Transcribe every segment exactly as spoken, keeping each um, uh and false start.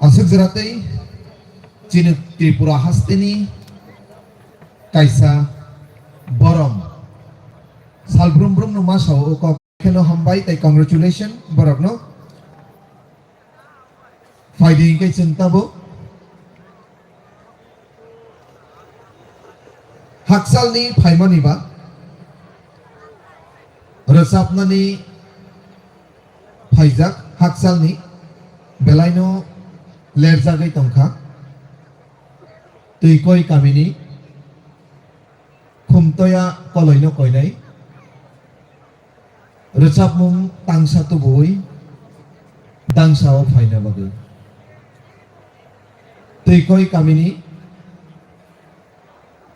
Aswk jora tei chini Tripura hasteni kaisa borom salbrum brumno ma sao, o kok kheno hambai tei congratulation borokno. Phaidi hwnkhe chwng tabuk hakchalni phaimani ba rwchapnani phaijak, hakchalni belaino lerjagwi tongkha. Twikoi kamini Khumtoya koloino koinai. Rwchapmung tangsa tubuwi dangsao phaina bagwi. Twikoi kamini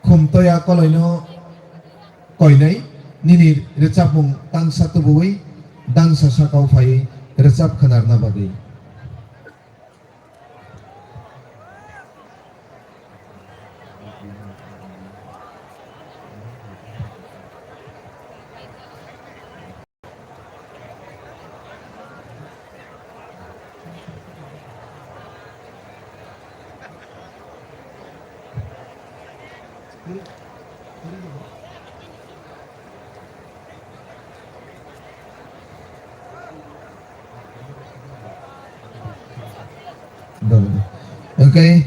Khumtoya koloino koinai, nini rwchapmung tangsa tubuwi dangsa sakao phaiwi rwchap khwnarna bagwi. Hwnkhe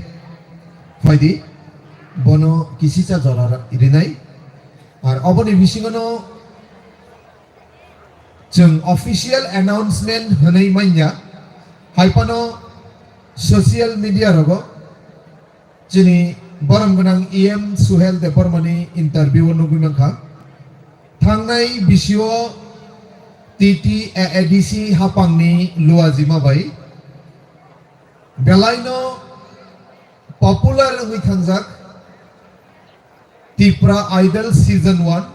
phaidi, bono kisicha jora rinai. Ar oboni bisingono chwng official announcement hwnwi manya, hai phano social media rogo chini borom gwnang E M Suhel Debbarmani interview o nugwi mankha. Thangnai bisio T T A A D C hapangni luajima bai belaino popular wngwi thangjak Tipra Idol Season one.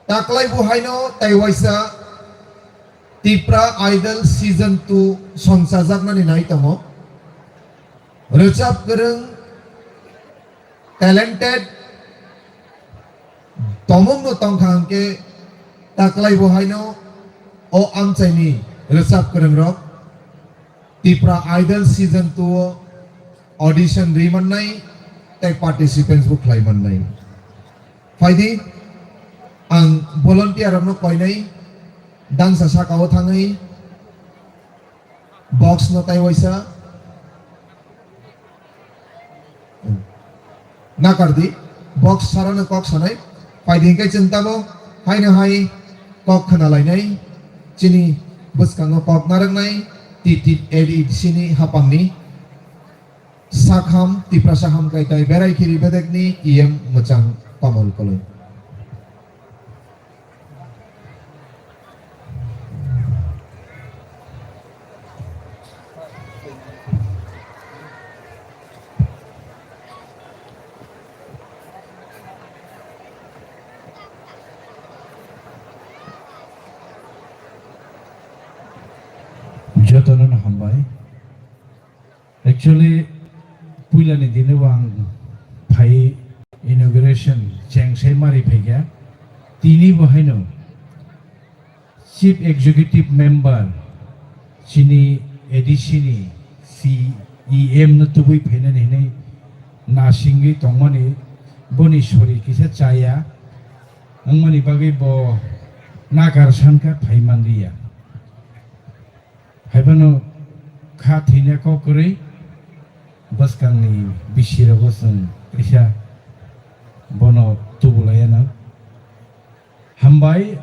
Taklai bo haino taiwaisa Tipra Idol Season two songchajaknani nai tongo. Rwchap kwrwng, talented, tomungno tongkha hwnkhe taklai bo haino o amchaini rwchap kwrwngrok Tipra Idol Season two o audition ri mannai tei participants bo khlai mannai. Phaidi, ang volunteer rokno koinai dangsa sakao thangwi box no taiwaisa nakardi, box sarano kok sanai. Phaidi hwnkhe chwng tamo haino hai kok khwnalainai, chini bwskango kok narwknai T T A D C ni hapangni. Sakham Tiprasa Hamkrai tai Berai Khiri Bedekni E M Mwchang Kamal Koloi. Jotono no hambai. Actually, puilani dino bo ang phai inauguration cheng sai mari phaikha. Tini bo haino Chief Executive Member chini A D C ni C E M no tubui phainani hinwi nasingwi tongmani boni sori kisa chaya wngmani bagwi bo nakar sankha phai manliya. Haiphano kha thwina kok kwrwi bwskangni bisirogo chwng kaisa bono tubulaiyano. Hambai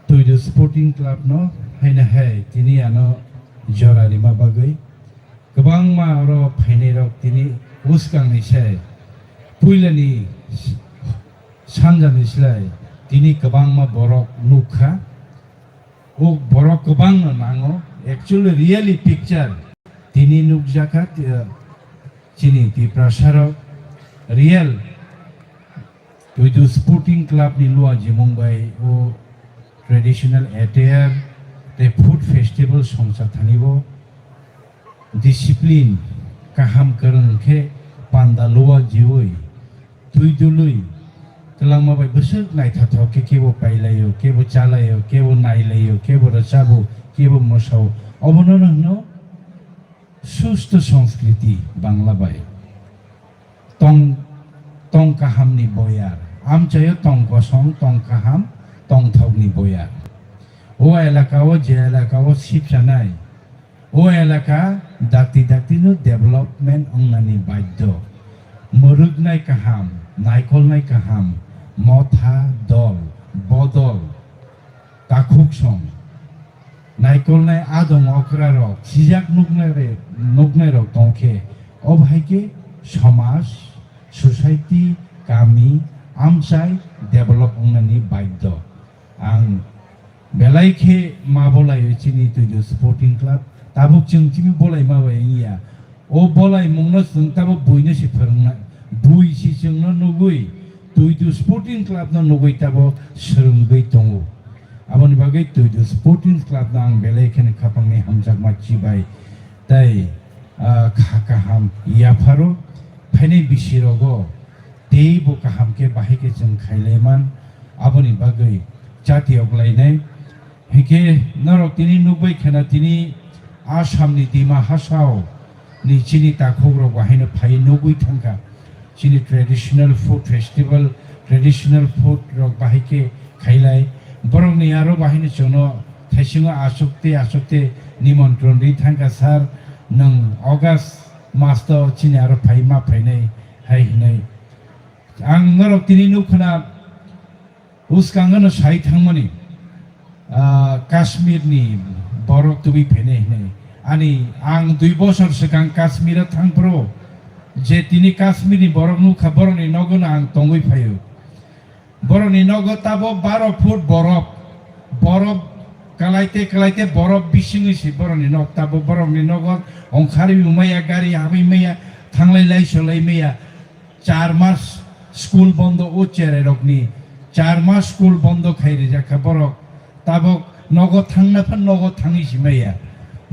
Twidu Sporting Club no haino hai tini ano jora rima bagwi kwbangma oro phainairok tini bwskangni se puilani sanjani slai tini kwbangma borok nukha. O borok kwbangno nango. Actually, really picture tini nukjakha, eh, chini Tiprasarok real Twidu Sporting Club ni luajimung bai o traditional attire tei food festival songcha thani bo discipline kaham kwrwng khe panda luajiwi twi dului kwlangma bai bwswk naithothok khe kebo pailaio, kebo chalaio, kebo nailaio, kebo rwchabo, kebo mosao. Obono no hwno Susto Sanskriti, Bangla bai. Tong, tong kahamni boyar. Amchaio tong kosong, tong kaham, tong thokni boyar. O elaka o, je elaka o sipsanai, o elaka dakti dakti no development wngnani baiddo. Mwrwknai kaham, naikolnai kaham, motha, dol, bodol, takhuk song, naikolnai adong okra rok, sijak nuknai re-, nuknai rok tongkhe, o bahai khe somaj, society, kami, amchai develop wngnani baiddo. Ang belai khe ma bolai chini Tuidu Sporting Club, tabuk chwng chini bolai ma bai wngya. O bolaimungno chwng tabuk buino se phwrwngnai, bui se chwngno nugui, Tuidu Sporting Clubno nugui tabuk swrwngwi tongo. Aboni bagwi Tuidu Sporting Clubno ang belai kheno khapangni hamjakma chibai. Tai, ah, kha kaham yapharo phainai bisirogo teibo kaham khe bahai khe chwng khailaiman, aboni bagwi chati oklainai. Hinkhe norok tini nukbai kheno tini Assamni Dima Hasao ni chini takhuk rok bahaino phai nugui thangkha. Chini traditional food festival, traditional food rok bahai khe khailai. Borokni aro bahaino chwngno thaisingo achukte achukte nimontron ri thangkha, "Sir, nwng August mas to chini aro phai ma phainai," hai hinai. Ang norok tini nuk khna, Bwskango no sai thangmani, ah, Kashmir ni borok tubui phainai hinwi. Ani ang dui bosor swkang Kashmir o thangphuru je tini Kashmir ni borok nukha, borok ni nogo no ang tongwi phaio. Borok ni nogo tabo baro foot borok, borok kalaite kalaite borok bisingwi si borok ni nok tabo, borok ni nogo ongkharwi maya, gari habwi maya, thanglai lai solai maya. Char mas school bondo, o cherai rokni char mas school bondo khai rijak kha borok. Tabok nogo thangna phan nogo thangwi si maya.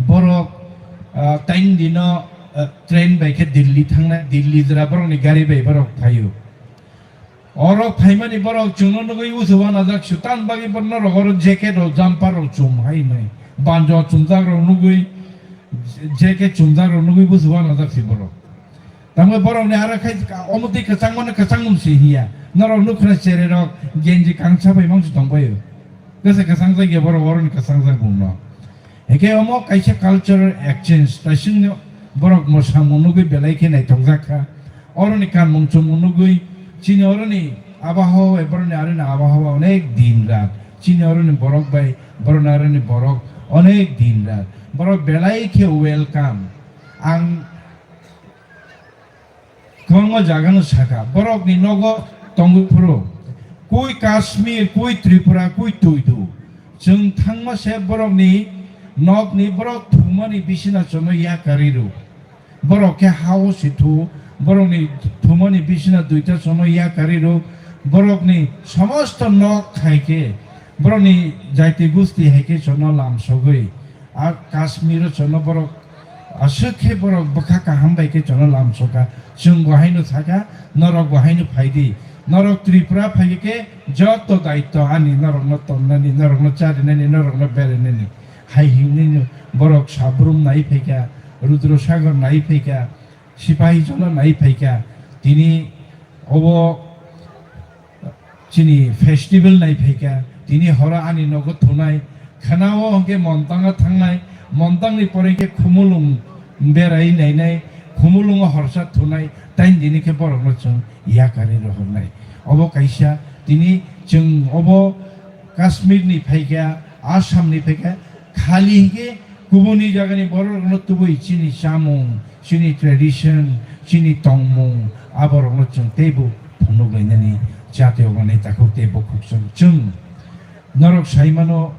Borok, ah, tain dino, ah, train bai khe Delhi thangnai, Delhi jora borokni gari bai borok phaio. Oro phaimani borok chwngno nugwi usu wanajak, sutan bagwi borok norok oro jacket rok, jumper rok chum hai nai. Banjo chumjak rok nugwi, jacket chumjak rok nugwi usu wanajak si borok. Tamo borok ni aro khai ka-, omo twi kwchang mano kwchang mung si hiya. Norok nukha na cherai rok genji kangsa bai mangsi tongbaio. Kasa kwchang jagya borok oroni kwchang jak bung no. Hake omo kaisa cultural exchange, taising borok mo samung nugwi belai khe naithok jak kha. Oroni kanmung chumung nugwi, chini oroni abahawa bai boroni aroni abahawa onek din rat. Chini oroni borok bai boroni aroni borok onek din rat. Borok belai khe welcome. Ang Kwbangma jaga no sakha, borok ni nogo tongwi phuru, kui Kashmir, kui Tripura, kui Tuidu. Chwng thangma se borok ni nok ni borok thumani bisina chono yakarwi rw. Borok khe ha o si thu, borok ni thumani bisina duita chono yakarwi rw. Borok ni somosto nok khai khe, borok ni jaiti gusti hai khe chono lamsogwi. A Kashmir o chono borok aswk khe borok bwkha kaham bai khe chono lamsoka. Chwng bo haino sakha, norok bo haino phaidi. Norok Tripura phai khe joto daitto ani, norokno tonnani, norokno charinani, norokno berainani. Hai hinwi borok Sabrum nai phaikha, Rudra Sagar nai phaikha, Sipahi Jola nai phaikha. Tini obo chini festival nai phaikha, tini horo ani nogo thunai, khana o hwnkhe Montang o thangnai, Montang ni pore khe Khumulwng berai nainai, Khumulwng o horsa thunai, tai dini khe borok no chwng yakarwi rohornai. Obo kaisa, tini chwng obo Kashmir ni phaikha, Assam ni phaikha, khali hwnkhe kubuni jaga ni borok rok no tubui chini chamung, chini tradition, chini tongmung, aborokno chwng teibo phunuk lainani jatiyokmani takhuk tei bukhuk chwng. Chwng norok sai mano,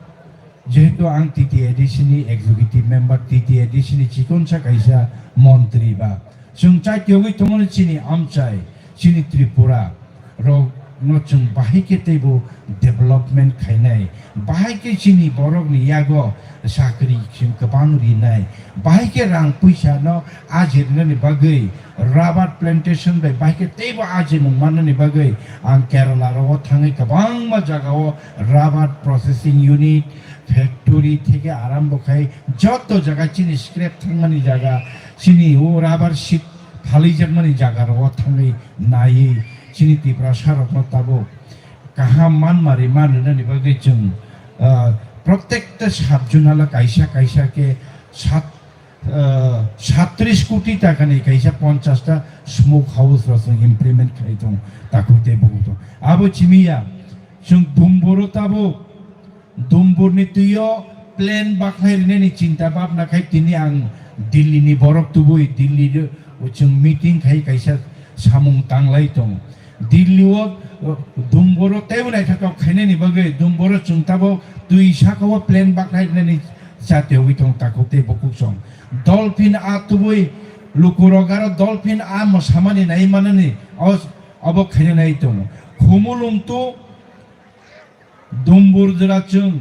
jehetu ang T T A D C ni executive member, T T A D C ni chikonsa kaisa montri ba. Chwng chaitiyogwi tongmani chini amchai, chini Tripura, rok no chwng bahai khe teibo development khainai, bahai khe chini borok ni yago chakri chwng kwbang rinai, bahai khe rang puisa no ajirnani bagwi, rubber plantation bai bahai khe teibo ajimung mannani bagwi ang Kerala rogo thangwi kwbangma jagao rubber processing unit, factory theke arambo khai joto jaga chini scrap thangmani jaga, chini o rubber sheet phalijakmani jaga rogo thangwi naiwi chini Tiprasa rokno tabuk kaham manmari manrinani bagwi chwng, ah, protekta sub zonal kaisa kaisa khe sat, ah, sattris koti takani kaisa ponchash ta smoke house rok chwng implement khai tong takhuk tei bukhuk tong. Abo chimiya chwng Dumburo tabuk Dumburni twio plan bakhlai rinani chinta bhabna khai tini ang Delhi ni borok tubui Delhi o chwng meeting khai kaisa samung tanglai tong. Delhi o, o, Dumburo teibo naithotok khainani bagwi Dumburo chwng tabuk twi saka o plan bakhlai rinani chatiyogwi tong takhuk tei bukhuk song. Dolphin a tubui lukurok aro dolphin a mwsamani nai manani o, obo khainani nai tongo. Khumulwng tu Dumbur jora chwng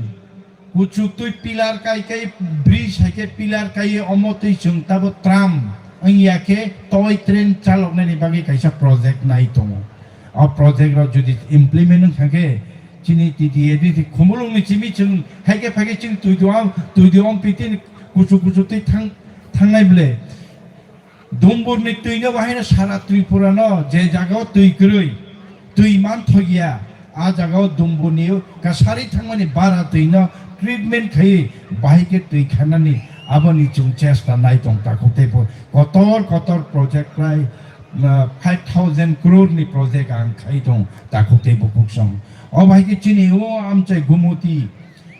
kuchuk twi pillar kai kai bridge hai khe pillar kai omo twi chwng tabo tram wngya khe toy train chaloknani bagwi kaisa project nai tongo. O project rok jodi implement wngkha khe chini T T A D Khumulwng ni simi chwng hai khe phai khe chini twi duam twi duam pitin kuchuk kuchuk twi thang thangnai ble. Dumburni twino bahaino sara Tripura no je jagao twi kwrwi, twi manthokya, a jagao Dumburni kasari thangmani bara twino treatment khaiwi bahai khe twi khanani aboni chwng chesta nai tong takhuk tei bo kotor kotor project prai, ah, five thousand crore ni project ang khai tong takhuk tei bukhuk song. O bahai khe chini o amchai Gumuti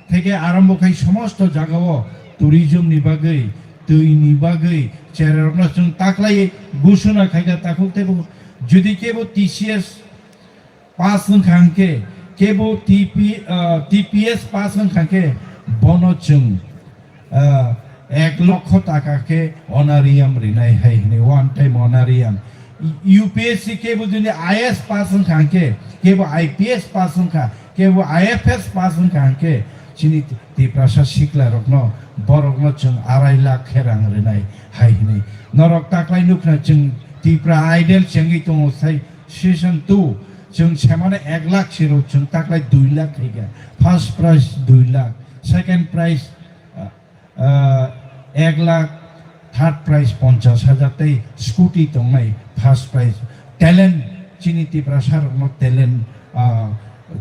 Theke arambo khai somosto jagao tourism ni bagwi, twi ni bagwi chererokno chwng taklai gusuna khaikha takhuk teibo jodi kebo T C S pass wngkha hwnkhe, kebo T P, ah, T P S pass wngkha hwnkhe bono chwng, ah, ek lokho taka khe honorarium rinai hai hwnwi one time honorarium. U P S C kebo jodi I A S pass wngkha hwnkhe, kebo I P S pass wngkha, kebo I F S pass wngkha hwnkhe, chini Tiprasa sikla rokno, borokno chwng arai lakh khe rang rinai hai hwnwi. Norok taklai nukna chwng Tipra Idol chengwi tongo sai season two, chwng semano ek lakh siro chwng taklai dui lakh khaikha. First prize dui lakh, second prize, ah, ah, ek lakh, third prize ponchash hajar tei scooty tongnai first prize. Talent, chini Tiprasa rokno talent, ah,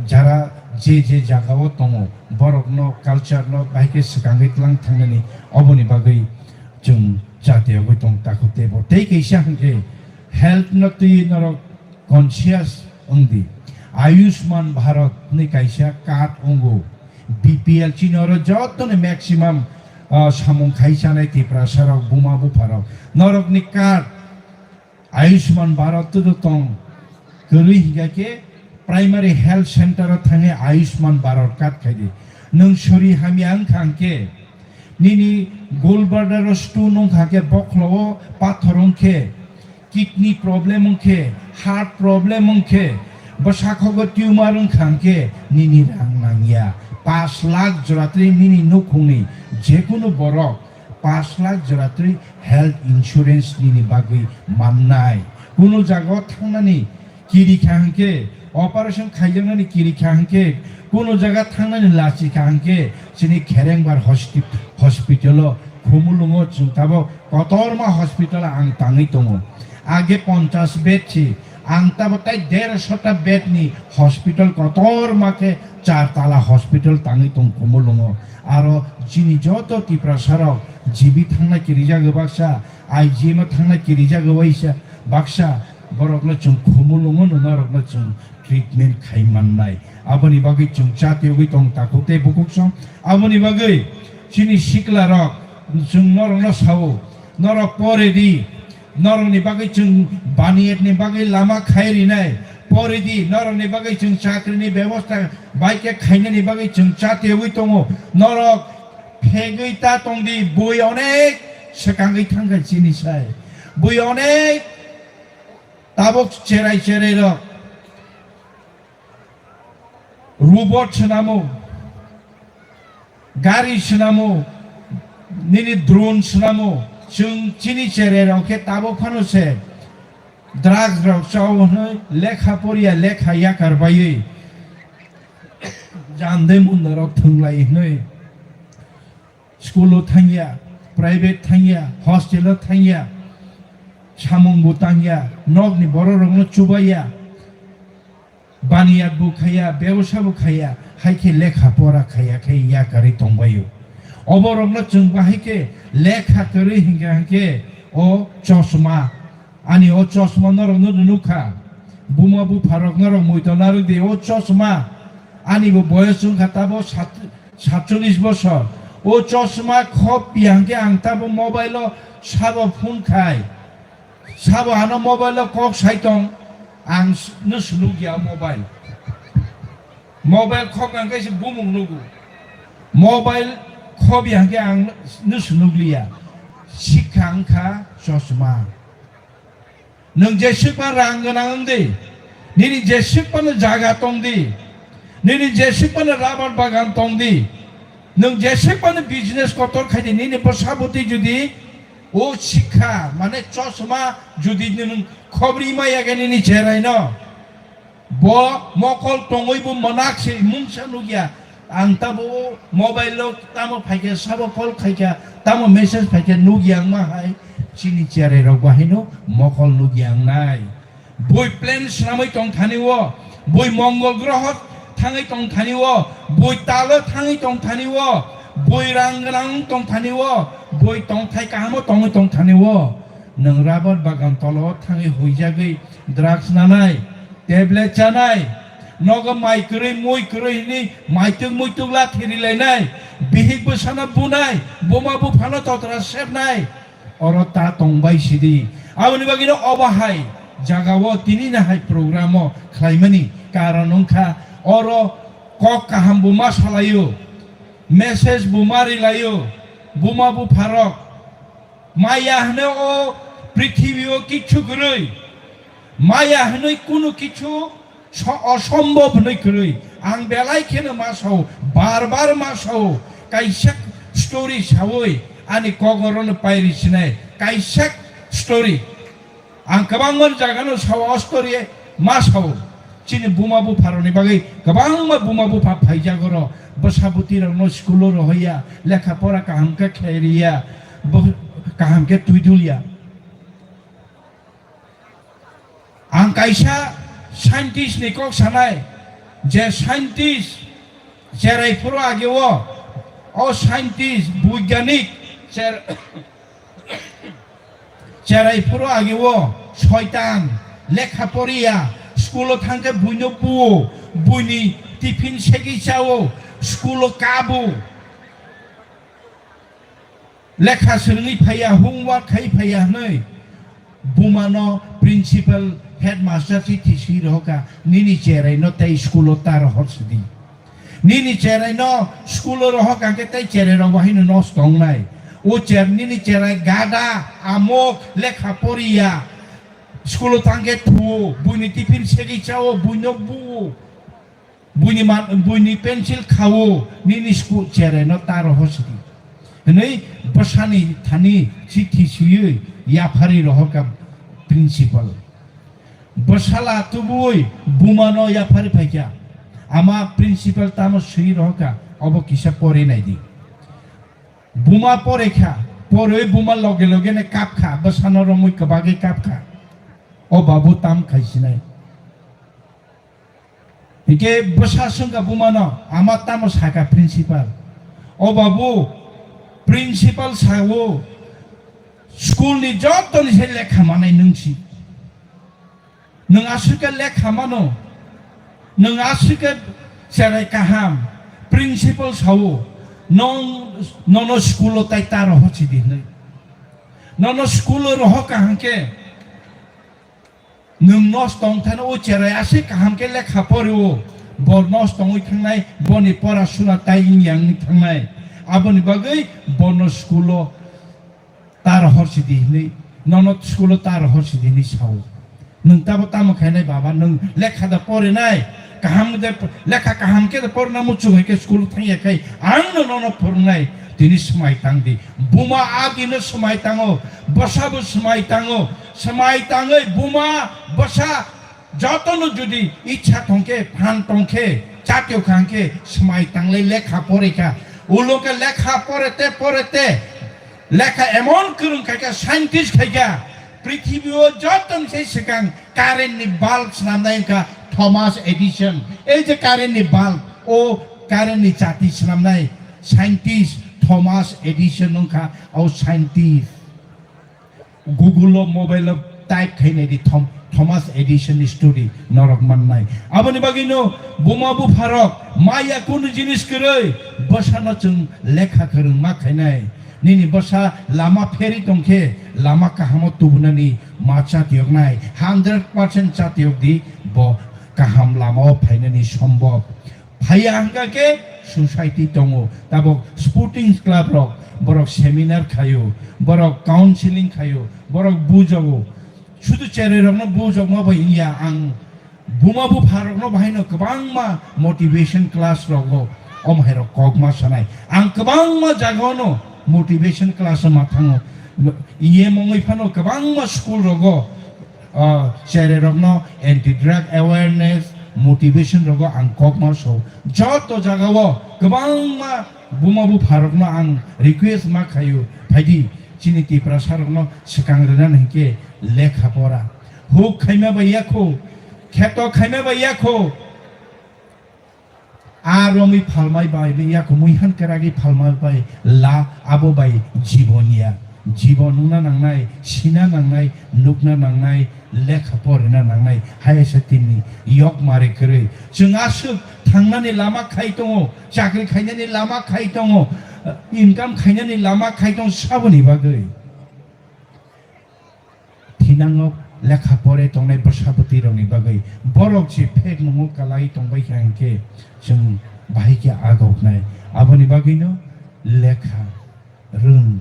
jara je je jagao tongo, borokno culture no bahai khe swkangwi tlang thangnani oboni bagwi chwng chatiyogwi tong takhuk teibo. Tei kaisa hwnkhe health no twi norok conscious wngdi. Ayushman Bharat hwnwi kaisa card wngo. B P L chini oro jottoni maximum, ah, samung khai chanai Tiprasa rok, buma bupha rok. Norokni card Ayushman Bharat to tong. Kwrwi hingkha khe primary health center o thangwi Ayushman Bharat card khaidi. Nwng sori hamya wngkha hwnkhe, nini gallbladder o stone wngkha khe, bokhlo o pathor wngkhe, kidney problem wngkhe, heart problem wngkhe, bwsakhogo tumor wngkha hwnkhe nini rang nangya. Pash lakh jora twi nini nukhungni jekunu borok pash lakh jora twi health insurance nini bagwi mannai. Kunu jagao thangnani kirikha hwnkhe, operation khaijaknani kirikha hwnkhe, kunu jaga thangnani lachikha hwnkhe, chini Kherengbar hosti-, hospital o, Khumulwngo chwng tabuk kotorma hospital ang tangwi tongo. Age ponchash bed si, ang tabuk tai dershota bed ni hospital kotorma khe char tala hospital tangwi tong Khumulwngo. Aro chini joto Tiprasa rok G B thangna kirijak baksa, I G M o thangna kirijak waisa baksa, borokno chwng Khumulwngo no norokno chwng treatment khai mannai. Aboni bagwi chwng chatiyogwi tong takhuk tei bukhuk song. Aboni bagwi chini sikla rok chwng norokno sao, norok pore di, norokni bagwi chwng baniyatni bagwi lama khai rinai, pore di, norokni bagwi chwng chakrini bebosta bai khe khainani bagwi chwng chatiyogwi tongo. Norok phegwi ta tong di, bui onek swkangwi thangkha chini sai. Bui onek tabuk cherai cherai rok robot swnamo, gari swnamo, nini drone swnamo, chwng chini cherai rok khe tabuk phano se drugs rok chao hwnwi lekha poriya lekha yakar baiwi jande munda rok thwnglai hwnwi School o thangya, private thangya, hostel o thangya, samung bo tangya, nokni borok rokno chubaiya, baniyat bo khaiya, bebosa bo khaiya, hai khe lekha pora khaiya khe yakarwi tongbaio. Obo rokno chwng bahai khe lekha kwrwi hinkha hinkhe o chosma, ani o chosma norokno nukha, buma bupha rok norok muitu narwk di, o chosma ani bo boyos wngkha tabo sat-, satcholish bosor. O chosma khop ya hinkhe ang tabo mobile o sabo phone khai. Sabo ano mobile o kok sai tong, ang s-, no swluk ya mobile. Mobile khok ang khe se bumung nugu. Mobile khop ya hinkhe ang no swluk liya. Sikha wngkha chosma. Nwng jeswk phano rang gwnang wng di, nini jeswk phano jaga tong di, nini jeswk phano rabar bagan tong di, nwng jeswk phano business kotor khai di, nini bwsa bwtwi jodi o sikha mane chosma jodi nwng khobri maya khe nini cherai no, bo mokol tongwi bo mwnak se mungsa nukya. Ang tamo mobile o tamo phaikhe, sabo call khaikha, tamo message phaikhe nukya wngma hai chini cherai rok bahaino mokol nukya wngnai. Bui plan swnamwi tong thani o, bui mongol groho thangwi tong thani o, bui talo thangwi tong thani o, bui rang gwnang tong thani o, bui tongthai kahamo tongwi tong thani o. Nwng rabar bagan tolo thangwi huijagwi drugs nanai, tablet chanai, nogo mai kwrwi, mui kwrwi hwnwi maituk muituk lathi rilainai, bihik bwsano bunai, buma buphano totra sepnai, oro ta tongbai sidi. Aboni bagwino obo hai jagao tinini hai programo khlaimani karon wngkha, oro kok kaham bo ma salaio, message bo ma rilaio, buma bupharok. Maya hwnwi o prithibi o kichu kwrwi. Maya hwnwi kunu kichu so-, osombhob hwnwi kwrwi. Ang belai kheno ma sao, bar bar ma sao. Kaisa story saui ani kogorono pairi sinai. Kaisa story. Ang kwbangma jagano sao, o story ma sao. Chini buma bupharokni bagwi kwbangma buma bupha phaijak oro. Bwsa bwtwirokno school-o rohoya, lekha pora kaham khe khlai riya, bo-, kaham khe twi dulya. Ang kaisa scientist ni kok sanai, je scientist cherai phuru age o, o scientist, boigyanik, cher-, Cherai phuru age o soitan, lekha poriya, school o thangkhe buino buo, buini tiffin segwi chao, school o kabo. Lekha swrwngwi phaiya, homework khai phaiya hwnwi bumano principal, headmaster si thisi rohoka, nini cherai no tei school o ta rohor sidi. Nini cherai no school o rohor kangkhe tei cherai rok bahai no nosto wngnai. O cher-, nini cherai gada, amok, lekha poriya. School o tangkhe thuo, buini tiffin segwi chao, buino buo. Buini man-, buini pencil khao, nini school cherai no ta rohor sidi. Hwnwi bwsani thani chithi swiwi yapharwi rohor ka principal. Bwsala tubui bumano yaphari phaikha. Ama principal tamo swi rohorkha, obo kisa pore naidi. Buma porekha, poroi buma loge loge ne kapkha, bwsano romwi kwbagwi kapkha. O babu tam khaisinai. Hingke bwsa swngkha bumano, ama tamo saka principal. O babu, principal sao, school ni joto ni se lekha manai nwng si. Nwng aswk khe lekha mano, nwng aswk khe cherai kaham, principal sao, nong, nono school o tai ta rohor sidi hinwi. Nono school o rohor kaham khe, nwng nosto wng thani o cherai aswk kaham khe lekha pori o, bo nosto wngwi thangnai, boni pora suna tai wngya wngwi thangnai. Aboni bagwi bono school o ta rohor sidi hinwi, nono school o ta rohor sidi hinwi sao. Nwng tabo tamo khainai baba, nwng lekha da porinai, kaham de, lekha kaham khe da porina muchung hai khe school thangya khai, ang no nono phwrwngnai, tini swmai tang di. Buma agi no swmai tango, bwsa bo swmai tango, swmai tangwi buma, bwsa, jotono jodi ichha tongkhe, phan tongkhe, chatio khangkhe, swmai tanglai lekha porikha, Ulo khe lekha porete porete lekha emon kwrwng khaikha, scientist khaikha, prithibi o joto ni sai swkang current ni bulb swnamnai wngkha Thomas Edison. Ei je current ni bulb, o current ni chati swnamnai scientist Thomas Edison wngkha, o scientist. Google o, mobile o type khainai di Thom-, Thomas Edison ni story norok mannai. Aboni bagwino buma bupharok maya kunu jinis kwrwi bwsano chwng lekha kwrwngma khainai. Nini bwsa lama pheri tongkhe lama kahamo tubunani ma chatiyoknai. Hundred percent chatiyok di, bo kaham lama o phainani sombhob. Phaiya hwnkha khe society tongo, tabok sporting club rok, borok seminar khaio, borok counseling khaio, borok bujogo. Sudu cherai rokno bujokma bai wngya, ang buma bupha rokno bahaino kwbangma motivation class rogo, om hai rok kokma sanai. Ang kwbangma jagao no motivation class ma thango. Iye mongwi phano kwbangma school rogo, ah, cherai rokno anti drug awareness, motivation rogo ang kokma so. Joto jagao kwbangma buma bupha rokno ang request ma khaio, phaidi chini Tiprasa rokno swkang rwna hinkhe lekha pora. Huk khaima bai yakho, kheto khaima bai yakho. A romwi phalmai bai, bai ya kumui han kwragwi phalmai bai la, abo bai jibon ya. Jibon wngna nangnai, sina nangnai, nukna nangnai, lekha porina nangnai, hai se tini yok mari kwrwi. Chwng aswk thangnani lama khai tongo, chakri khainani lama khai tongo, income khainani lama khai tongo, saboni bagwi. Thinango lekha pore tongnai bwsa bwtwi rokni bagwi borok je phek nungo kalai tongbai kha hinkhe chwng bahai khe agoknai. Aboni bagwino lekha rwng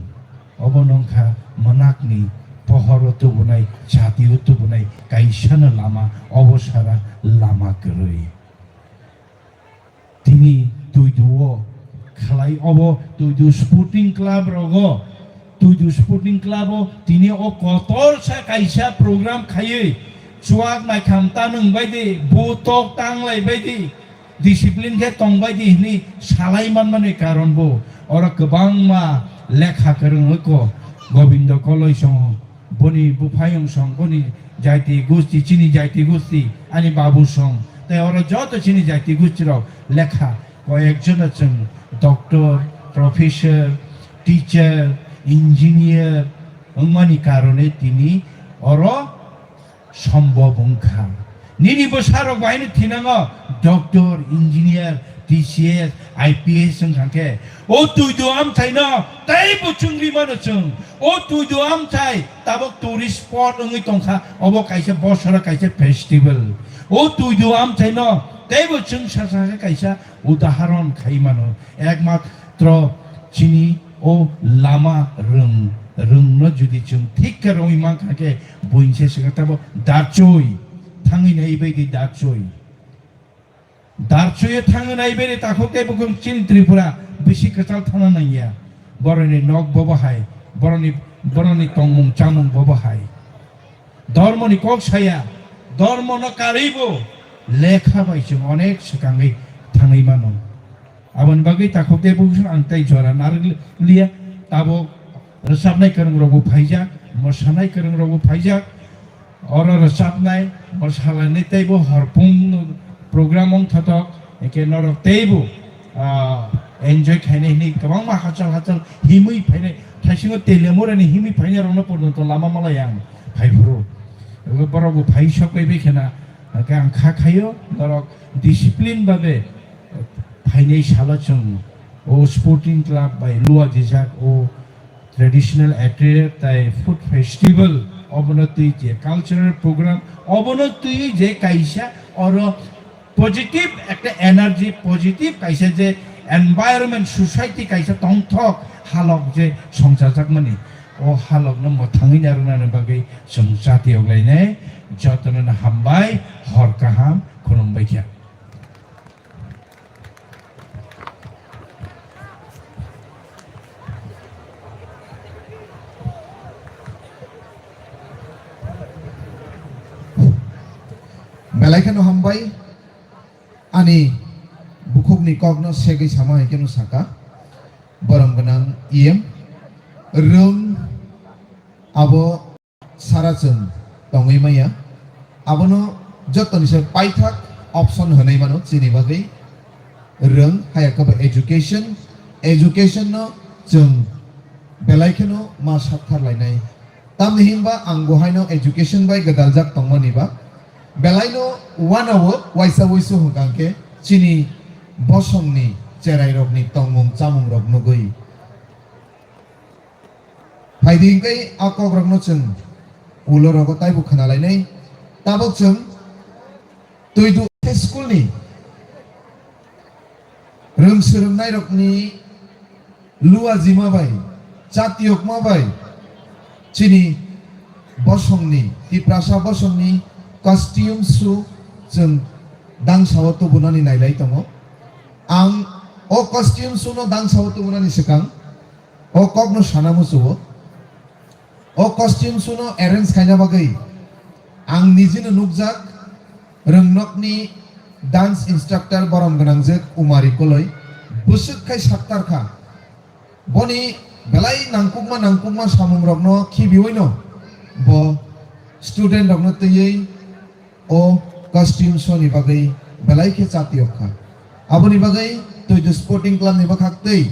obo nongkha mwnakni pohoro tubunai, chatio tubunai kaisano lama, obo sara lama kwrwi. Tini Tuidu o khlai obo, Tuidu Sporting Club rogo, Tuidu Sporting Club o tini o kotor sa kaisa program khaiwi chuak naikham ta nwng bai di, bu tok tang lai bai di, discipline khe tong bai di hwnwi salai manmani karon bo oro kwbangma lekha kwrwng oko Gobindo Koloi song. Boni buphayung song, boni jaiti gusti, chini jaiti gusti, ani babu song, tei oro joto chini jaiti gusti rok lekha koyek jono chwng doctor, professor, teacher, engineer wngmani karone tini oro sombhob wngkha. Nini bwsarok bahaino thinango doctor, engineer, T C S, I P S wngkha khe, o Tuidu amchaino teibo chwngri mano chwng. O Tuidu amchai tabok tourist spot wngwi tongkha, obo kaisa bosoro kaisa festival. O Tuidu amchaino teibo chwng sasa khe kaisa udaharon khai mano. Ekmatro chini o lama rwng, rwngno jodi chwng thik khe rwngwi mankha khe buini se swkang tabo darchoi thangwi nai bai di darchoi. Darchoi thangwi nai bai di takhuk tei bukhuk chini Tripura bisi kwchal thana nangya. Boroni nok bobo hai, boroni, boroni tongmung chamung bobo hai. Dhormoni kok saya, dhormono karwibo lekha bai chwng onek swkangwi thangwi mano. Aboni bagwi takhuk tei bukhuk ang tei jora narwk liya, tabuk rwchapnai kwrwng rokbo phaijak, mwsanai kwrwng rokbo phaijak, oro rwchapnai, mwsalainai teibo horphung program wng thotok, hinkhe norok teibo, ah, enjoy khainai hwnwi kwbangma hachal hachal himwi phainai, thaisingo Telemurani himwi phainai rokno porjonto lama malai ang phaiphuru. Borokbo phai sok bai bai khena, hwnkhe ang kha khaio, norok discipline babe phainai salo chwng o sporting club bai lua dijak, o traditional attire tai food festival, obono twi je cultural program, obono twi je kaisa oro positive ekta energy, positive kaisa je environment, society kaisa tongthok halok je songchajakmani, o halokno mwthangwi narwknani bagwi chwng chati oglainai. Jotono hambai, hor kaham, khulumbai kha. Belai kheno hambai, ani bukhukni kokno segwi sama hai kheno saka. E M, rwng abo sara chwng tongwi manya. Abono jotoni se paithak option hwnwi mano chini bagwi. Rwng haya khe bo education, education no chwng belai kheno ma saktharlainai. Tamni hinba ang bo haino education bai gwdaljak tongmani ba. Belaino uanao waisa wuisu hwnkha khe chini bosongni cherairokni tongmung chamungrok nugwi. Phaidi hwnkhe a kokrokno chwng ulo rogo taibo khwnalainai. Tabuk chwng Twidu school ni rwng swrwngnairokni luajima bai, chatiyokma bai, chini bosongni, Tiprasa bosongni costume show chwng dangsao tubunani nailai tongo. Ang o costume show no dangsao tubunani swkang o kokno sana muchugo. O costume show no arrange khaina bagwi ang nijino nukjak, rwngnokni dance instructor borom gwnangjwk Umari Koloi bwswk khai saktar kha. Boni belai nangkukma nangkukma samungrokno khibiwino bo student rokno twiwi o costume show ni bagwi belai khe chatiyok kha. Aboni bagwi Twidu Sporting Club ni bwkhak twi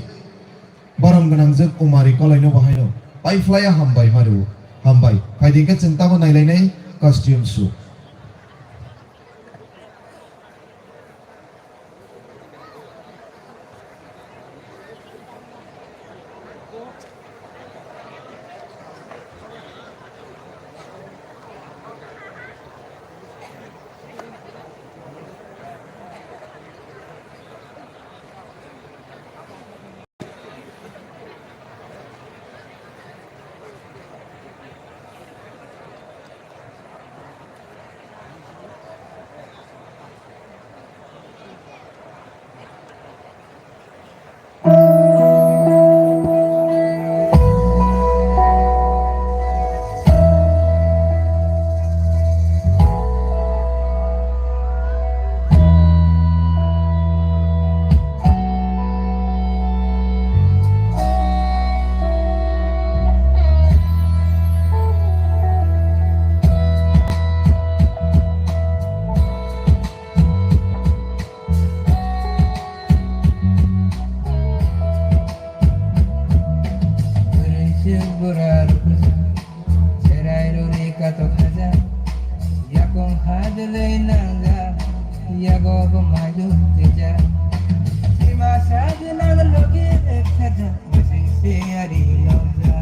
borom gwnangjwk Umari Koloino bo haino paiphlaiya hambai mario, hambai. Phaidi hwnkhe chwng tamo nailainai costume show. Bwrwi swk bura rwkhusa, cherai rwni katok khaja, yakung hadwlwi nangja, yago bo maidu tija. Sima sadi nang logi ek khaja, bwswng se ari longja.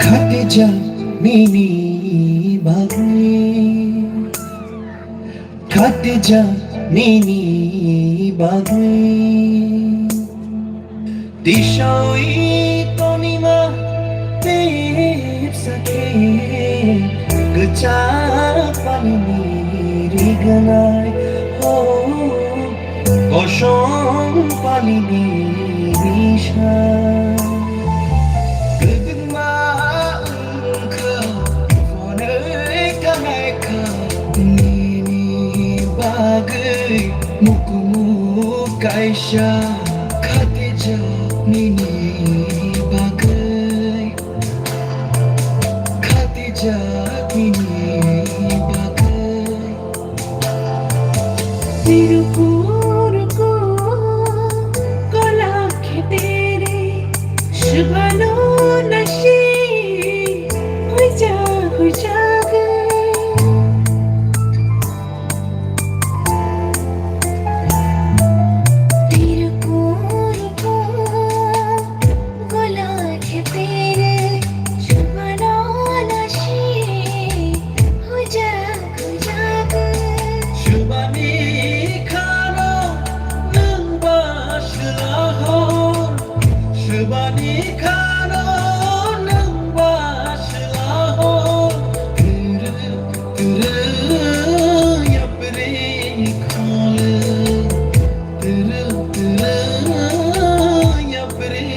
Khatijak nini bagwi, khatijak nini bagwi. Tisaui tonima tepsa khe kwchak palini rignai, oh, kosom palini risa. Kwbangma wngkha, hwnwi kanaikha nini bagwi mukumu kaisa. Khatijak nini bagwi, khatijak nini bagwi. Tiruku ruku kola khetere shubano nashi huja huja ge. Tiruku ruku Gola khepere shubano nashi hujak hujak. Shubani khano nwng ba swlahor, shubani khano nwng ba swlahor. Turu turu yapri khole, turu turu yapri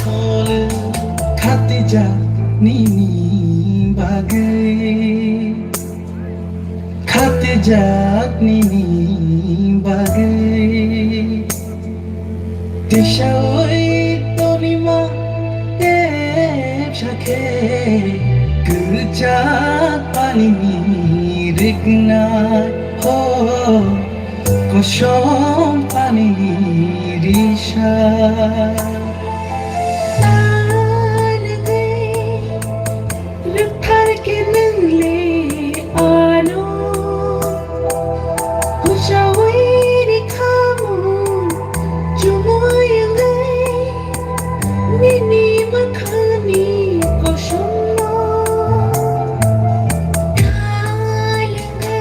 khole. Khatijak nini bagwi, khatijak nini bagwi. Tisaui tonima tepsa khe kwchak palini rignai, ho, kosom palini risa. Rwkthar khe nwng le ano, huchaui rikha mung chumui wngwi, nini mwkhangni kosom no. Thai wngwi,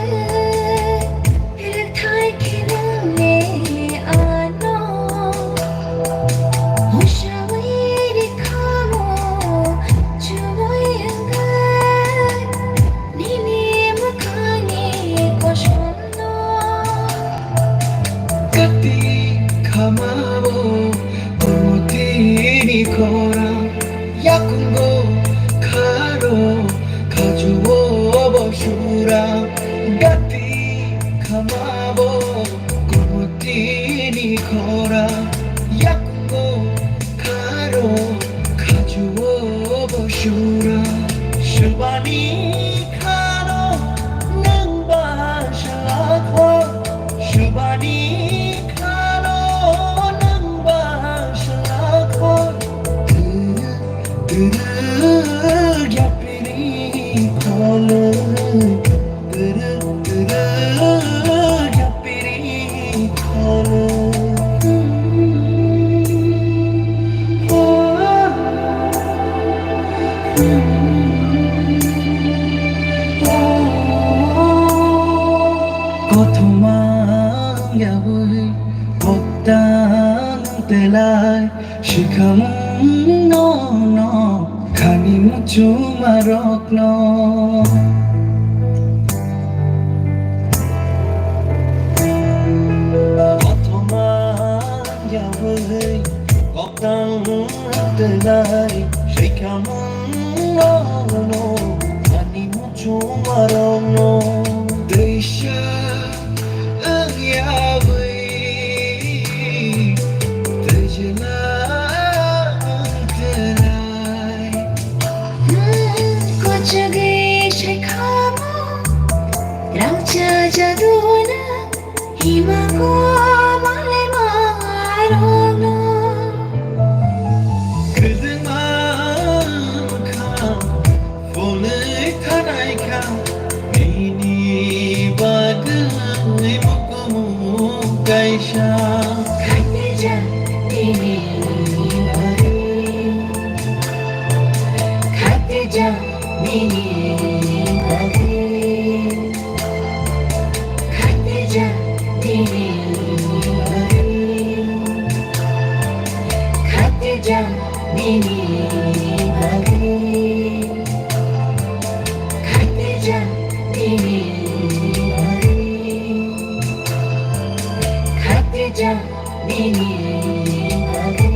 rwkthar khe nwng le ano. Belai sikhamung no no khani muchuma rok no. Kothoma yawi koktang belai sikhamung no no khani muchuma rok no. Teisa Yawi twijla ang twnai. Kuchugwi shaikhamo rangcha jaduna hima ko malai marokno. Kwdwngma wngkha Phunui thanai kha nini bagwi bukumu kaisa. Khatija nini bagwi. Khatija nini bagwi. Khatija nini bagwi. Khatija nini bagwi. Khatija nini bagwi. Khatija nini bagwi.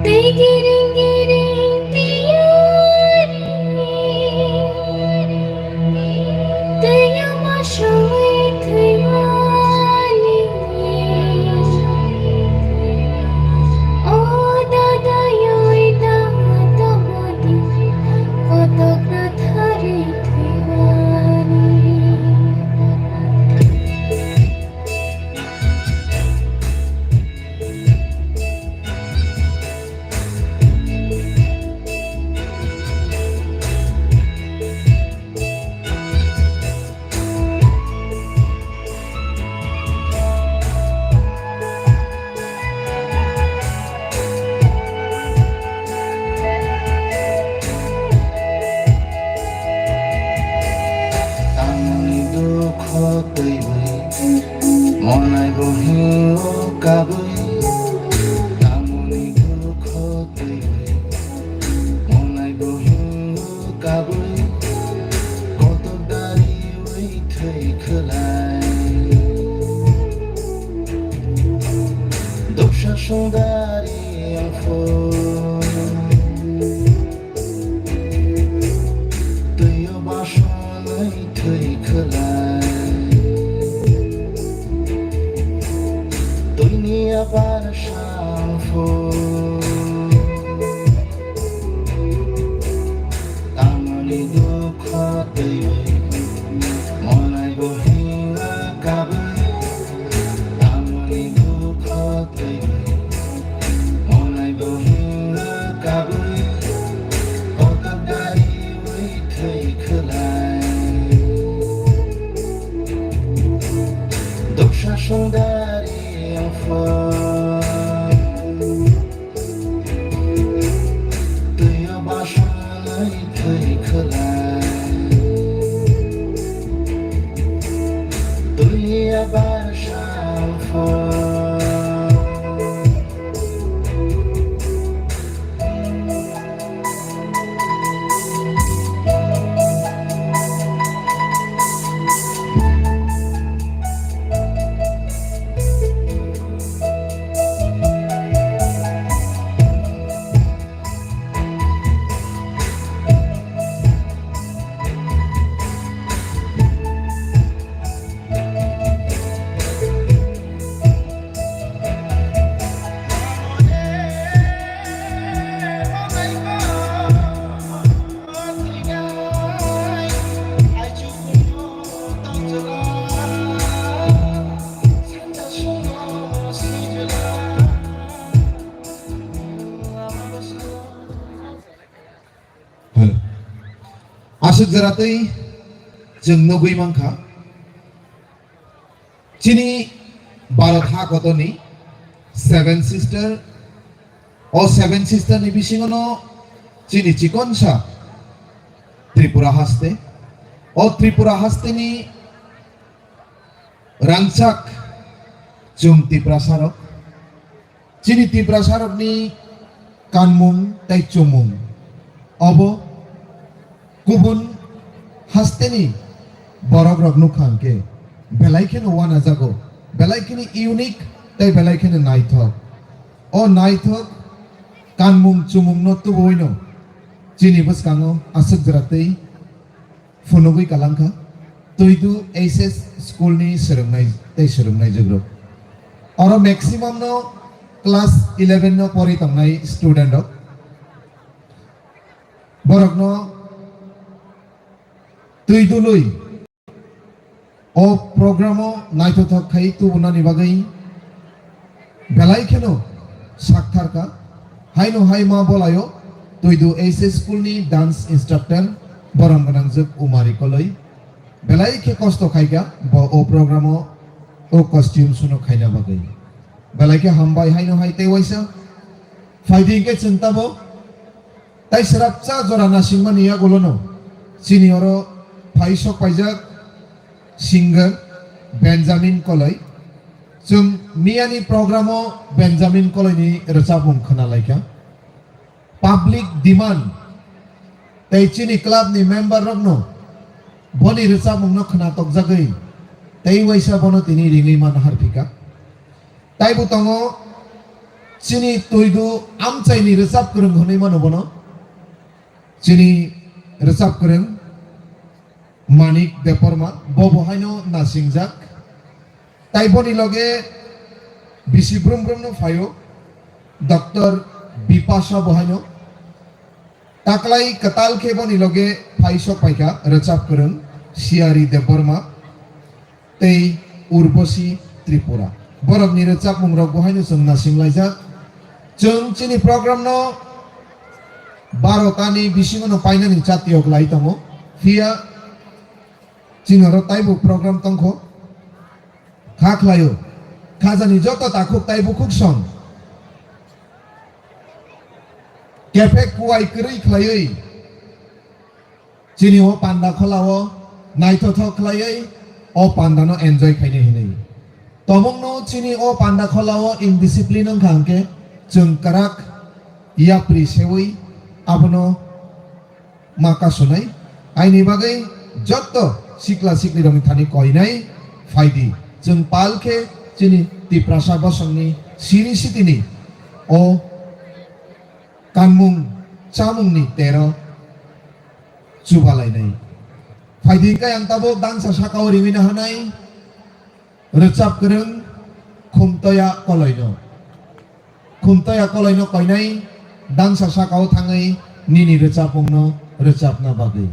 Tei giring giring tiyari. Tei ama songwi thwimani. O dada yoi tamo tamo di. Kotok na thari thwimani. Tamoni dukho twiwi, monai bo hingo kabwi. Tamoni dukho twiwi, monai bo hingo kabwi. Kotok dariwi thwi khwlai. Doksa songdari ang pho. Twio basonwi thwi khwlai. Twini abar sang pho. Tamoni dukho twiwi, monai bo hinga kabwi. Tamoni dukho twiwi, monai bo hinga kabwi. Kotok dariwi thwi khwlai. Doksa songdari ang pho. Twio basonwi thwi khwlai. Twini abar sang pho. Jeratwi chwng nugwi mankha, chini Bharat ha kotorni Seven Sister, o Seven Sister ni bisingono chini chikonsa Tripura haste, o Tripura hasteni rangchak chwng Tiprasarok, chini Tiprasarokni kanmung tei chumung obo kubun hasteni borokrok nukha hwnkhe belai kheno wanajago, belai kheno unique tei belai kheno naithok. O naithok kanmung chumungno tubuino chini bwskango aswk jora tei phunugwi kalangkha, Twidu H S school ni swrwngnai tei swrwngnai jugrok. Oro maximum no class eleven no pori tongnai student rok. Borokno twi dului o program o naithothok khai tubunani bagwi belai kheno saktharkha. Haino hai ma bolaio Twidu H S school ni dance instructor borom gwnangjwk Umari Koloi belai khe kosto khaikha bo o program o o costume suno khaina bagwi. Belai khe hambai haino hai tei waisa. Phaidi hwnkhe chwng tabuk tai srapsa jora nasingmani yagulono chini oro phai sok paijak singer Benjamin Koloi. Chwng miyani program o Benjamin Koloi ni rwchapmung khna laikha. Public demand tei chini club ni member rokno boni rwchapmung no khna tokjagwi tei waisa bono tini ringwi man harphika. Taibo tongo chini Twidu amchaini rwchap kwrwng hwnwi mano bono. Chini rwchap kwrwng Manik Debbarma, bo bo haino nasingjak. Tai boni loge bisi brum brum no phaio, Doctor Bipasha bo haino. Taklai kwtal khe boni loge phai sok paikha rwchap kwrwng Siyari Debbarma tei Urbosi Tripura. Borokni rwchapmung rok bo haino chwng nasinglai jak. Chwng chini program no baro ta ni bisingo no painani chatiyok lai tongo. Phiya chini oro taibo program tongkho. Kha khlaio. Khajani joto takhuk tai bukhuk song. Kephek kuwai kwrwi khlaiwi chini o panda kholao naithothok khlaiwi o pandano enjoy khainai hinwi. Tobongno chini o panda kholao indiscipline wngkha hwnkhe chwng kwrak yapri sewi abono ma kasunai. Aini bagwi joto sikla siklirokni thani koinai phaidi. Chwng pal khe chini Tiprasa bosongni siri sitini o kanmung chamungni tero chubalainai. Phaidi hwnkhe ang tabuk dangsa sakao ringwi nahanai. Rwchap kwrwng Khumtoya Koloino. Khumtoya Koloino koinai dangsa sakao thangwi nini rwchapmungno rwchapna bagwi.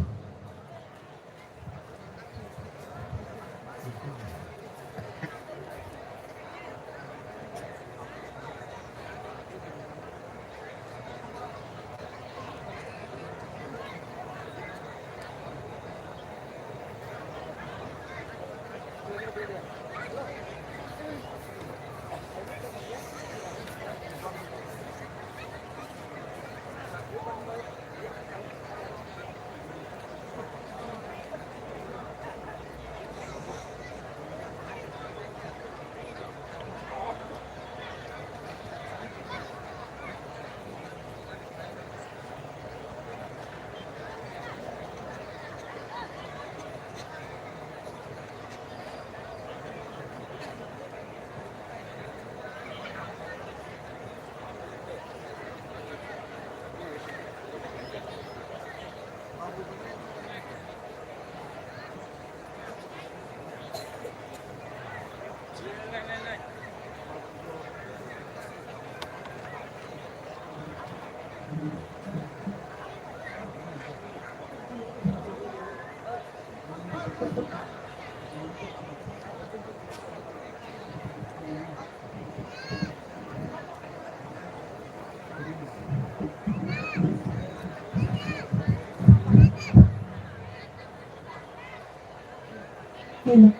Hello.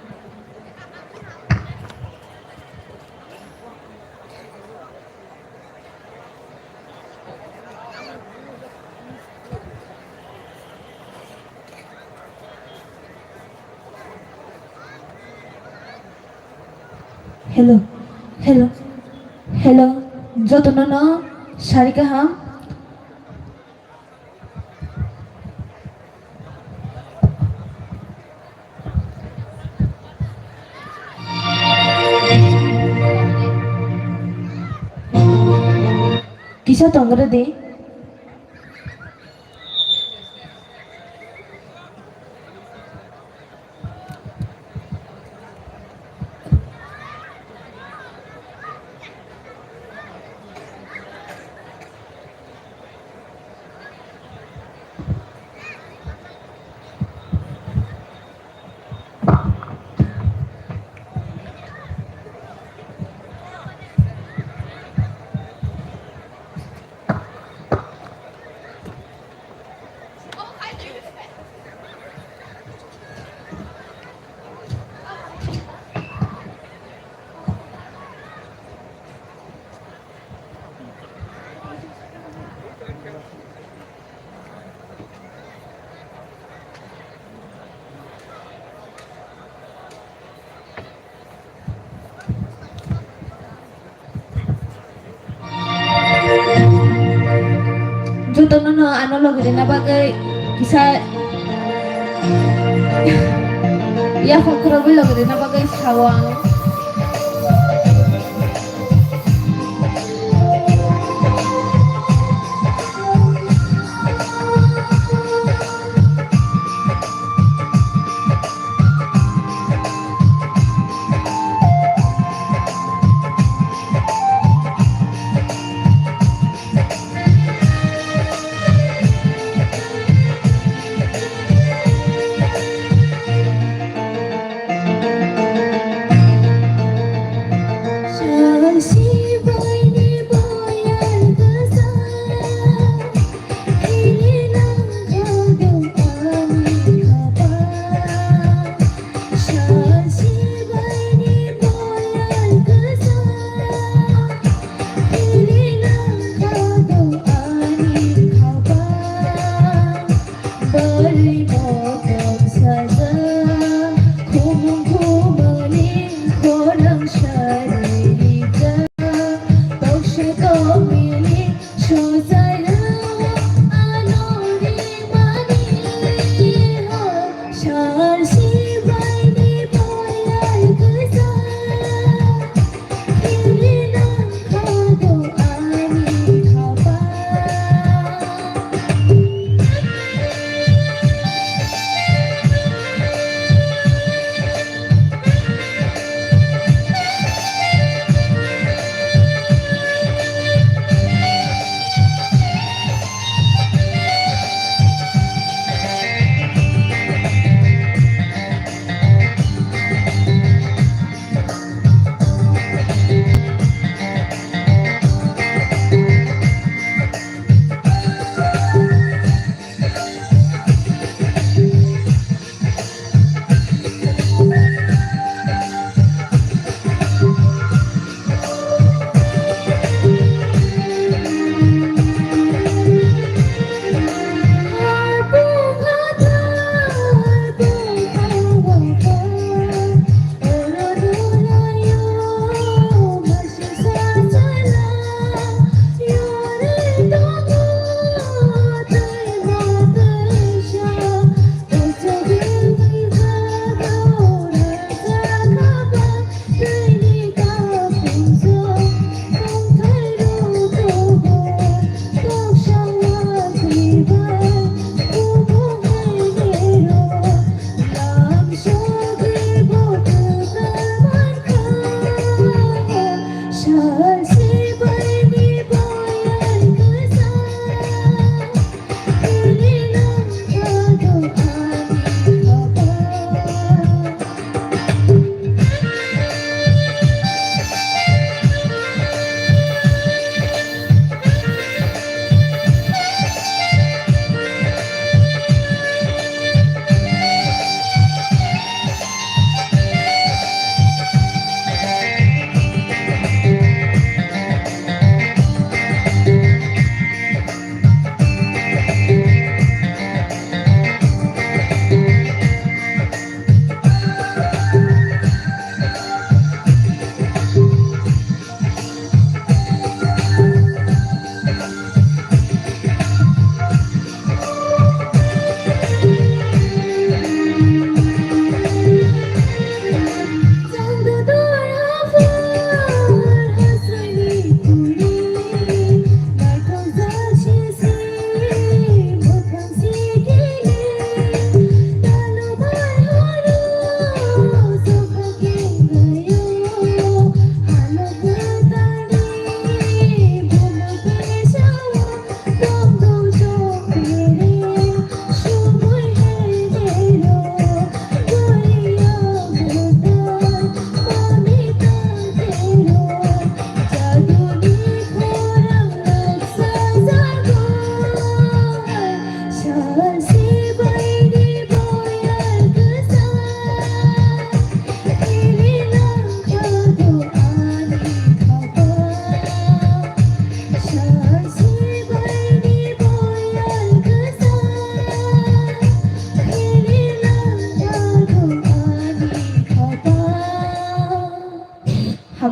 Hello, hello, hello. Jotono no sari kaham. Kisa tongrwdi. Jotono no ano logi rwna bagwi kisa yaphang khoroknwi logi rwna bagwi sao ang.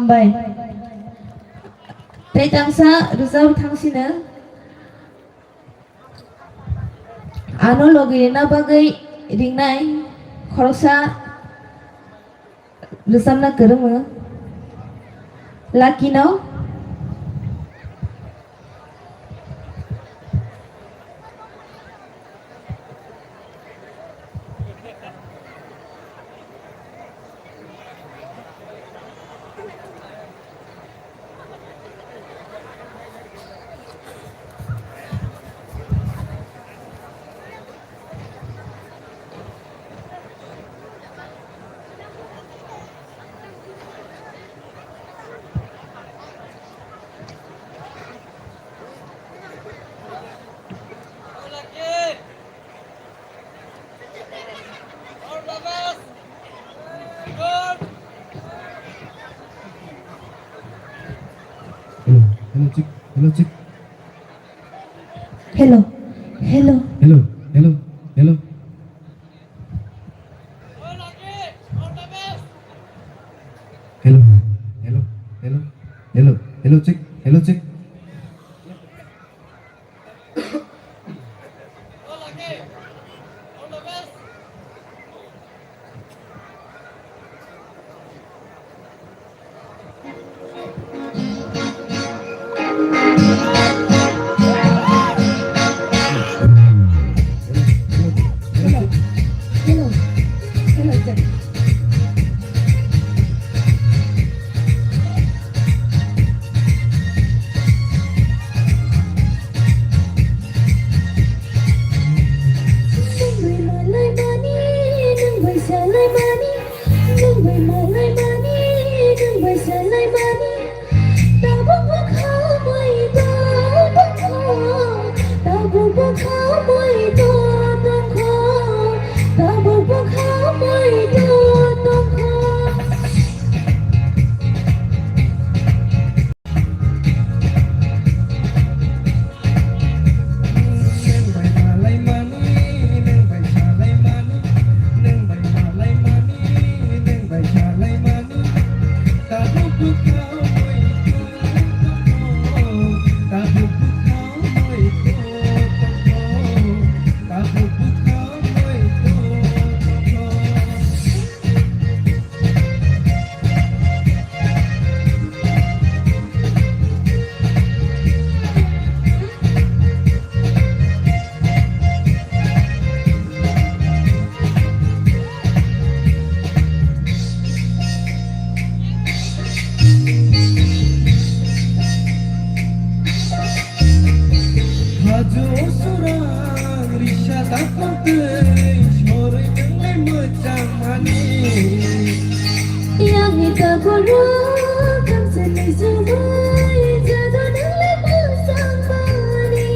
Bai. Tei tangsa rwchap thangsino. Ano logi rina bagwi ringnai khoroksa rwchapna kwrwngmung. Lucky no. Hello, hello, check, hello, check. Hello, hello. Hello, hello, hello. Hello, hello, hello, hello, hello, check, hello, check. Nwng bai malaimani, nwng bai salaimani, nwng bai malaimani, nwng bai salaimani. Tabuk bo khamwi tongkho, tabuk bo khamwi tongkho, tabuk bo khamwi tongkho. Hajo surang risa dakong tei soroi nang le mwchang mani. Yang ni ta goro kamsa ni sumai jado nang le mwchang mani.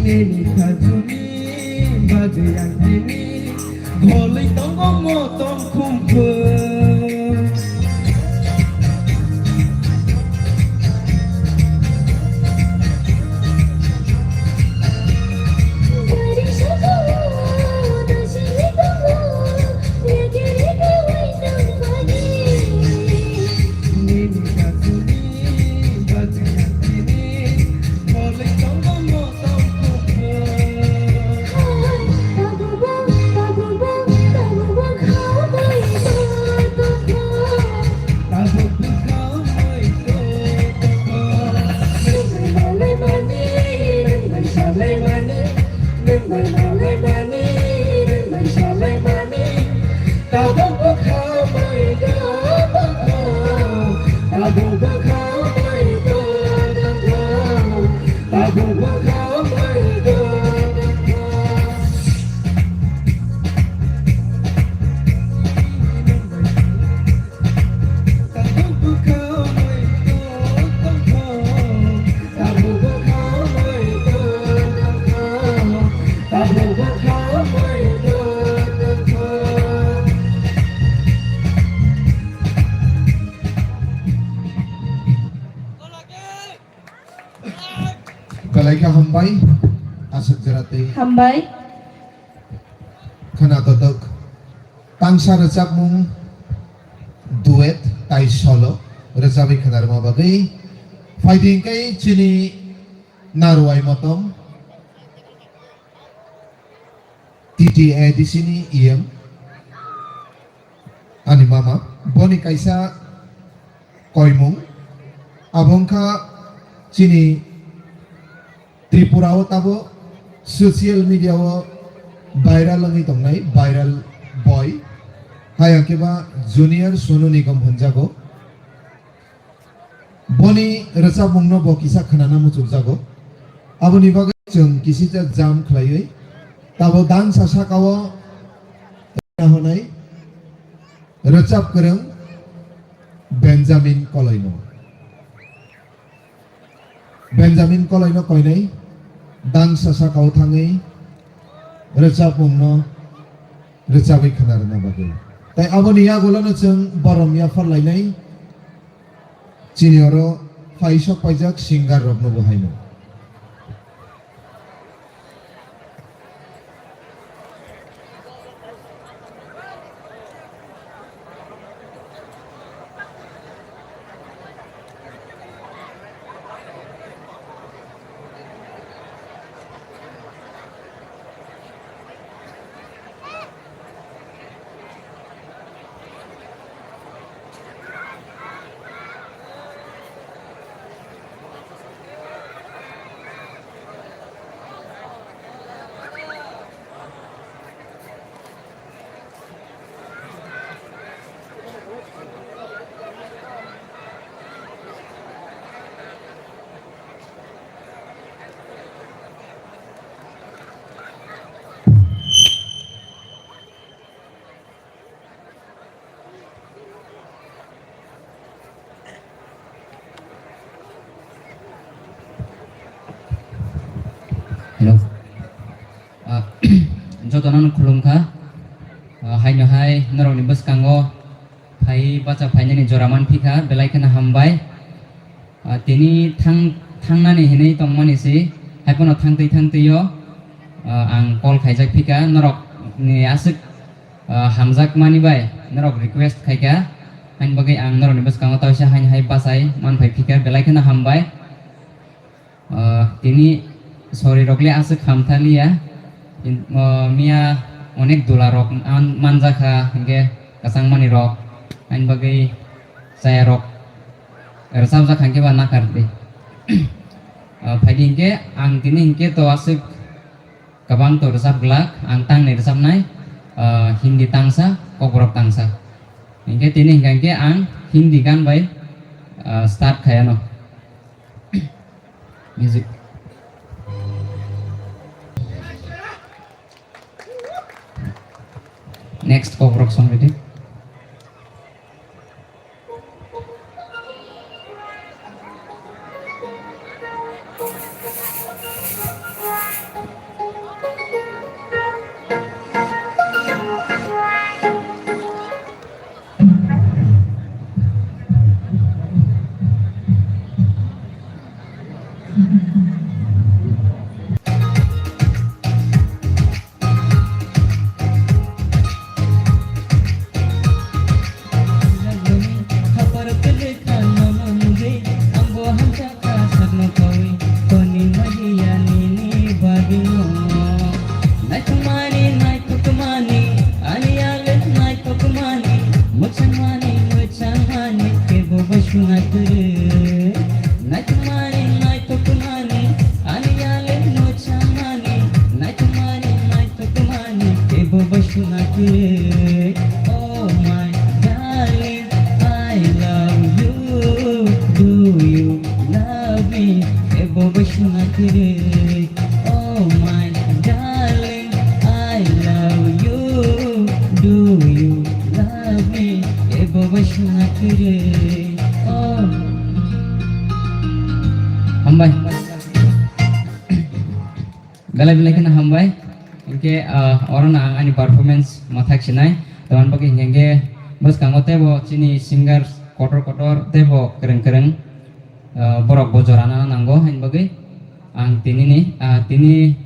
Nini khajuni bagwi ang tini golwi tongo motom khumphwng. Belai khe hambai, aswk jora tei hambai. Khwna totok. Tangsa rwchapmung duet tai solo rwchapwi khwna rwma bagwi. Phaidi hwnkhe chini Naruwai Motom, T T A D C ni E M, ani mama, boni kaisa koimung, abo wngkha chini Tripura o tabo social media o viral wngwi tongnai viral boy, hai hwnkhe ba Junior Sonu Nigam hwnjago. Boni rwchapmungno bo kisa khwnana muchukjago. Aboni bagwi chwng kisisa jam khlaiwi tabo dangsa sakao rwna hwnwi rwchap kwrwng Benjamin Koloino. Benjamin Koloino koinai dangsa sakao thangwi rwchapmungno rwchabwi khwna rwna bagwi. Tai aboni yagulono chwng borom yaphar lainai. Chini oro phaisok paijak singer rokno bo haino. Hello. Ah, jotono khulumkha. Ah, haino hai norokni bwskango phai bacha phainani jora manphikha, belai kheno hambai. Ah, tini thang-, thangnani hinwi tongmani se, haiphano thangtwi thangtwio, ah, ang call khaijak phika, norokni aswk, ah, hamjakmani bai norok request khaika, haini bagwi ang norokni bwskango taisa haini hai bachai manphai phika, belai kheno hambai. Ah, tini sori rok le aswk hamthaliya. In-, ah, miya onek dula rok an-, manjakha, hinkhe kwchangmani rok, ani bagwi chaya rok rwchapjak, hinkhe ba nakardi. Ah, phaidi hinkhe ang tini hinkhe to aswk kwbang to rwchap glak, ang tangni rwchapnai, ah, Hindi tangsa, Kokborok tangsa. Hinkhe tini hinkha hinkhe ang Hindi gan bai, ah, start khayano. Music. Next Kokborok song ready. Sakno kawi toni magiya nini bagino. Naithokmani, naithokmani, ani yale naithokmani, mwchangmani, mwchangmani, kebo bai swnga kwrwi. Naithokmani, naithokmani, ani yale mwchangmani, naithokmani, naithokmani, kebo bai swnga kwrwi. Oh my darling, I love you. Hambai. Belai belai kheno hambai. Hinkhe, ah, oro no ang ani performance mwthak sinai. Tamoni bagwi hinkhe bwskango teibo chini singer kotor kotor teibo kwrwng kwrwng, ah, borok bo jora nana nango haini bagwi ang tini ni, ah, tini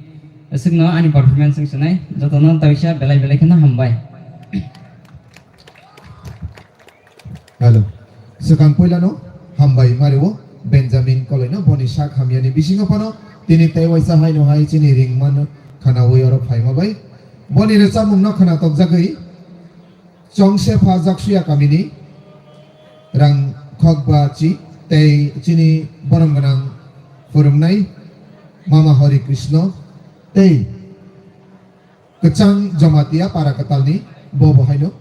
aswkno ani performance wng sinai. Jotono taisa belai belai kheno hambai. Hello. Swkang puilano hambai mario Benjamin Koloino boni sak hamyani bisingo phano tini tei waisa haino hai chini ringmano khwnawi oro phaima bai. Boni rwchapmungno khwna tokjagwi Chongse Pha Jaksuya kamini Rang Khokba chi tei chini borom gwnang phwrwngnai Mama Hari Krishna tei Kwchang Jamatia para kwtalni bo bo haino.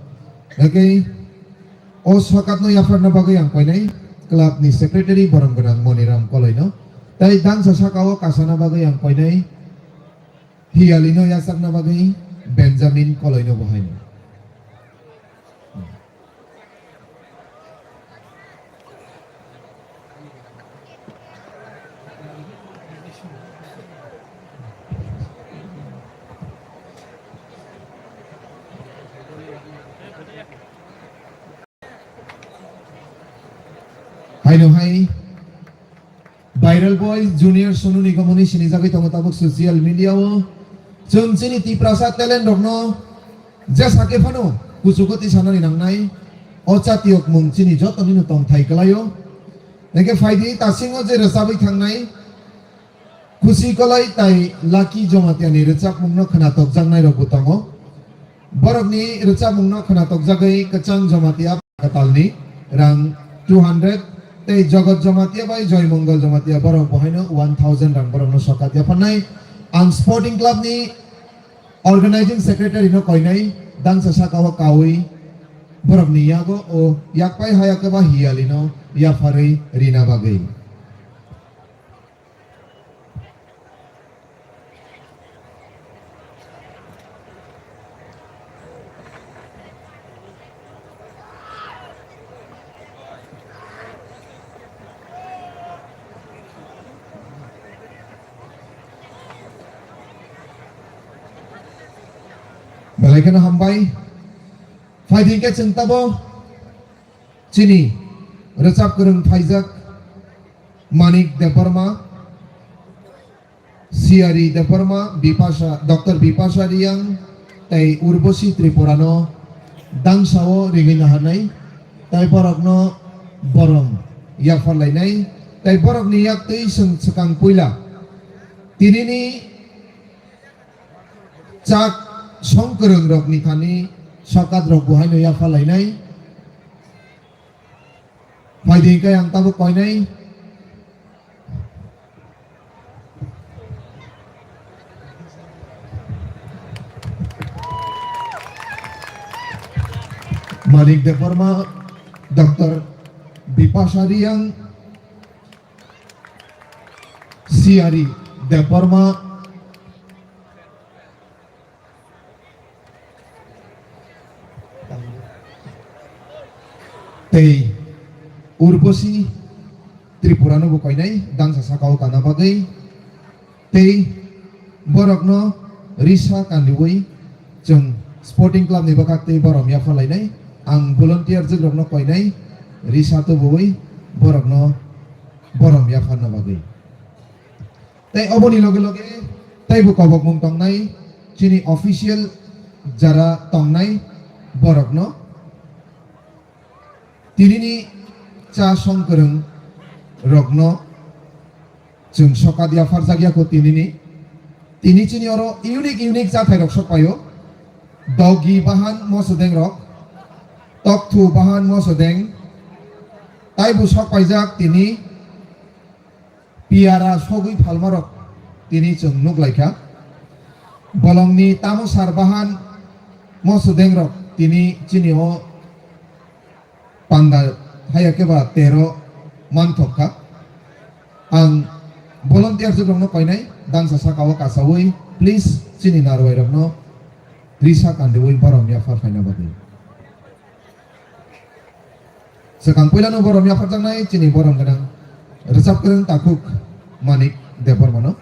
Hwnkhe o sokatno yapharna bagwi ang koinai clubni secretary borom gwnang Moniram Koloino. Tai dangsa sakao kasana bagwi ang koinai Hiyalino yachakna bagwi Benjamin Koloino bo haino. Haino hai Viral Boy Junior Sonu Nigam hwnwi sinijagwi tongo tabuk social media o. Chwng chini Tiprasa talent rokno jesa khe phano kuchugo tisanani nangnai. O chatiyok mung chini jotonino tongthai kwlaio. Hwnkhe phaidi tasingo je rwchabwi thangnai Khusi Kolai tai Lucky Jomatiani rwchapmungno khwnatokjaknai rokbo tongo. Borokni rwchapmungno khwnatokjagwi Kwchang Jamatia kwtalni rang two hundred tei Jogot Jamatia bai Joy Mongol Jamatia borok bo haino one thousand rang borokno sokat yapharnai. Ang Sporting Clubni Organizing Secretary no koinai dangsa sakao kaui borokni yago o yakpai haya keba hiyalino yapharwi rina bagwi. Belai kheno hambai. Phaidi khe chwng tabo chini rwchap kwrwng phaijak Manik Debbarma, Siyari Debbarma, Bipasa, Doctor Bipasa Riyang tei Urbosi Tripurano dangsao ringwi naharnai, tei borokno borom yapharlainai, tei borokni yaktwi chwng swkang puila tinini chak songkwrwng rokni thani sokat rok bo haino yapharlainai. Phaidi khe ang tabuk koinai. Manik Debbarma, Doctor Bipasa Riyang, Siyari Debbarma, tei Urbosi Tripurano bo koinai dangsa sakao kana bagwi tei borokno risa kanriwi chwng Sporting Clubni bwkhak tei borom yapharlainai. Ang volunteer jwkrokno koinai risa tubuwi borokno borom yapharna bagwi. Tei oboni loge loge teibo kobokmung tongnai chini official jara tongnai borokno tinini cha songkwrwng rokno chwng sokat yapharjak yakho tinini. Tini chini oro unique unique chathai rok sokpaio. Dogi bahan mosodeng rok, tokthu bahan mosodeng, taibo sokpaijak tini. Piyara sogwi phalmarok tini chwng nuk lai kha. Bolongni tamo sar bahan mosodeng rok tini chini o panda haya khe ba tero manthok kha. Ang volunteer rokno koinai dangsa sakao kasawi please chini narwai rokno risa kandiwi borom yaphar phaina bagwi. Swkang puilano borom yapharjaknai chini borom gwnang rwchapkwrwng takhuk Manik Debbarmano.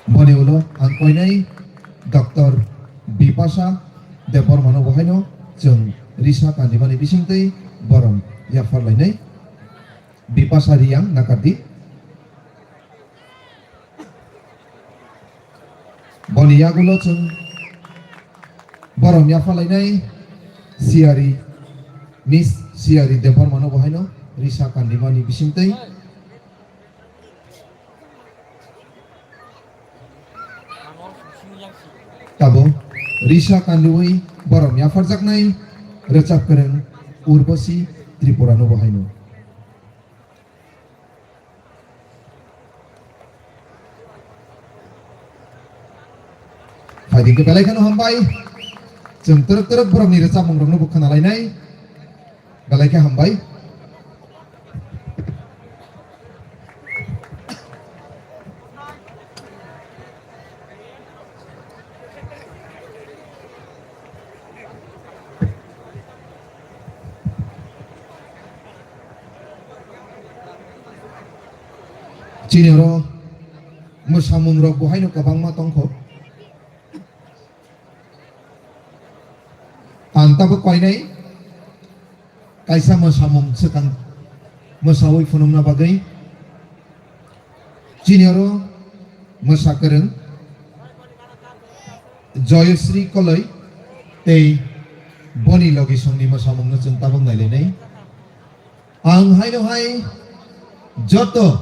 Boni ulo ang koinai Doctor Bipasa Debbarmano bo haino chwng risa kandimani bisingtwi borom yapharlainai. Bipasa Riyang nakardi. Boni yagulo chwng borom yaphalainai Siyari, Miss Siyari Debbarmano bo haino risa kandimani bisingtwi. Tabo risa kandiwi borom yapharjaknai rwchap kwrwng Urbosi Tripurano bo haino. Phaidi khe belai kheno hambai. Chwng twrwk twrwk borokni rwchapmungrokno bo khwnalainai. Belai khe hambai. Chini oro mwsamung rok bo haino kwbangma tongkho. Ang tabuk koinai kaisa mwsamung swkang mwsawi phunukna bagwi. Chini oro mwsa kwrwng Joyasri Koloi tei boni logisongni mwsamungno chwng tabuk nailainai. Ang haino hai joto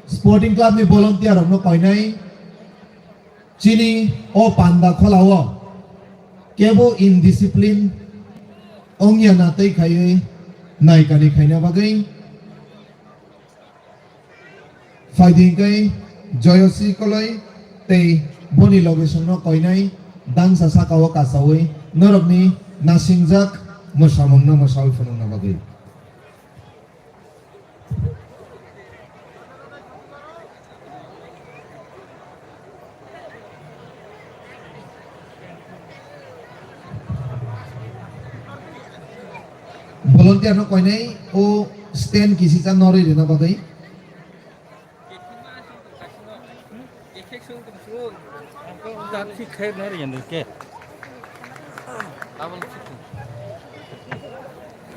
sporting club ni volunteer rokno koinai. Chini o panda kholao kebo indiscipline wngya na tei khaiwi naikani khaina bagwi phaidi hwnkhe Joyasri Koloi tei boni logisongno koinai dangsa sakao kasawi norokni nasingjak mwsamungno mwsawi phunukna bagwi. Volunteer no koinai o stand kisisa norwi rwna bagwi.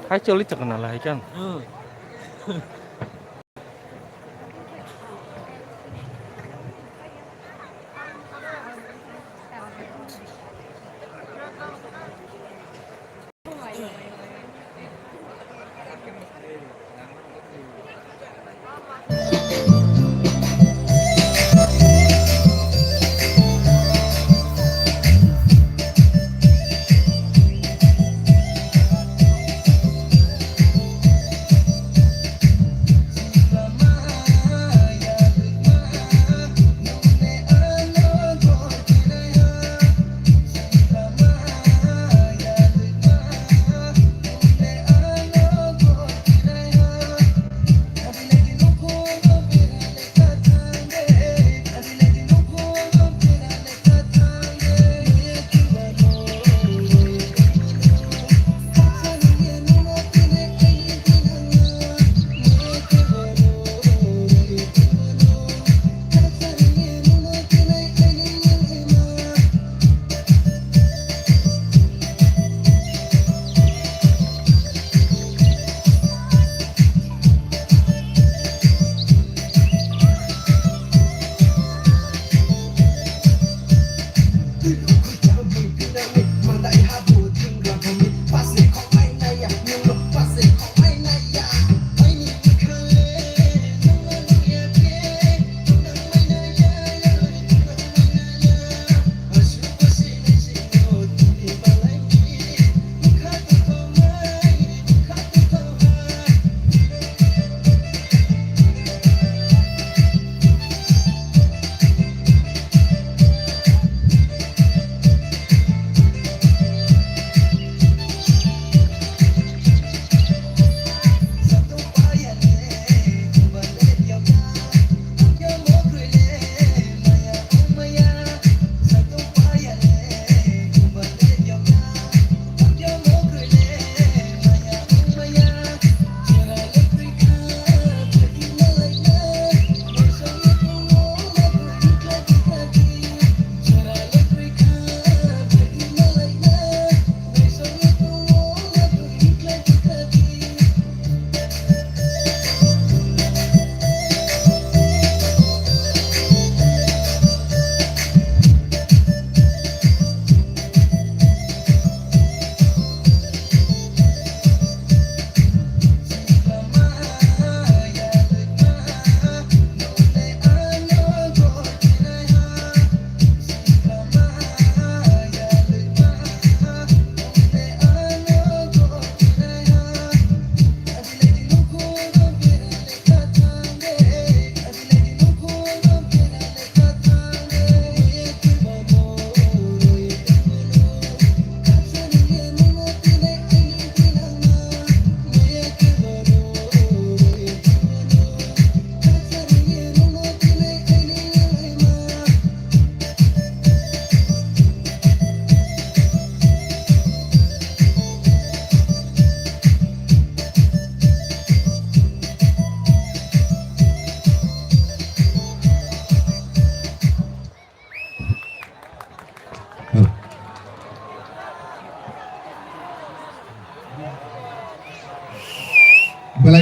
Hai choli chakna la hai kan.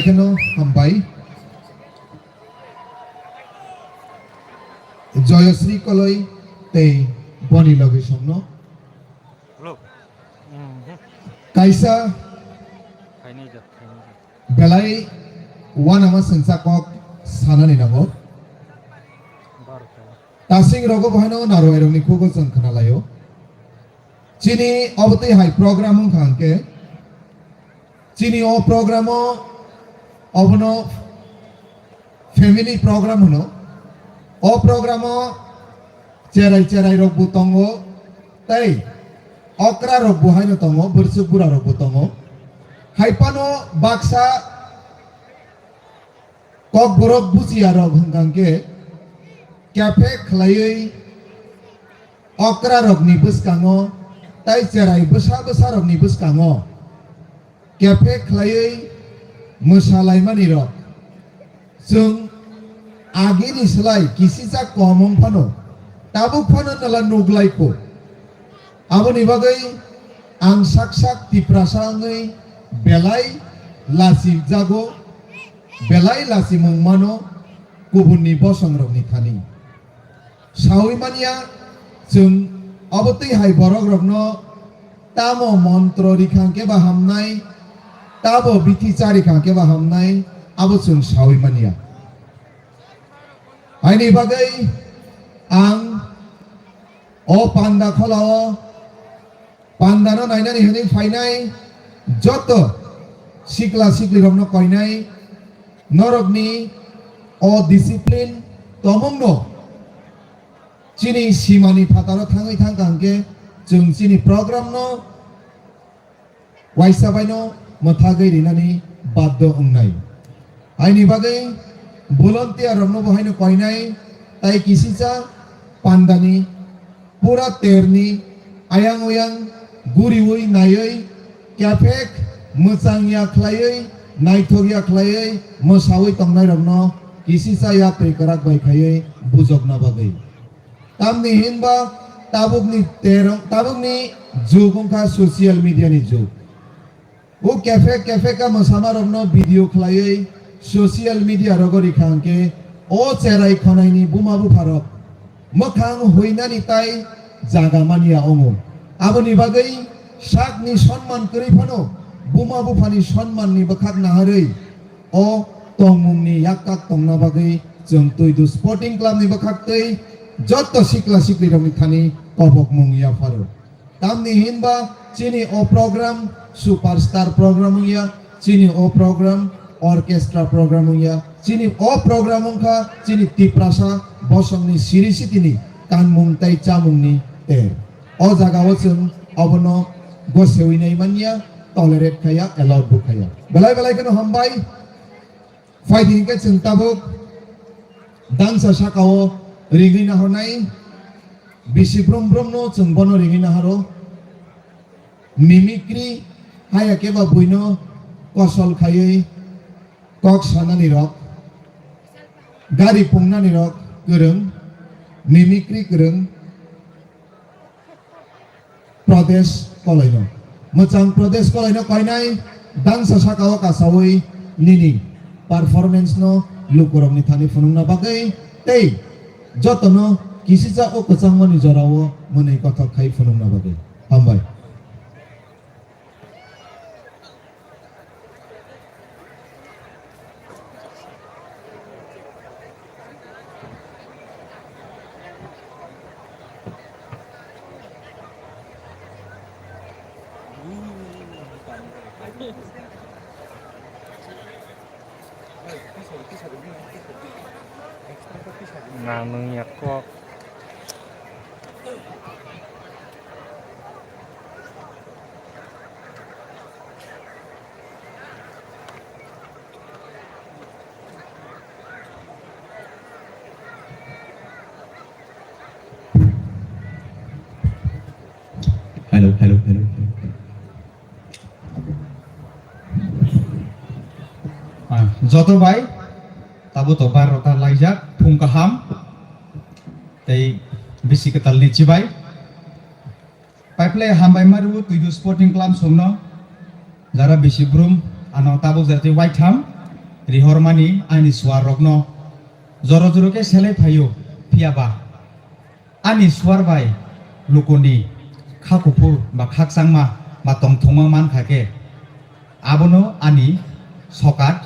Keno hambai. Joyasri Koloi tei boni logisongno. Hello. Mhm. Kaisa Khainai jak, khainai jak. Belai uanama sengsa kok sanani nango. Bar khainai. Tasing rogo bohaino narwai rokni khugo chwng khwnalaio. Chini obotwi hai program wngkha hwnkhe, chini o program o obono family program hwno. O program o cherai cherai rok bo tongo, tei okra rok bo haino tongo, bwrwswk bura rok bo tongo. Hai phano baksa Kokborok bujiya rok hwnkha hwnkhe kephe khlaiwi okra rokni bwskango tei cherai bwsa bwsa rokni bwskango kephe khlaiwi mwsalaimani rok chwng agini slai kisisa kom wng phano tabuk phano nwla nuklaikho. Aboni bagwi ang sak sak Tiprasa wngwi belai lachikjago, belai lachimung mano kubunni bosongrokni thani. Saui manya chwng obotwi hai borokrokno tamo montro rikha hwnkhe ba hamnai, tamo bithi cha rikha hwnkhe ba hamnai, abo chwng saui manya. Haini bagwi ang o panda kholao pandano nainani hwnwi phainai joto sikla siklirokno koinai norokni o discipline tongmungno chini simani phataro thangwi thangkha hwnkhe chwng chini programno waisa baino mwthagwi rinani baddo wngnai. Haini bagwi volunteer rokno bo haino koinai tai kisisa pandani pura terni ayang oyang guriwi naiwi kephek mwchang ya khlaiwi naithok ya khlaiwi mwsawi tongnai rokno kisisa yapri kwrak bai khaiwi bujokna bagwi. Tamni hinba tabukni terong, tabukni jug wngkha social media ni jug. O kephek kephek ka mwsama rokno video khlaiwi social media rogo rikha hwnkhe o cherai khwnaini buma bupha rok mwkhang huinani tai jaga manya wngo. Aboni bagwi sakni sonman kwrwi phano buma buphani sonmanni bwkhak naharwi o tongmungni yak kak tongna bagwi chwng Twidu Sporting Club ni bwkhak twi joto sikla sikli rokni thani kobokmung yapharo. Tamni hinba chini o program superstar program wngya, chini o program orchestra program wngya, chini o program wngkha chini Tiprasa bosongni siri sitini kanmung tei chamungni ter. O jagao chwng obono gosewi nai manya, tolerate khaya, allowed bo khaya. Belai belai kheno hambai. Phaidi hinkhe chwng tabuk dangsa sakao ringwi nahornai, bisi brum brumno chwng bono ringwi nahoro. Mimicry haya khe ba buino kosol khaiwi kok sanani rok, gari pungnani rok kwrwng, mimicry kwrwng. Pradesh Kolaino. Mwchang Pradesh Kolaino koinai dangsa sakao kasawi nini performance no lukurokni thani phunukna bagwi tei jotono kisisa o kwchangmani jorao mwnwi kothok khai phunukna bagwi. Hambai. Nanung ya kok. Hello, hello, hello, hello. Ah, joto bai, tabo to barota laijak, phung kaham, tei bisi kwtal ni chibai. Paiple hambai maru Twidu Sporting Club songno, jara bisi brum, ano tabuk jati waitham, rihormani ani suarrokno joro joro khe selai phaio, phiya ba ani suar bai lukuni kha kuphur ba khakchangma ba tongthokma man kha khe, abono ani sokat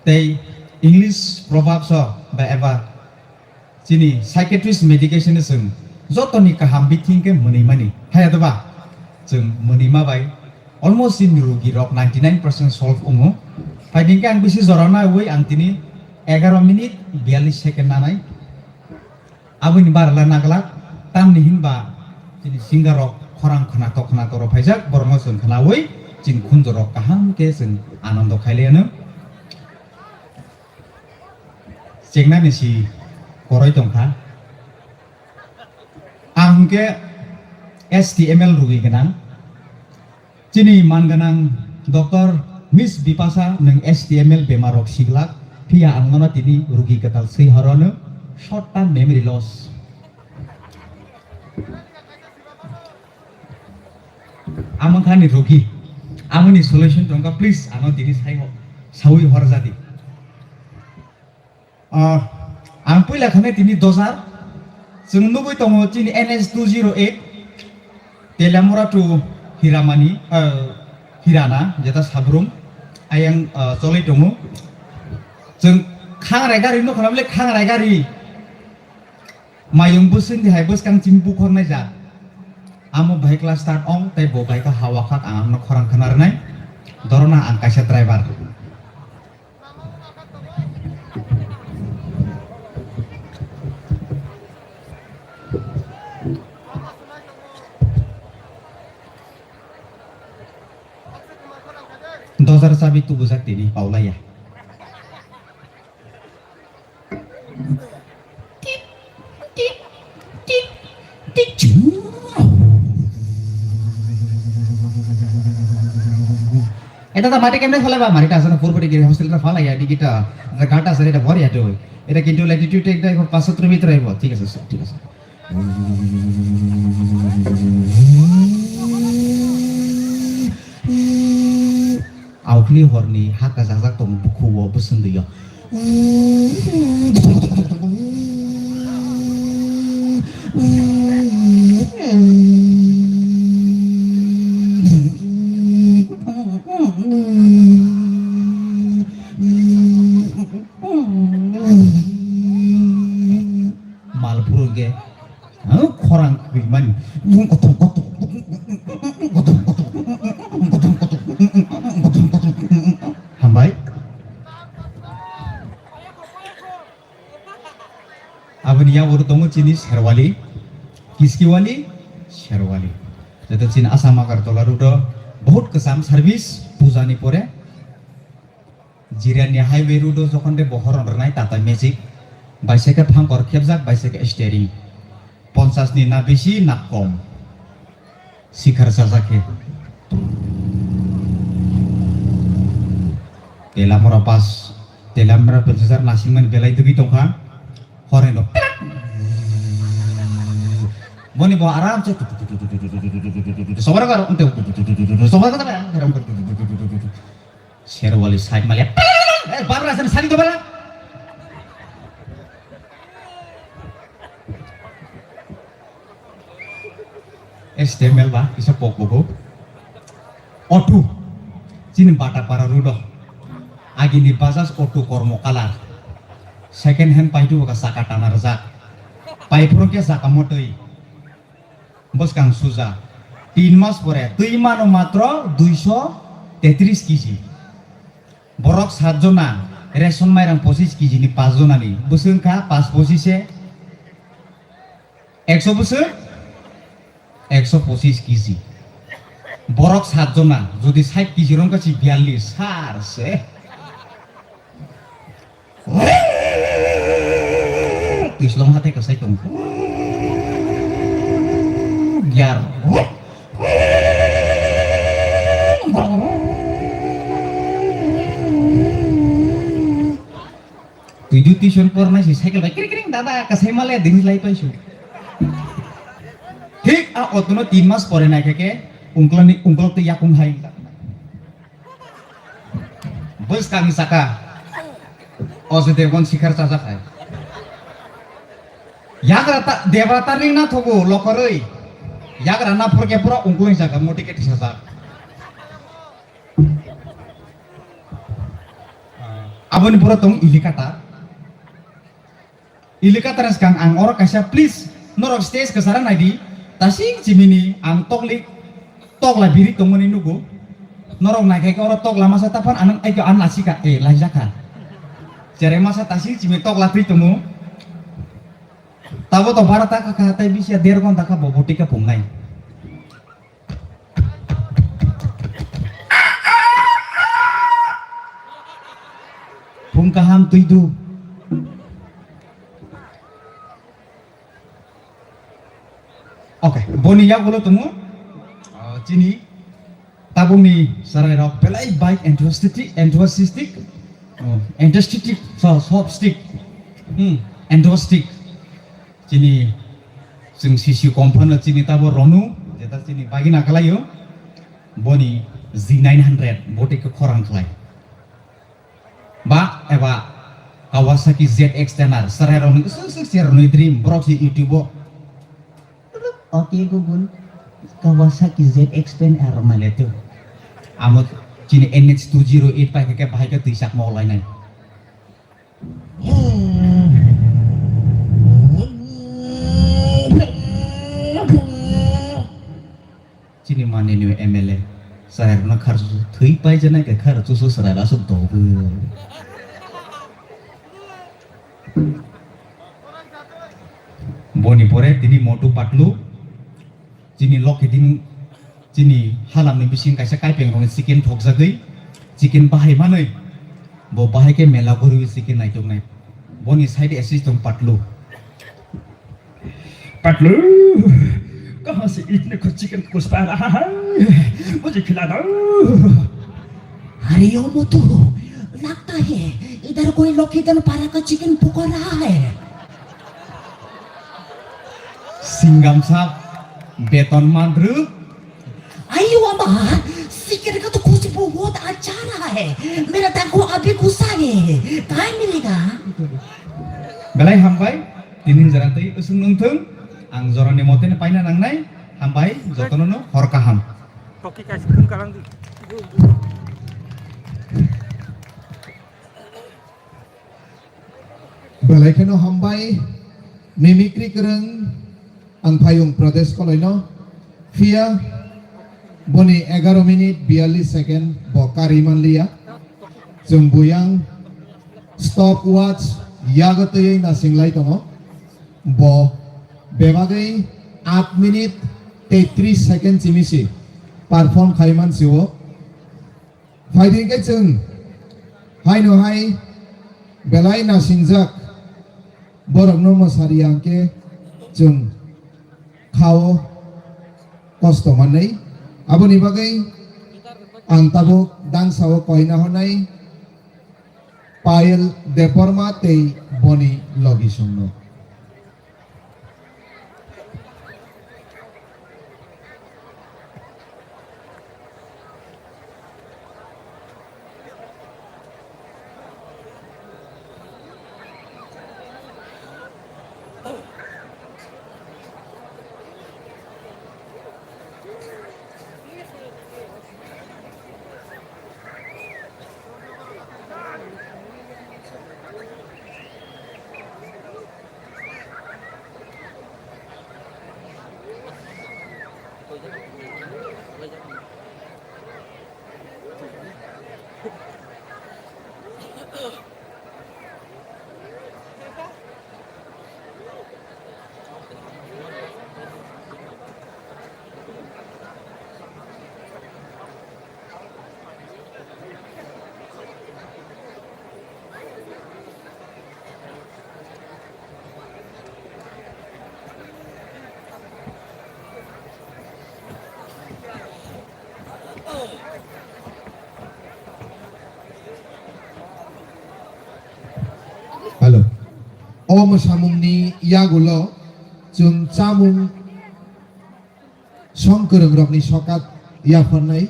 tei English proverbs o ba eba chini psychiatrist medication no chwng jotoni kaham bithing khe mwnwi mani. Haya doba? Chwng mwnwi ma bai almost chini rugi rok ninety nine percent solve wngo. Phai din khe ang bisi jora naiwi ang tini egaro minute biyallis second nanai. Aboni barala naglak tamni hinba chini singer rok khorang khwnatok khwnatok rok phaijak, borokno chwng khwnawi chini khunjorok kaham khe chwng anondo khailaiano. Chengnani si koroi tongkha. Ang hwnkhe S T M L rugi gwnang. Chini man gwnang Doctor Miss Bipasa nwng S T M L bemar rok siglak, phiya ang nono tini rugi kwtal swi horono short term memory loss. Amang khani rogi, amoni solution tongkha, please ano tini sai ho, sawi horjadi. Ah, ang puila khane tini dojar, chwng nugwi tongo chini N S two zero eight, Telamura to Hiramani, ah, Hirana, jeta Sabrum, ayang, ah, cholai tongo. Chwng khangrai gari no khanamle khangrai gari. Mayung bwswk di hai bwskang chini bukhornai jak. Amo bahai class start ong tei bo bahai khe hawa khak ang ano khorang khna rwnai. Dorona ang kaisa driver. Dojar chabi tubujak tini paulaiya. এটা তো মাটি কেমনে ফেলে বা মাটিটা আসলে পূর্ব দিকে হোস্টেলটা ফালা ইয়া দিকে এটা গাটা আসলে এটা ভরে আটো। এটা কিন্তু ল্যাটিটিউড একটা এখন পাঁচশো মিটার আইব। ঠিক আছে, স্যার, ঠিক আছে। Aokni horni ha kajajak tongo bukhuo bwswndwio. Mal phuru ge, ha, khorang kwrwi mani. Hambai. Aboni yago tongo chini Sherwali, Kiskiwali, Sherwali. Joto chini Assam Agartala road o bahut kwcham service puja ni pore. Jirani highway road o jokhon de bohor rwnai Tata Magic, baisake phangkor khepjak, baisake steering. Ponchas ni na bisi na kom. Sikhar sajak khe. Telamura bus, Telamura passenger nasingmani belai dugui tongkha. Horeno. Boni bo aram se. Sobara karo unte. Sobara karo. Sherwali side male. Eh, babra sen sari dobala. S T M L ba, kisa pok bogo. Auto. Chini Batapara road o. Agini Bajaj auto kormo kalar. Second hand paitu ka saka tana rajak. Pai phuru ke saka motoi. Bwskang suja. Tin mas pore twi mano matro duiso tetris kg. Borok sat jona, ration mairang pochis kg ni pas jona ni. Bwswk wngkha pas pochis se ekso bwswk? Ekso pochis kg. Borok sat jona, jodi sait kg rwngkha si biyallis, sar se. Twislong hathai kwsai tong. Gyar. Twi du tuition pornai si cycle bai kring kring dada kwsai male dini lai paisu. Thik a auto no tin mas pore naikha khe ungklani, ungklok tei yakung hai. Bwskangni saka. Ajay Devgan sikhar chajak hai. Yagra ta, Debra ta ring na thogo lokoroi. Yagra na phurke pura ungkul hingjak, moti ke tisajak. Aboni pura tong Ilikata. Ilikata na skang ang oro kaisa, please, norok stage kwchara naidi. Tasing chimini ang toklik, tokla biri tongmani nugo. Norok naikhai khe oro tokla masa tapan anang aiko an lasika, eh, laijakha. Cherai masa tasing chimi tokla twi tongo. Tabo to bara ta kha kha, tai bisi ya der ghonta kha bo boti kha pungnai. Phung kaham twi du. Okay, boni yagulo tongo, ah, chini tabukni chwrairok belai bai enthusiastic, enthusiastic, oh, enthusiastic, so, soft stick, hmm, enthusiastic. Chini, chwng sisi komphano chini tabo Ronu, jeta chini bagina kalaio, boni G nine hundred boti khe khorang khlai. Ba, eba Kawasaki Z X ten R, chwrairokni swk swk chwrairokni dream, borok se YouTube-o. Okay, Google, Kawasaki Z X ten R male tu. Amo chini N H two zero eight pai khe bahai khe twi chakma olainai. Chini manini M L A. Chwrairokno khar chuchu thwi paijaknai khe khar chuchu chwrai aswk dogo. Boni pore tini Motu Patlu. Chini lokhidin, chini halamni bising kaisa kaipeng rokni chicken thokjagwi, chicken bahai manwi, bo bahai khe mela guriwi chicken naituknai. Boni side assist tong Patlu. Patlu, kahan se itne ko chicken kuch pa raha hai? Mujhe khila do. अरे ओ मोटू, लगता है इधर कोई लोखीधर पारा का चिकन पुकार रहा है। Singgam sap, beton madru. अयो अम्मा, चिकन का तो खुशबू बहुत अच्छा रहा है। मेरा तंखो अभी गुस्सा है। कहाँ मिलेगा? Belai hambai, tini jora tei usung nungthung, ang jorani moteno paina nangnai, hambai, jotono no hor kaham. Toki kaisa phone kalang di. Belai kheno hambai, mimicry kwrwng ang phayung Pradesh koloino. Phiya boni egaroh minute biyallis second bo karwi manliya. Chwng buyang stopwatch yago twiwi nasinglai tongo. Bo bebagwi aat minute tetris second chimisi perform khai mansio. Phaidi khe chwng haino hai belai nasingjak borokno mwsari ya hwnkhe chwng khao kosto manwi. Aboni bagwi ang tabuk dangsao koina hwnwi Payal Debbarma tei boni logisongno. Hello. O mwsamungni yagulo chwng chamung songkwrwngrokni sokat yapharnai.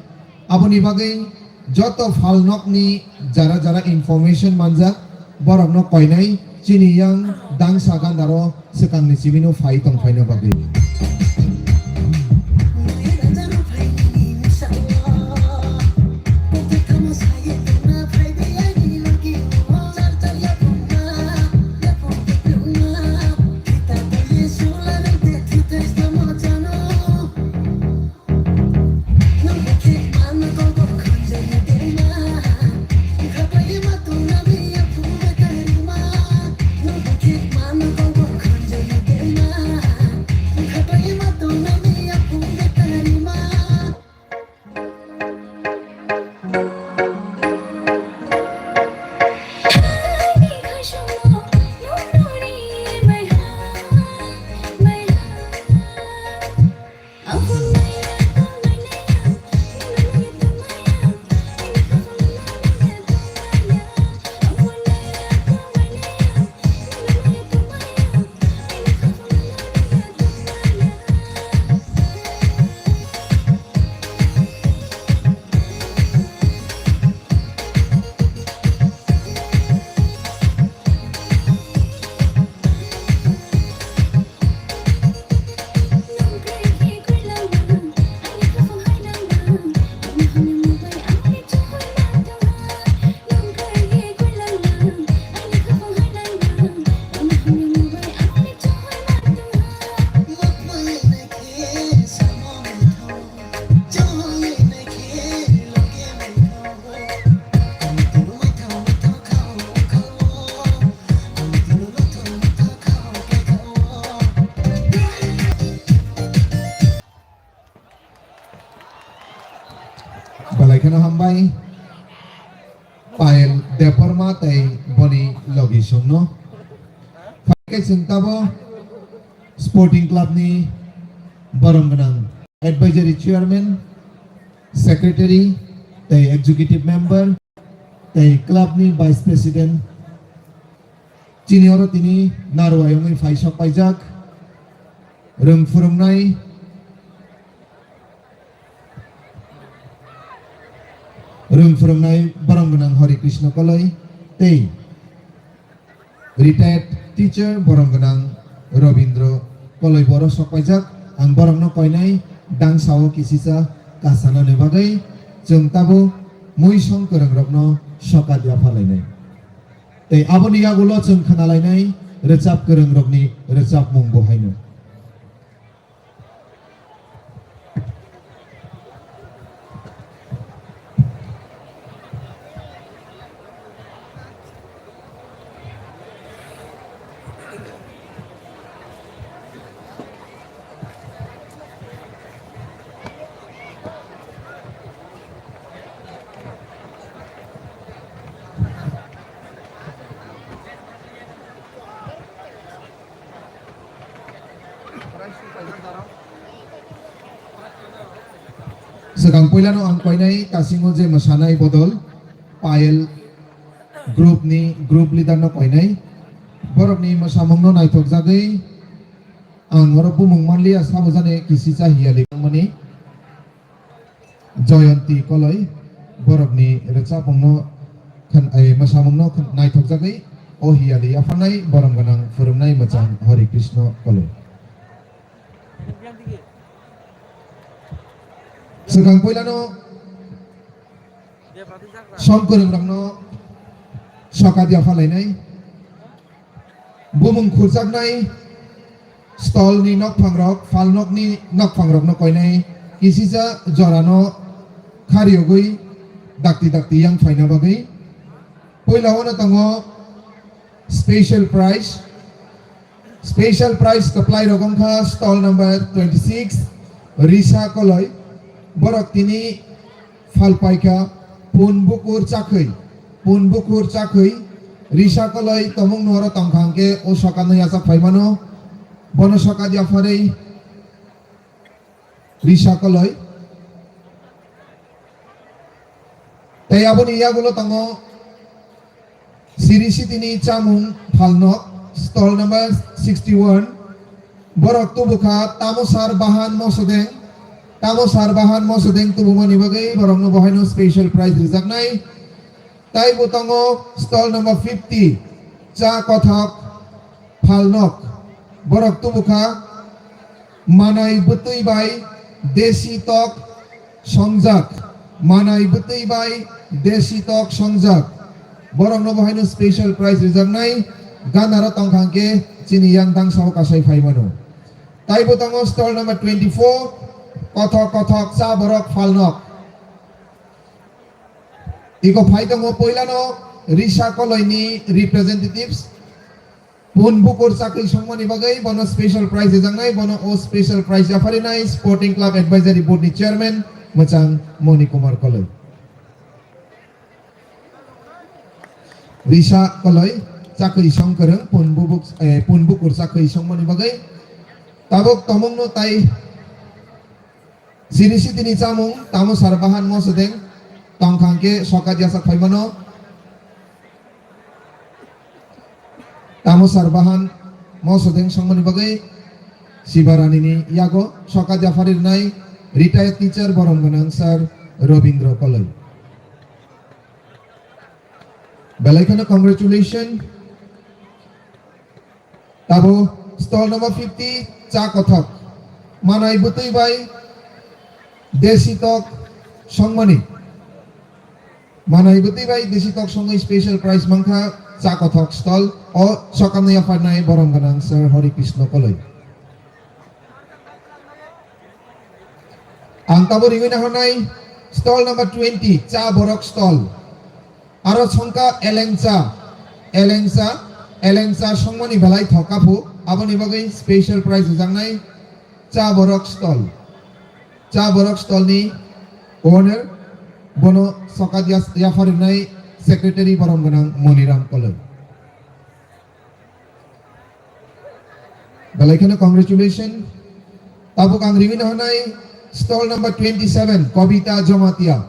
Aboni bagwi joto phalnokni jara jara information manjak, Borokno koinai chini yang dangsa gandaro swkangni chimino phai tongphaina bagwi. Belai kheno hambai Payal Debbarma tei boni logisongno. Phai khe chwng tabo Sporting Club ni borom gwnang Advisory Chairman, Secretary tei Executive Member tei Club ni Vice President. Chini oro tini narwai wngwi phai sok paijak. Rwng phwrwngnai, rwng phwrwngnai borom gwnang Hari Krishna Koloi tei retired teacher borom gwnang Robindra Koloi boro sok paijak. Ang borokno koinai dangsa o kisisa kasanani bagwi chwng tabuk muisong kwrwngrokno sokat yapha lainai. Tei aboni yagulo chwng khna lainai rwchap kwrwngrokni rwchapmung bo haino. Swkang puilano ang koinai kasingo je mwsanai bodol Payal group ni group leader no koinai. Borokni mwsamungno naithokjagwi ang oro bumung manliya, sabo jani kisisa hiyali mani. Joyonti Koloi borokni rwchapmungno khn-, ai, mwsamungno khn-, naithokjagwi o hiyali yapharnai borom gwnang phwrwngnai mwchang Hari Krishna Koloi. Swkang puilano song kwrwngrokno sokat yapha lainai. Bumung khurjaknai stall ni nokphangrok, phalnokni nokphangrokno koinai kisisa jorano khariyogwi dakti dakti yang phaina bagwi. Puila wano tongo special prize. Special prize kwplai rok wngkha stall number twenty six, Risa Koloi. Borok tini phalpaikha pun bukur chakhwi, pun bukur chakhwi Risa Koloi tomung nuhoro tongkha hwnkhe o sokat no yachak phaimano, bono sokat yapharwi Risa Koloi. Tei aboni yagulo tongo Siri Sitini chamung phalnok, stall number sixty one. Borok tubukha Tamosar Bahan Mosodeng. Tamosar Bahan Mosodeng tubumani bagwi borokno bohaino special prize rijaknai. Tai bo tongo stall number fifty, Cha kothok phalnok. Borok tubukha manai bwtwi bai desi tok songjak. Manai bwtwi bai desi tok songjak. Borokno bo haino special prize rijaknai ganaro tongkha hwnkhe chini yang dangsa o kasai phai mano. Taibo tongo stall number twenty-four, kothok kothok cha borok phalnok. Iko phai tongo poilano Risa Koloini representatives. Pun bukur chakri songmani bagwi bono special prize rijaknai, bono o special prize yapharinai Sporting Club Advisory Board ni Chairman mwchang Moni Kumar Koloi. Risa Koloi chakri song kwrwng pun bubuk, eh, pun bukur chakri songmani bagwi tabuk tomongno tai Siri sitini chamung tamo sar bahan mosodeng tongkha hwnkhe sokat yasa phaimano. Tamo sar bahan mosodeng songmani bagwi Sibarani ni yago sokat yaphari rwnai retired teacher borom gwnang sir Robindra Koloi. Belai kheno congratulation. Tabo stall number fifty, cha kothok. Manai bwtwi bai desi tok songmani. Manai bwtwi bai desi tok songwi special prize mankha cha kothok stall. O sokamni yapharnai borom gwnang sir Hari Krishna Koloi. Ang tabo ringwi nahornai stall number twenty, cha borok stall. Aro songkha elengcha, elengcha, elengcha songmani belai thok kaphu, aboni bagwi special prize rijaknai cha borok stall. Cha borok stall ni owner bono sokat yas-, yapharinai secretary borom gwnang Moniram Koloi. Belai kheno congratulation. Tabuk ang ringwi nahornai stall number twenty-seven, Kobita Jamatia.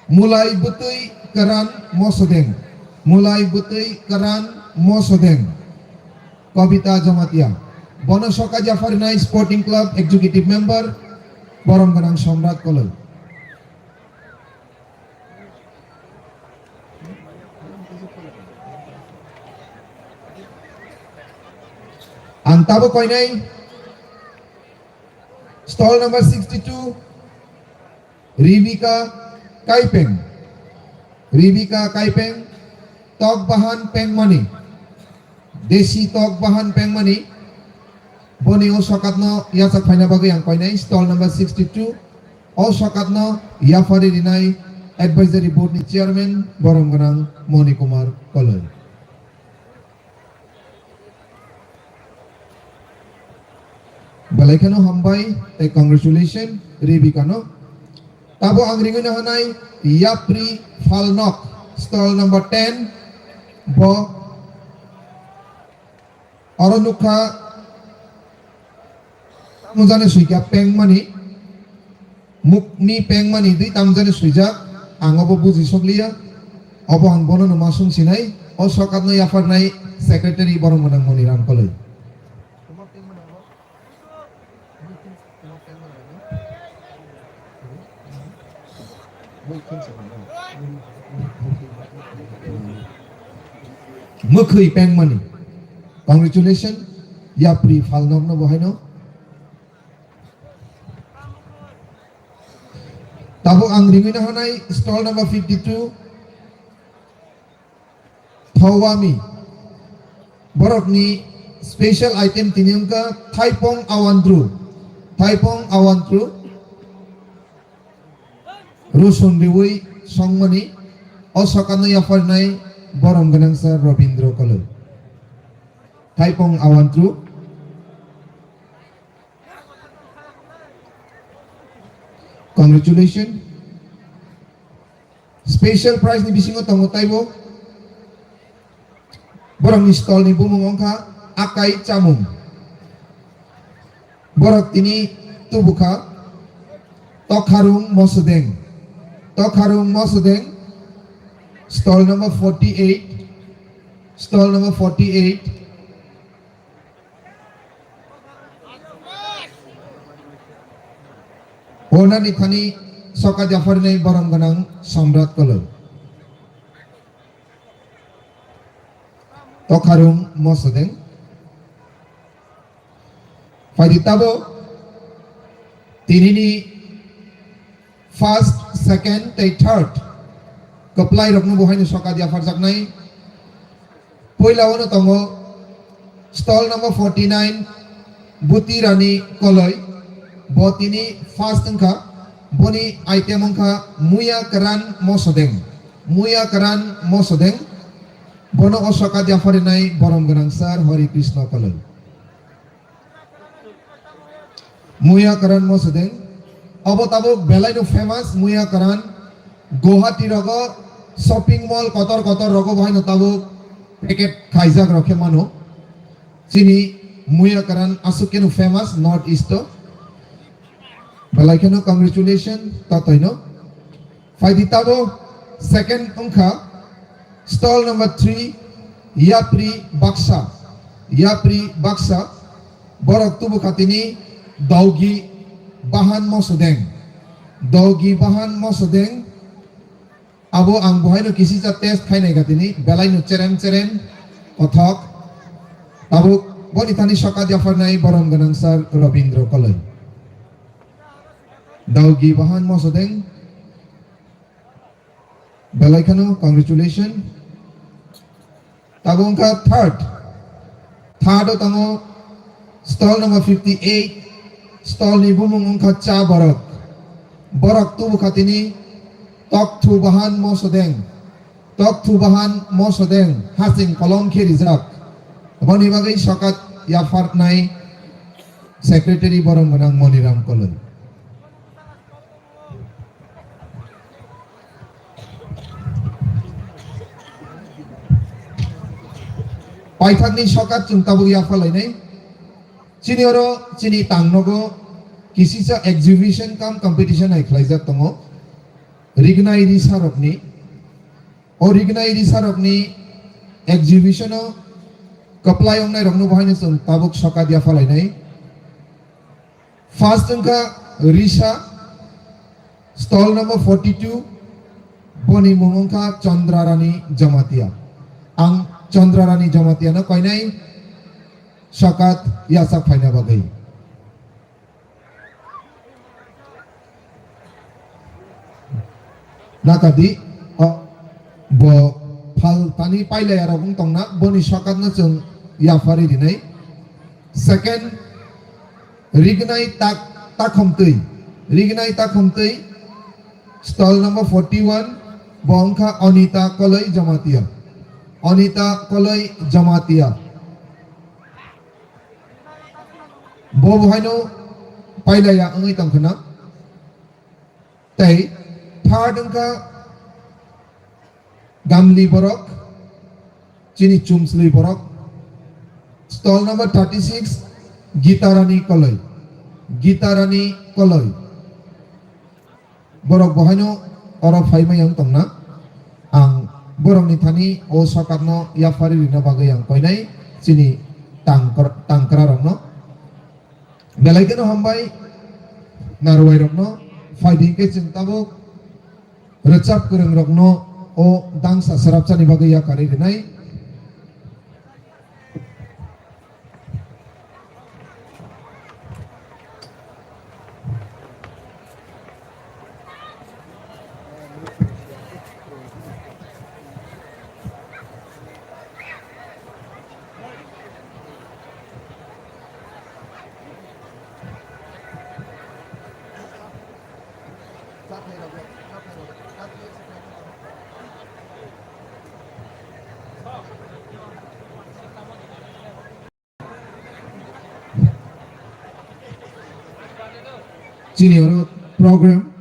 Mulai bwtwi kwran mosodeng. Mulai bwtwi kwran mosodeng. Kobita Jamatia. Bono sokat yapharinai Sporting Club Executive Member, borom gwnang Somrat Koloi. Ang tabo koinai stall number sixty-two, Ribika Kaipeng. Ribika Kaipeng, tok bahan pengmani. Desi tok bahan pengmani. Boni o sokatno yachak phaina bagwi ang koinai stall number sixty-two. O sokatno yaphari rinai advisory board ni chairman borom gwnang Moni Kumar Koloi. Belai kheno hambai tei congratulation Ribika no. Tabo ang ringwi nahornai Yapri Phalnok, stall number ten, bo oro nukha tamo jani suikha pengmani, mukni pengmani dui tamo jani suijak, ang obo buji sokliya, obo ang bono no ma sung sinai, o sokatno yapharnai secretary borom gwnang Moniram Koloi. Mwkhwi pengmani. Congratulations, Yapri Phalnokno bo haino. Tabuk ang ringwi nahornai stall number fifty-two. Thowami. Borokni special item tini wngkha thaipong awantru. Thaipong awantru. Rosun riwi songmani. O sokano yapharnai borom gwnangsa Robindra Koloi. Thaipong awantru. Congratulations. Special prize ni bisingo tongo taibo. Borokni stall ni bumung wngkha Akai Chamung. Borok tini tubukha Tokharung Mosodeng. Tokharung Mosodeng, stall number forty-eight. Stall number forty-eight. Owner ni thani soka japharnai borom gwnang Samrat Koloi. Tokharung Mosodeng. Phaidi tabuk tinini first, second tei third kwplai rokno bo haino sokat yapharjaknai. Puila ono tongo stall number forty nine, Buti Rani Koloi. Bo tini first wngkha. Boni item wngkha Muya Karan Mosodeng. Muya Karan Mosodeng. Bono o sokat yapharinai borom gwnang sir Hari Krishna Koloi. Muya Karan Mosodeng. Obo tabuk belaino famous Muya Karan. Guwahati rogo shopping mall kotor kotor rogo bo haino tabuk packet khaijak rok khe mano. Chini Muya Karan aswk keno famous North East o. Belai kheno congratulations totoi no. Phaidi tabuk second wngkha stall number three, Yapri Baksa. Yapri Baksa, borok tubu khatini Dogi Bahan Mosodeng. Dogi Bahan Mosodeng, abo ang bohaino kisisa test khainai khatini, belaino cherem cherem, kothok. Tabuk boni thani sokat yapharnai borom gwnang sir Robindra Koloi. Dogi Bahan Mosodeng. Belai kheno congratulations. Tabuk wngkha third. Third o tongo stall number fifty eight. Stall ni bumung wngkha Cha Borok. Borok tubu khatini Tokthu Bahan Mosodeng. Tokthu Bahan Mosodeng hasing kolom khe rijak. Boni bagwi sokat yapharnai secretary borom gwnang Moniram Koloi. Paithakni sokat chwng tabuk yaphalainai. Chini oro chini tangnogo kisisa exhibition cum competition hai khlaijak tongo. Rignai risarokni, o rignai risarokni exhibition o kwplai ongnairokno bohaino chwng tabuk sokat yaphalainai. First wngkha Risa, stall number forty two, boni mung wngkha Chandra Rani Jamatia. Ang Chandra Rani Jamatia no koinai sokat yachak phaina bagwi. Nakadi, o, bo phal tani pailaya rok wng tongna, boni sokat no chwng yaphari rinai. Second, Rignai tak, takhomtwi. Rignai takhomtwi, stall number forty one, bo wngkha Anita Koloi Jamatia. Anita Koloi Jamatia. Bo bohaino pailaya wngwi tongkhwna. Tei third wngkha Gamli borok, chini chumsli borok. Stall number thirty six, Gita Rani Koloi. Gita Rani Koloi. Borok bohaino oro phaimai ang tongna. Ang borokni thani o sokat no yaphari rina bagwi ang koinai chini tangkra-, tangkra rokno. Belai kheno hambai narwai rokno, phaidi hwnkhe chwng tabuk rwchap kwrwng rokno o dangsa swrapchani bagwi yakarwi rwnai. Chini oro program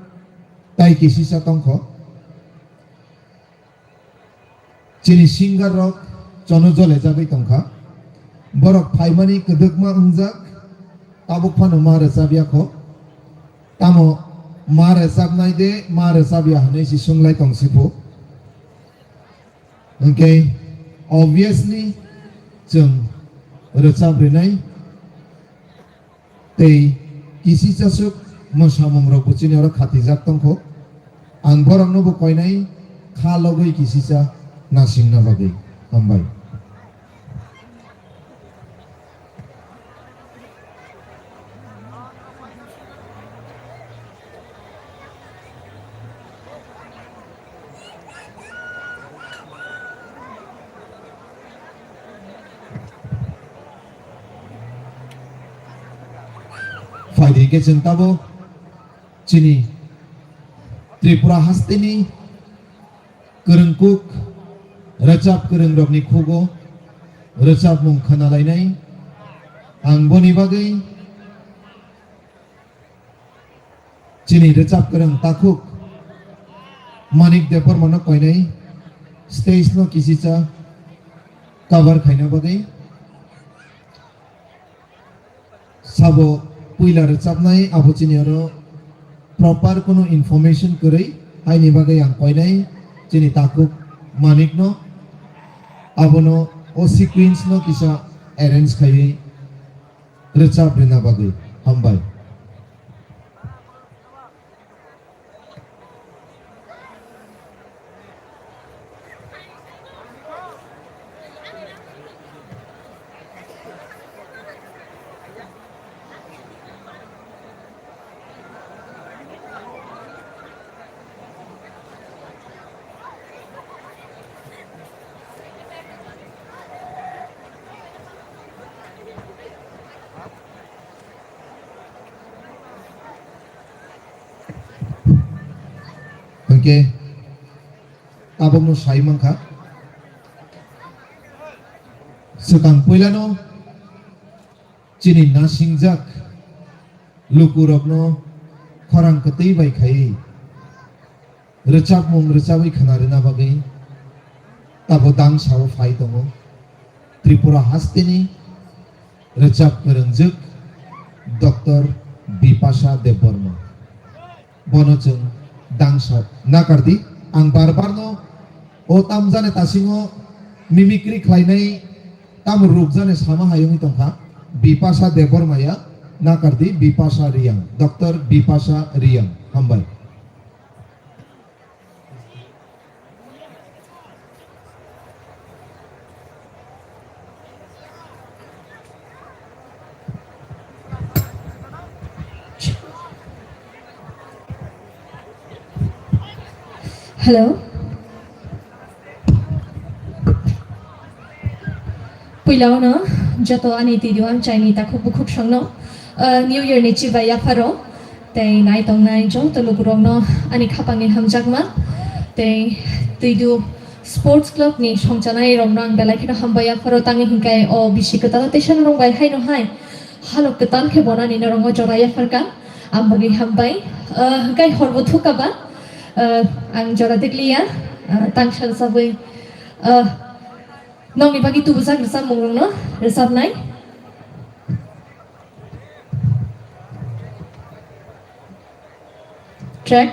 tai kisisa tongkho. Chini singer rok chono jole jagwi tongkha. Borok phaimani kwdwkma wngjak, tabuk phano ma rwchapya kho. Tamo ma rwchapnai de, ma rwchapya hwnwi si sunglai tong sipho. Hwnkhe obviously chwng rwchap rinai. Tei kisisa swk mwsamung rok bo chini oro khatijak tongkho. Ang borok no bo koinai kha logwi kisisa nasingna bagwi. Hambai. Phaidi khe chwng tabuk chini Tripura hasteni kwrwngkuk rwchap kwrwngrokni khugo rwchapmung khwnalainai. Ang boni bagwi chini rwchap kwrwng takhuk Manik Debbarmano koinai stage no kisisa cover khaina bagwi. Sabo puila rwchapnai, abo chini oro proper kunu information kwrwi, haini bagwi ang koinai chini takhuk Manikno, abono o sequence no kisa arrange khaiwi rwchap rwna bagwi. Hambai. Hwnkhe tabukno sai mankha, swkang puilano chini nasingjak lukurokno khorang kwtwi bai khaiwi rwchapmung rwchabwi khwna rwna bagwi tabo dangsao phai tongo Tripura hasteni rwchap kwrwngjwk Doctor Bipasha Debbarma. Bono chwng dangsa nakardi. Ang bar barno o tamjani tasingo mimicry khlainai tamo rukjani sama hai wngwi tongkha. Bipasha Debbarmaya nakardi, Bipasha Riyang, Doctor Bipasha Riyang. Hambai. Hello. Puila o no joto ani twi o amchaini takhuk bukhuk songno, ah, New Year ni chibai yapharo tei nai tongnai joto lukurokno ani khapangni hamjakma tei twidu Sports Club ni songchanairokno ang belai kheno hambai yapharo, tangwi hinkhe o bisi kwtal teisa norok bai haino hai halok kwtal khe bonani norokno jora yapharkha, ang boni hambai, ah, hinkhe horbo thukaba, ah, ang jora dekliya, ah, tangsa rwchabwi, ah, Nokni bagwi tubujak rwchapmungrokno rwchapnai. Track.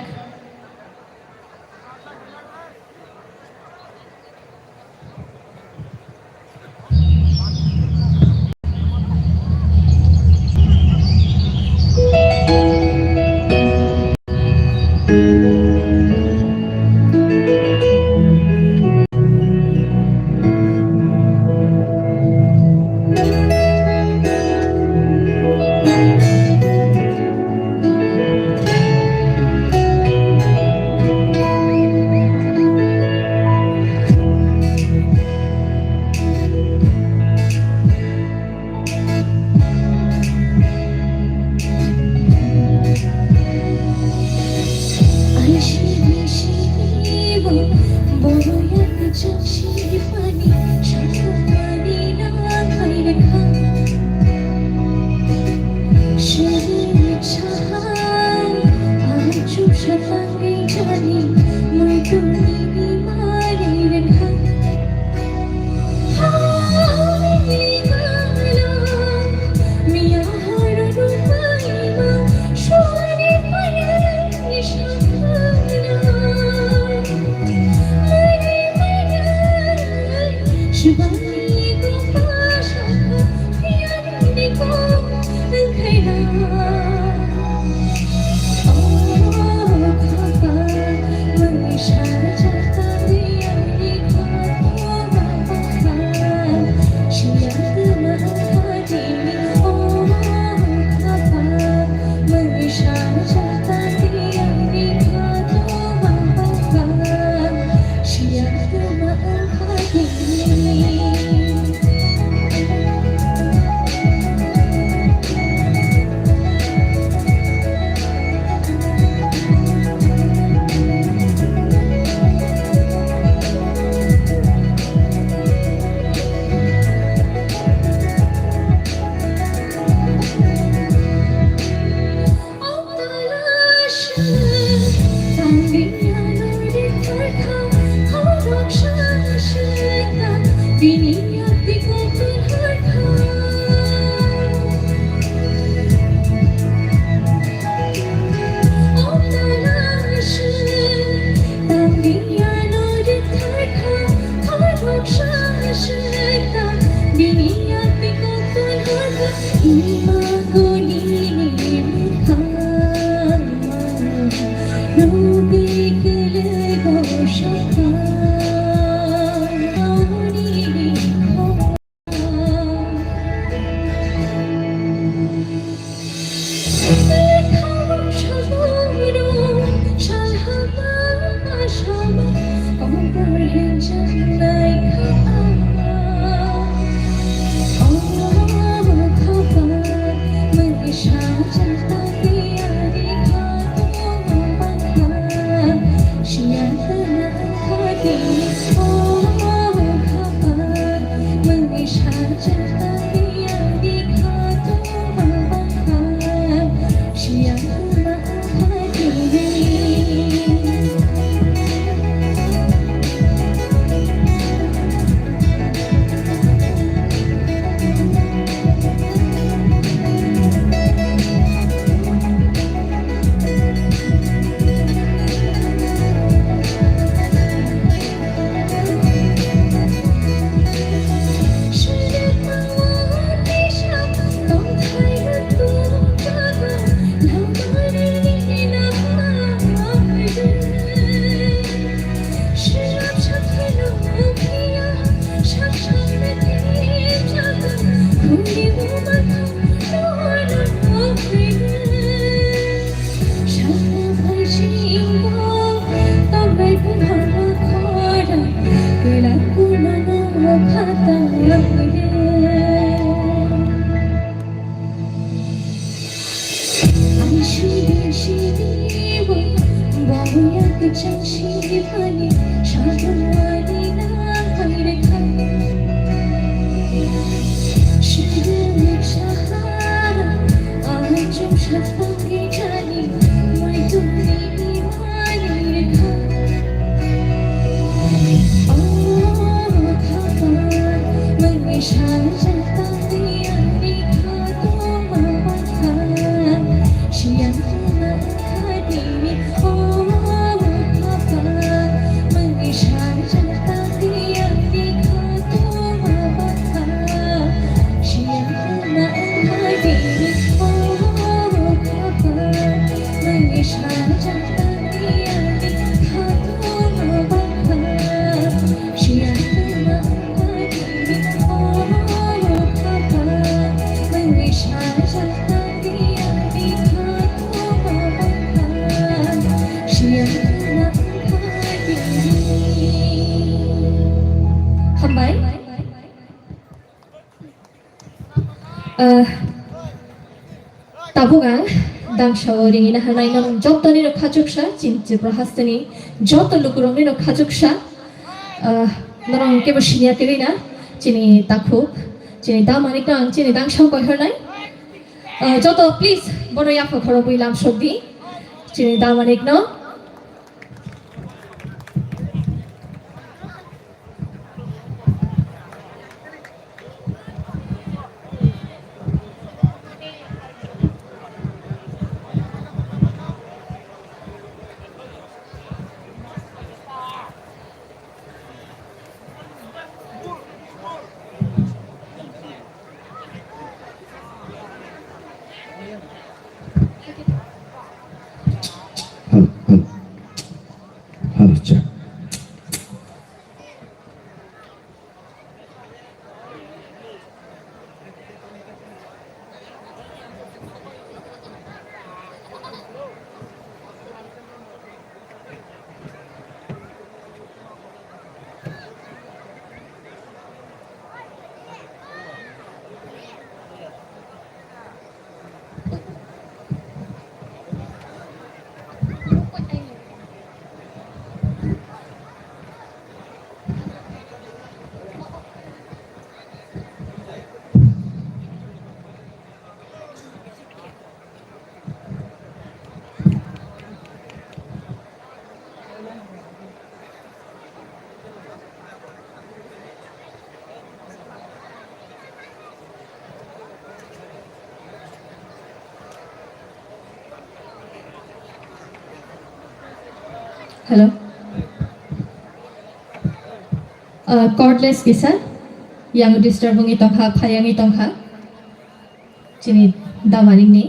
Hambai. Ah, tabuk ang dangsa o ringina hanai norok joto ni rok khachuksa, chini Tripura hasteni joto lukurok ni rok khachuksa. Ah, norok kebo sinya kwrwi na, chini takhuk, chini damanik no ang chini dangsa o koi hornai. Ah, joto please bono yapha khorokwi lamsok di, chini damanik no. Hello, hello. Hello, check. Hello. Uh, cordless kisa, yang disturb wngwi tongkha, phayangwi tongkha, chini damanik ni.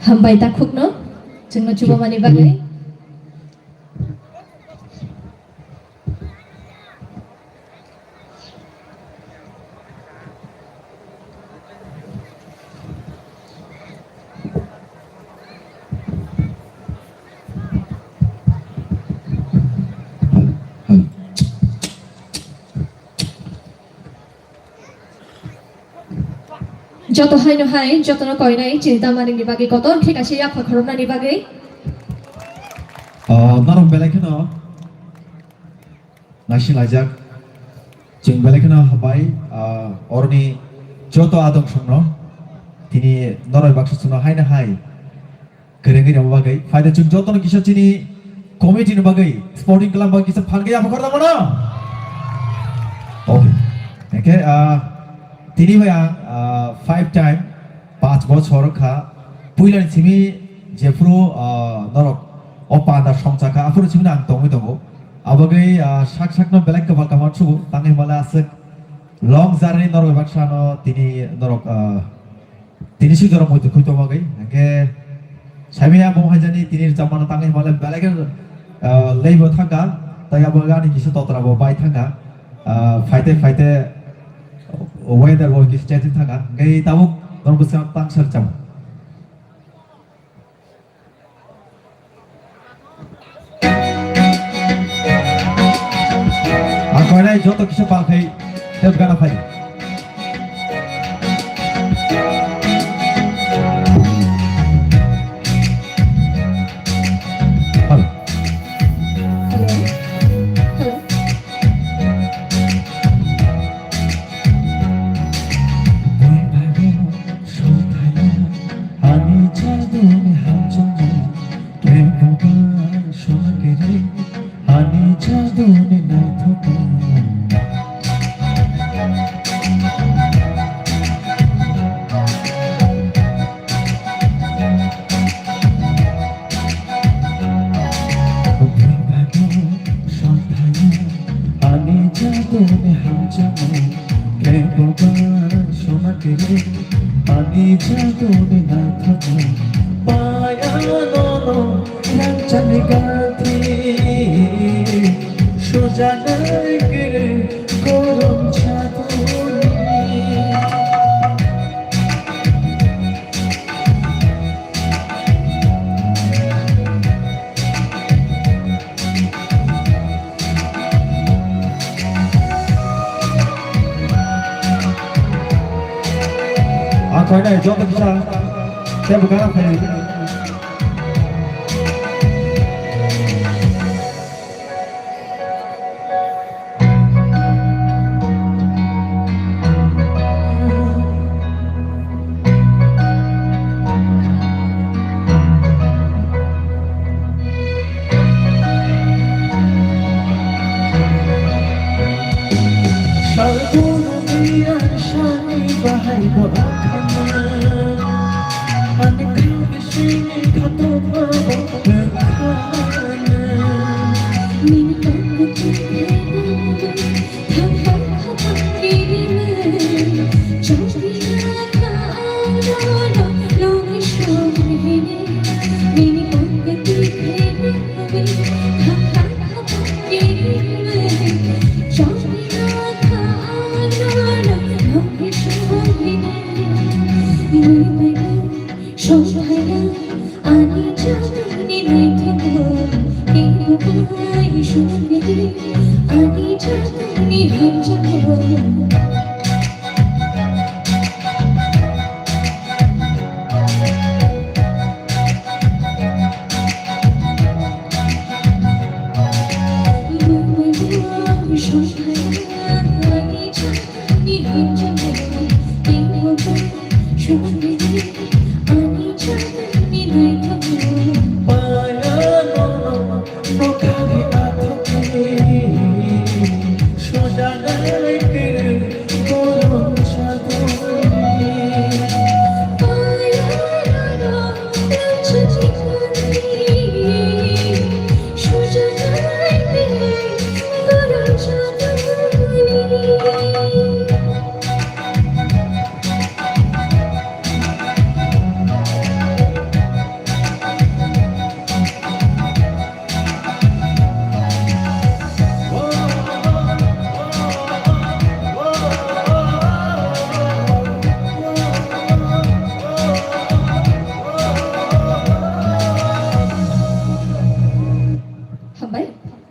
Hambai takhukno chwngno chubamani bagwi. Joto haino hai, jotono koinai chini damani ni bagwi kotor khe kaisa yapha khoroknani bagwi. Ah, norok belai kheno naising laijak. Chwng belai kheno hambai, ah, oroni joto adong songno. Tini norok baksa chwngno haino hai kwrwngwi rwma bagwi. Phaida chwng jotono kisa chini committee ni bagwi, sporting club bagwi kisa phan khe yapha khorokna mano? Okay. Hwnkhe, ah, tini bai ang, ah, five time, panch bochor kha. Puilani simi jephuru, ah, norok o panda songcha kha, aphuru simi ang tongwi tongo. Abagwi, ah, sak sakno belai kwbang kwbang sugo, tangwi mala aswk long journey norok baksa no tini norok, ah, tini swijoro muitu khuito bagwi. Hwnkhe saimaya bo haijani tini rwchapmano tangwi hwnbahle belai khe, ah, leibo thangkha, tei abo ani kisa totra bo bai thangkha. Ah, phaite phaite weather bo kisa change thangkha. Hwnkhe tabuk norok bwskango tang sar chamo. Ang koinai joto kisa pal khai tep gana phai. Hal. Hello. Hello. Ani jaduni hamjakmung, keboba songkiri, ani jaduni naithokmung. Ani jaduni hamjakmung, keboba songkiri, ani jaduni naithokmung. Paya nono rangchakni gati, sujanai kiri korom jaduni. Ang koinai joto kisa tebo gana phai. Salpurni ang sani bahai bo akhana. Ani khabi sini khatungma bo wngkhana. Nini tongmung thangbang khatang kiri mung. Chongri na kha ang no no longni shongri hini. Nini tongmung thangbang khatang Hambai.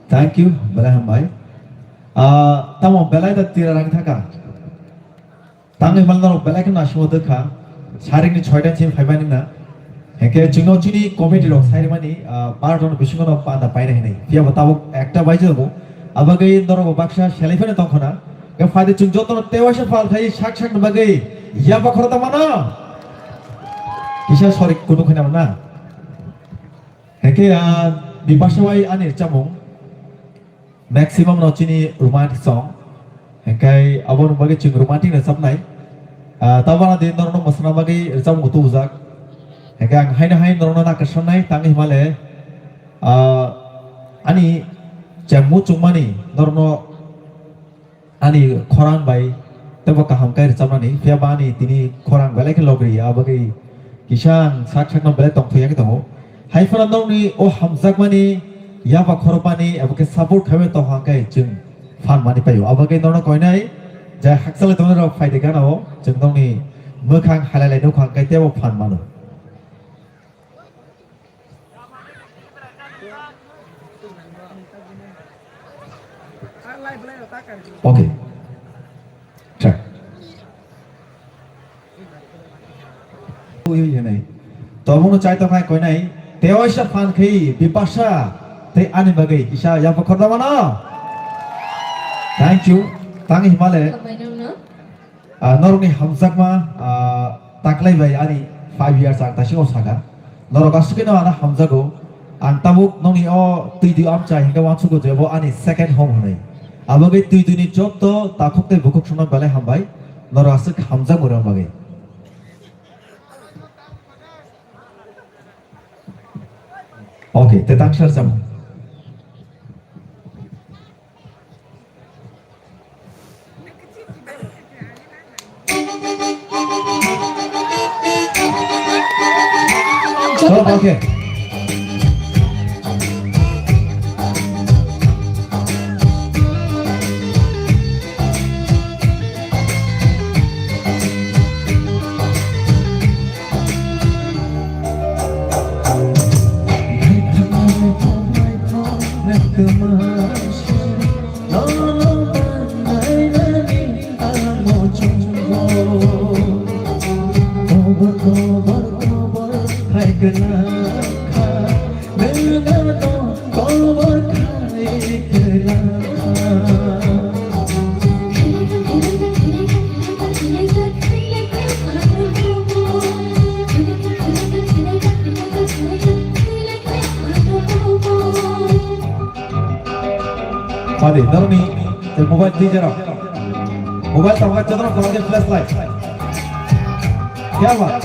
Thank you, belai hambai. Ah, tamo belai da tira rang thaka. Tangwi mal norok belai kheno naisingmo dwkha. Saringni soita simi phaimani na. Hengke chwngno chini committee rok sairmani, ah, bar ton bisingo no panda paina hinwi. Phiya bo tabuk ekta baijak bo. Abagwi norok bo baksa selai phano tongkhona. Ke phaidi chwng jotono tewaisa pal khai sak sak ni bagwi yaba khorokda mano. Kisa sorik kutung khaina na. Hengke, ah, Bipasha bai ani chamung. Maximum no chini romantic song. Hingkai abo ni bagwi chwng romantic rwchapnai. Ah, tabana din norokno mwsana bagwi rwchapmung tubujak. Hingkai ang haino hai norokno nakarsanai tangwi himale, ah, ani chengmu chungmani norokno ani khorang bai teibo kaham kai rwchapnani, phiya ba ani tini khorang belai khe logri ya, abagwi kisa ang sak sakno belai tongthok ya khe tongo. Hai phano nokni o hamjakmani yaba khorokmani abo khe support khaiwi tongkha hwnkhe chwng phan mani paio. Abo khe nono koinai jai hakchalai tongnai rok phaidi gana o chwng nokni mwkhang halai lai nukha hwnkhe teibo phan mano. Okay. Track. Ui, ui, ui, nai. Tobungno chai tongkha koinai. Tewaisa phan khe Bipasha tei ani bagwi kisa yapha khorda mano. Thank you. Tang himale. Hambai nokno. Ah, norokni hamjakma, ah, taklai bai ani five years ang taisiko saka. Norok aswkino ano hamjago. Ang tabuk nokni o twi twi amchai hingke uansugo je bo ani second home hwnwi. Abagwi twi twini jotto takhuk tei bukhuk songno belai hambai. Norok aswk hamjakmani bagwi. Okay, te tang sar chamo. Stop, okay. Padi, norokni mobile twi jera. Mobile tongkha jotono tongkha flashlight. Kya baat?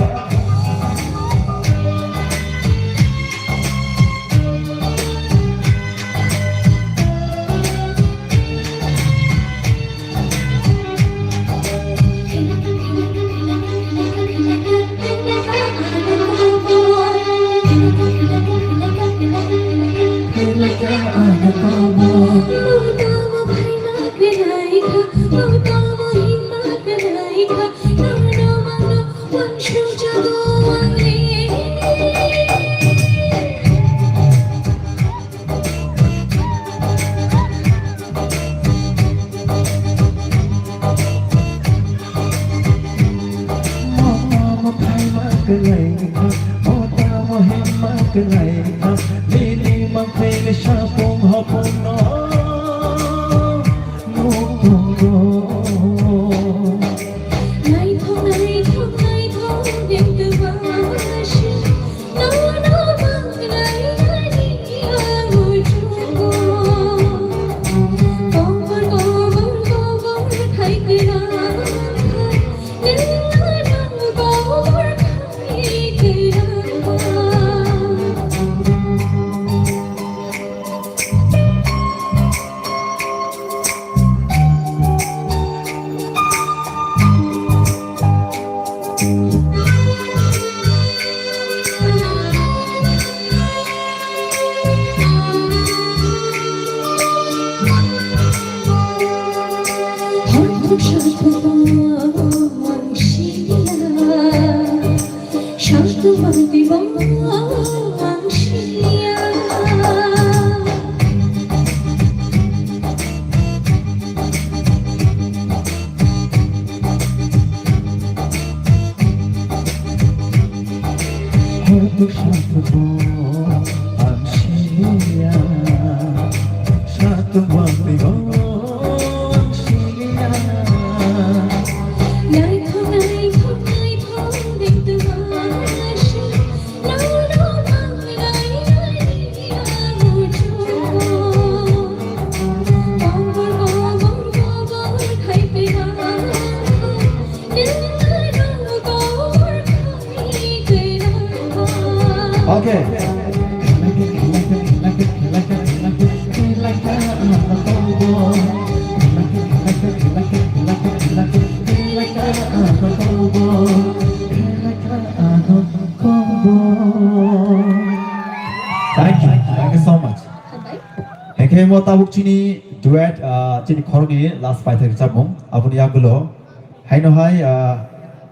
Naithok, naithok, naithok, Okay. Thank you. Thank you so much. Hingke mo tabuk chini duet, ah, chini khoroknwi last paithak chamung. Aboni yagulo haino hai, ah,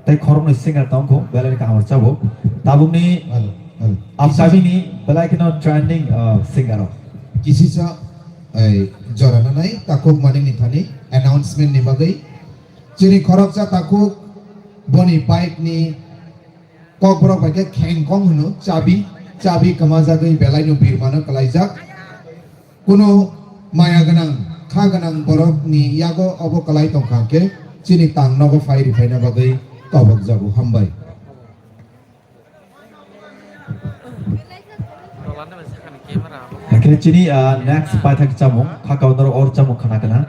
tei khoroknwi singer tongkho, belai kaham rwchabo. Tabukni Hello, hello. Upcoming ni belai kheno trending, ah, singer rok. Kisisa, ei, jora nanai, takhuk maningni thani announcement ni bagwi. Chini khoroksa takhuk boni bike ni kokborok bai khe khengkong hwno, chabi, chabi kwmajagwi belaino birmano kwlaijak. Kuno maya gwnang, kha gwnang borokni yago obo kwlai tongkha hwnkhe chini tang nogo phai riphaina bagwi tobokjago. Hambai. Hwnkhe chini, ah, next paithak chamung, kha kaunaro or chamung khana kana.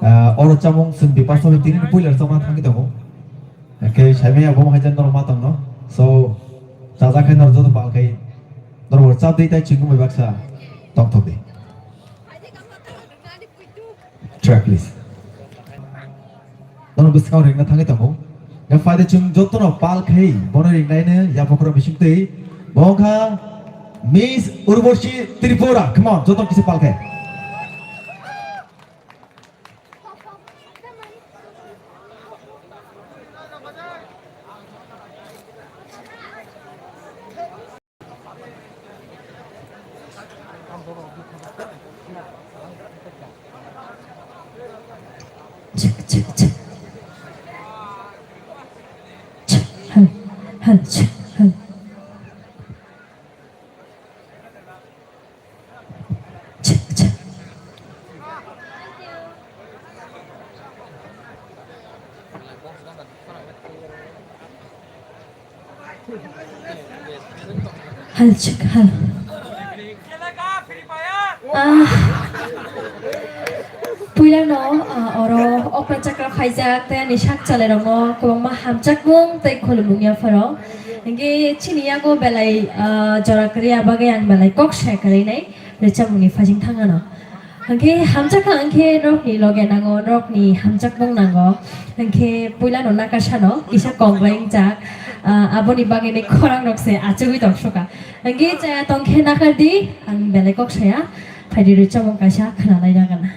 Ah, or chamung chwng bipasno tini puila chamung thangwi tongo. Hwnkhe saimaya bo hai jan norok ma tongno. So, chajak khe norok joto pal khai norok chap di tai chingumui baksa tongthok di. Track, please. Nono bwskango ringna thangwi tongo. Ya phaide chwng jotono pal khai bono ringnaino yapha khoro bising twi. Bo wngkha Miss Urvashi Tripura. Come on, joto kisa pal khai. Check, check, check. Check, hello, hello, check, hello. Check, check. Hal chik hal. Ah. Puila no, ah, oro okra chakra khaijak tei ani sak chalai rokno kwbangma hamjakmung tei khulumung yapharo. Hingke chini yago belai, ah, jora kwrwi abagwi ang belai kok sai kwrwi nai. Rwchapmungni phasing thangano. Hwnkhe hamjakha hwnkhe norokni loge nango, norokni hamjakmung nango. Hwnkhe puilano nakasano kisa kongrai wngjak, ah, aboni bagwini khorang rok se achugwi tongsoka. Hwnkhe chaya tongkhe nakardi, ang belai kok saya, phaidi rwchapmung kaisa khwnalai nagana.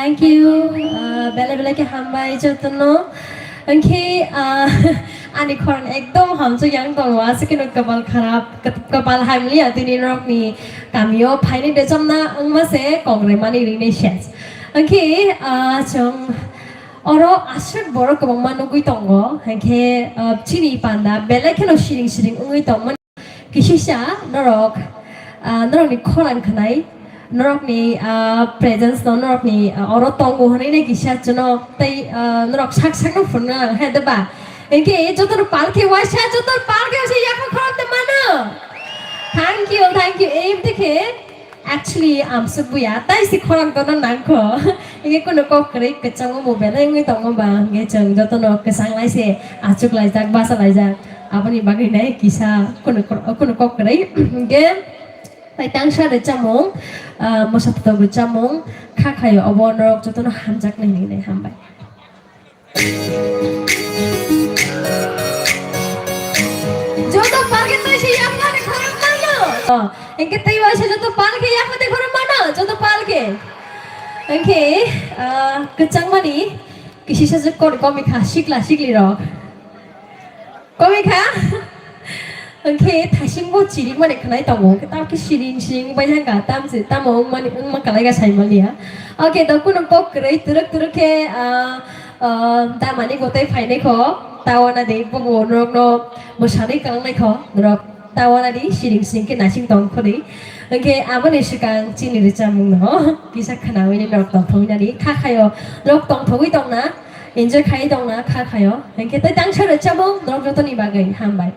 Thank you. Ah, belai belai khe hambai jotono. Hwnkhe, ah, ani khorang ekdom hamsuk yang tongo, aswk kheno kapal kharap, kap-, kapal hamliya tini norokni kamio phainai de chomna wngma se kok remani rinai ses. Hwnkhe, ah, chwng oro aswk borok kwbangma nugwi tongo, hwnkhe, ah, chini panda belai kheno siring siring wngwi tongmani. Kisisa norok, ah, norokni khorang khwnai, norokni, ah, presence no, norokni, ah, oro tongo hwnwi nai kisa chwngno tei, ah, norok sak sakno phunukna nang khe, de ba? Hwnkhe jotono pal khe waisa, jotono pal khe waisa yakha khorang de mano. Thank you, thank you. Em de khe actually amsuk buya, tai si khorang dono nangkho. Hwnkhe kuno kok kwrwi kwchango mobile wngwi tongo ba, hwnkhe chwng jotono kwchang lai se, achuk laijak, basa laijak. Aboni bagwi nai kisa kunu, kunu kok kwrwi. Hwnkhe tai tangsa rwchapmung, ah, mwsa totok rwchapmung kha khaio, obo norok jotono hamjaknai hinwi nai hambai. Joto palke tai se yapna de khorang mano. Oh, hwnkhe tai waisa joto palke yapna de khorang mano, joto palke. Hwnkhe, ah, kwchangmani kisisa jwk kok komikha sikla sikli rok. Komikha? Hwnkhe thasingbo chirikmani khwnai tongo, hwnkhe tamokhe siring siring bai thangkha, tamse tamo wngmani, wngma kwlaikha saimaliya. Oke, to kunu kok kwrwi twrwk twrwk khe, ah, ah, damani gotoi phainaikho, tawana de bobo norokno mwsanwi kwlangnaikho, norok tawana di siring siring khe naising tongkho di. Hwnkhe aboni swkang chini rwchapmungno kisa khwnawini norok tongthoknani kha khaio, norok tongthogwi tongna. Enjoy khai tongna kha khaio. Hwnkhe tei tangsa rwchapmung norok jotoni bagwi hambai.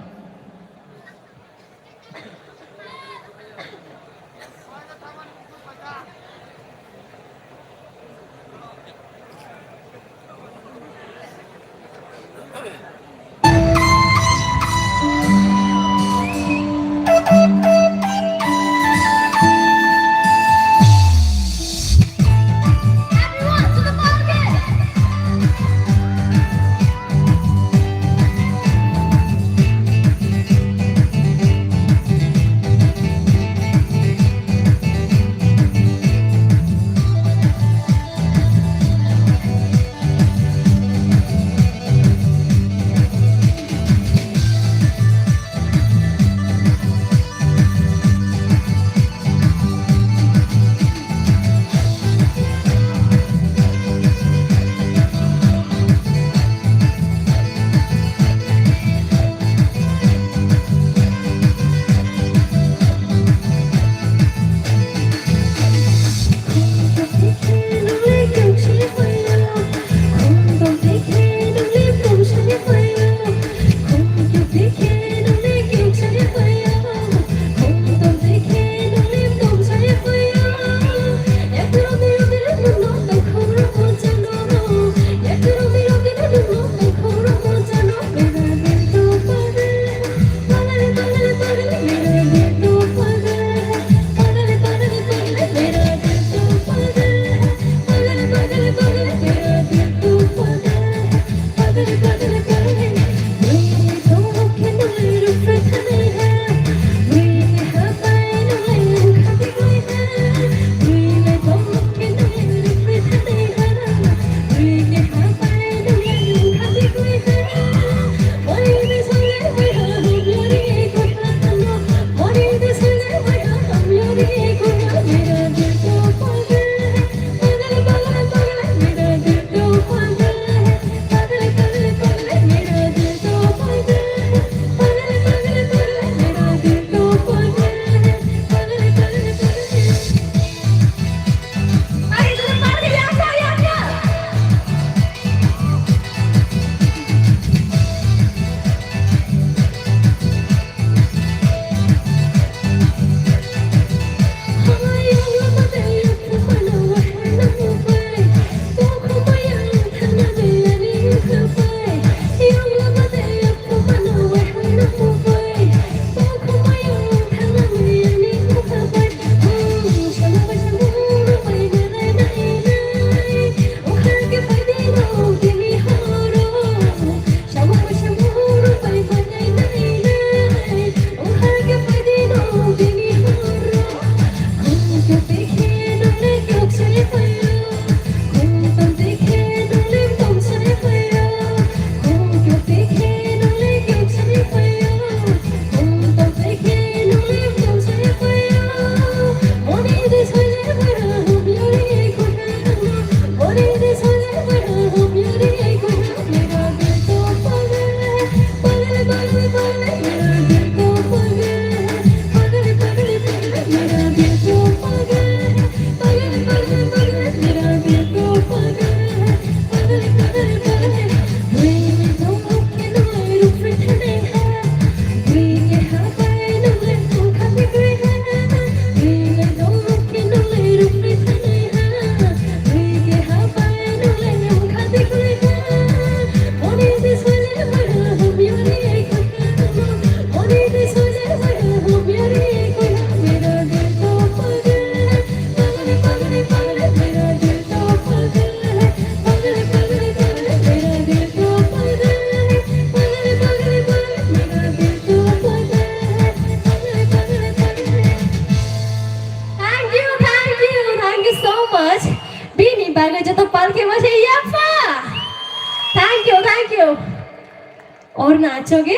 Na choge.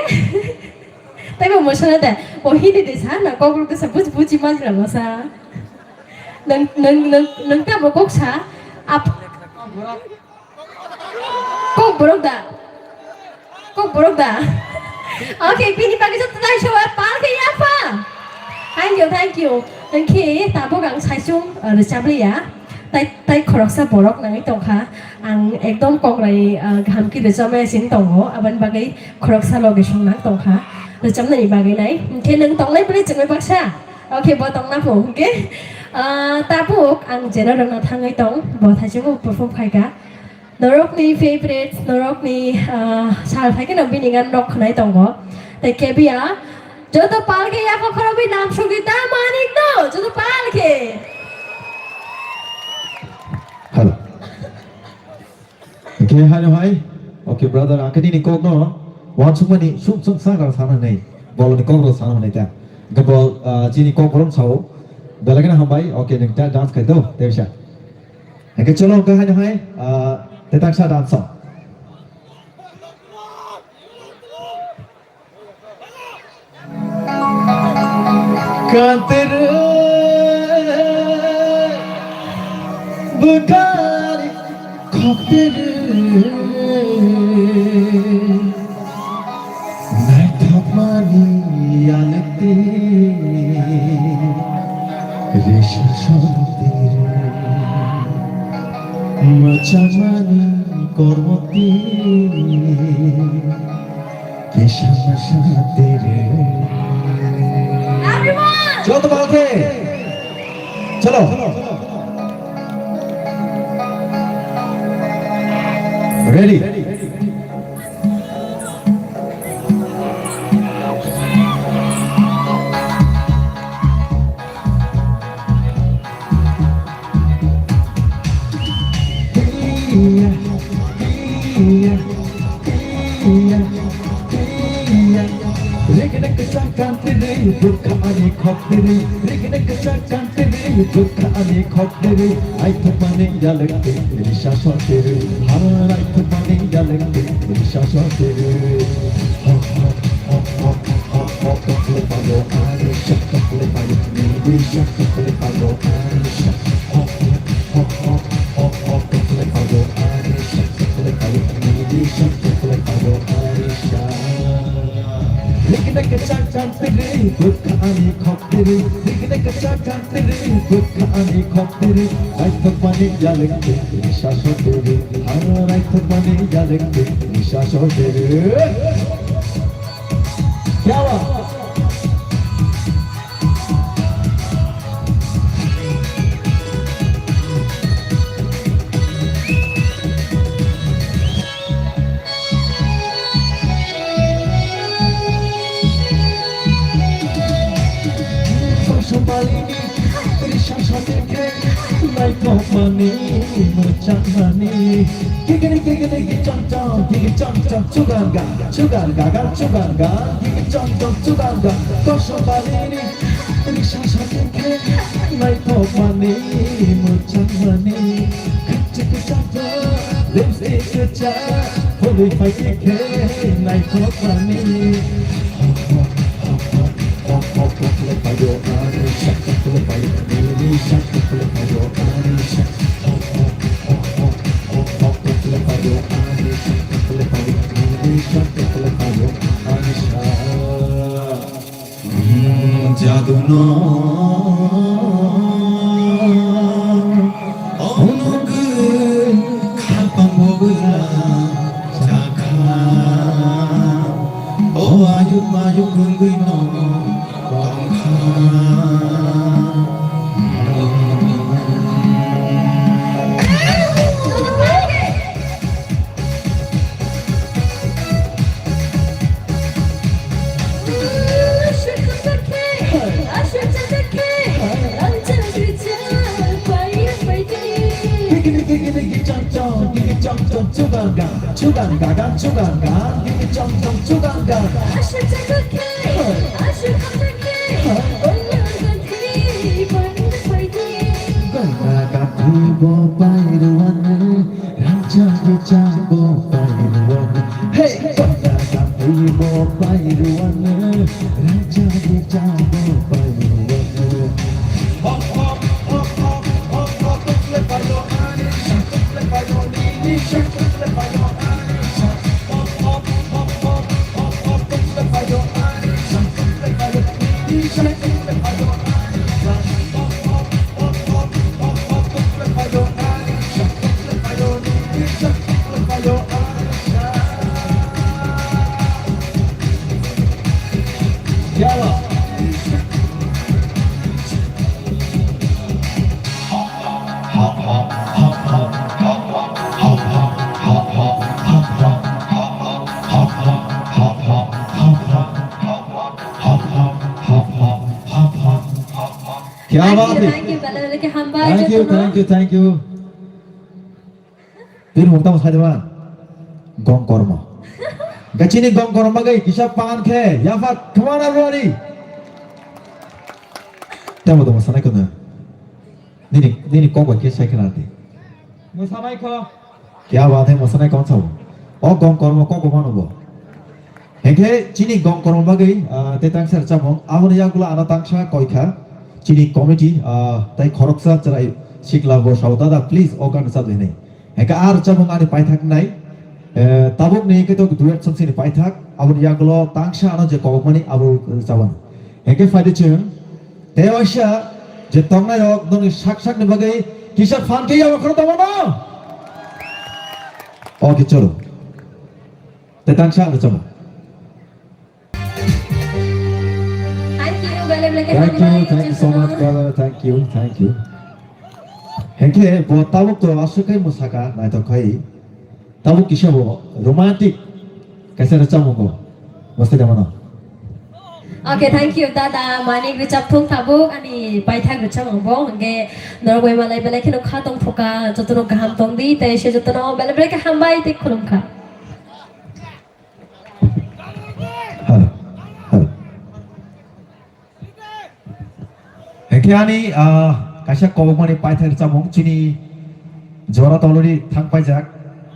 Taibo mosola de. Bo hindi de sa na kok rok de sa buj buji majra mo sa. Nang nang nang nang tamo kok sa. Ap. Kok borok da? Kok borok da? Okay, bini bagwi joto nai soba pal khe yapha. Thank you, thank you. Hwnkhe tabuk ang saichung, uh, rwchap liya. Tai, tai khoroksa borok nangwi tongkha. Ang ekdom kokrai, uh, kaham khe rwchapmaya sini tongo. Aboni bagwi khoroksa location nang tongkha. Rwchapnani bagwi nai. Hwnkhe nwng tongnai bwlai chwngwi baksa? Okay, bo tongna pho. Hwnkhe, uh, tabuk ang jeno rwna thangwi tong. Bo saichung perform khaikha. Norokni favorite, norokni, ah, sal phaikhe no bini gan rok khwnai tongo. Tei kebiya, joto palke yapha khorokwi nam sugwi ta manik no, joto palke. Hello. Okay, hello, hi. Okay, brother, ang khe nini kok no wansukmani sum sum sangra sana nei. Boloni kok ro sana nei ta. Hwnkhe bol, ah, chini kok rom sao. Belai kheno hambai. Okay, nang ta dance khai do, tebisa. Hwnkhe chwla hwnkhe haino hai, ah, tetaksa dance song. Kantere bwkhani khoktere. Naithokmani yalekti risa sotiri, mwchangmani kormoti kisa masatiri. Joto balkhe. Chalo. Ready. Riknek chakantiri, bwkha ani khoktiri, riknek chakantiri, bwkha ani khoktiri. Aithokmani yalekti risa sotiri, ha, aithokmani yalekti risa sotiri. Ho, ho, ho, ho, ho, ho, kokle payo, arisa, kokle payo, nini sa, kokle payo, arisa. Ho, ho, ho, ho, ho, ho, kokle payo, arisa, kokle payo, nini sa, kokle payo, arisa. Riknek chakantiri, bwkha ani khoktiri, riknek chakantiri, bwkha ani khoktiri. Aithokmani yalekti risa sotiri, ha, aithokmani yalekti risa sotiri. Kya baat? Kosom balini risa sotiri khe naithokmani, mwchangmani. Kikiri kikiri kichong chong, kiki chong chong, chuganga, chuganga, ga chuganga, kiki chong chong, chuganga. Kosom balini risa sotiri khe naithokmani, mwchangmani. Kachik kachak lipstick kachak, phulwi phaikhe khe naithokmani. Jaduno onugwi khapang bogwla chakha, o ayuk mayuk wngwi no tongkha. Chuganga, chuganga, ga, chuganga, gigi chong chong chuganga. Gana gana bo pai ruwanu, rang chang chang bo pai ruwanu. Hey, gana gana Kya baat hai. Thank you, thank you, bela bela khe hambai jotono. Thank you, thank you, thank you. Bini mung tamo sai de ba? Gong kormo. Gachini gong kormo bagwi kisa pan khe yapha khmana ruari. Tamo tamo sanai kono. Nini, nini kok bai khe sai khna di. Mo sanai kho. Kya baat hai, mo sanai kon sabo. O gong kormo kok bo mano bo. Hengkhe chini gong kormo bagwi, ah, tei tangsa rwchapmung, aboni yagulo ano tangsa koikha chini committee, ah, tei khoroksa chwrai sikla bo sao, "Dada, please, o gan rwchap di," hinwi. Hengkhe a rwchapmung ani paithak nai, eh, tabukni hengkhe to duet song chini paithak, aboni yagulo tangsa ano je kobokmani abo rwchapmani. Hengkhe phaidi chwng tei waisa je tongnai rok nokni sak sakni bagwi kisa phan khe yabo khoro tongmano. Okay, cholo. Tei tangsa ang rwchapmung. Thank you, bela bela khe hambai jotono. Thank you, thank you so much, brother. Thank you, thank you. Hengkhe bo tabuk to aswk khai mwsakha, naithok khai. Tabuk kisa bo romantic kaisa rwchapmung bo. Bwsai da mano. Okay, thank you, dada. Manik rwchap thung tabuk ani paithak rwchapmung bo. Hwnkhe norok bai malai belai kheno kha tong phuka, jotono kaham tong di, tei se jotono bela bela khe hambai tei khulum kha. Hello. Hello. Hengkhe ani, ah, kaisa kobokmani paithak rwchapmung chini jora tolori thang paijak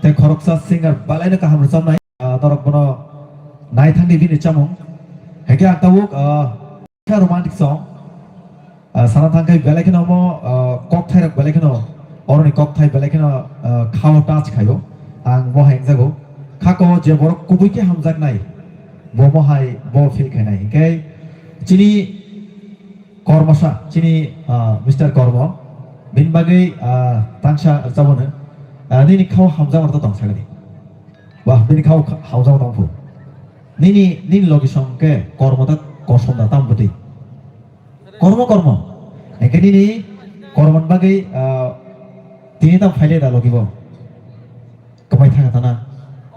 tei khoroksa singer belaino kaham rwchapnai, ah, norok bono naithangdi bini rwchapmung. Hengkhe ang tabuk, ah, Kha romantic song. Ah, sana thangkhai belai kheno omo, ah, kokthai rok belai kheno, oroni kokthai belai kheno, ah, khao touch khaio. Ang bo hai wngjago. Khako je borok kubui khe hamjaknai, bo mo hai bo feel khainai. Hingkhe chini Kormosa, chini, ah, Mister Kormo, bini bagwi, ah, tangsa rwchapmano, ah, nini khao hamjakma to tong sagani. Wah, bini khao kha-, hamjakma tong phu. Nini, nini logi song khe kormo ta kosom da tam bwtwi. Kormo, kormo. Hingkhe nini kormoni bagwi, ah, tini tam phaile da logi bo. Kwbai thangkha tana.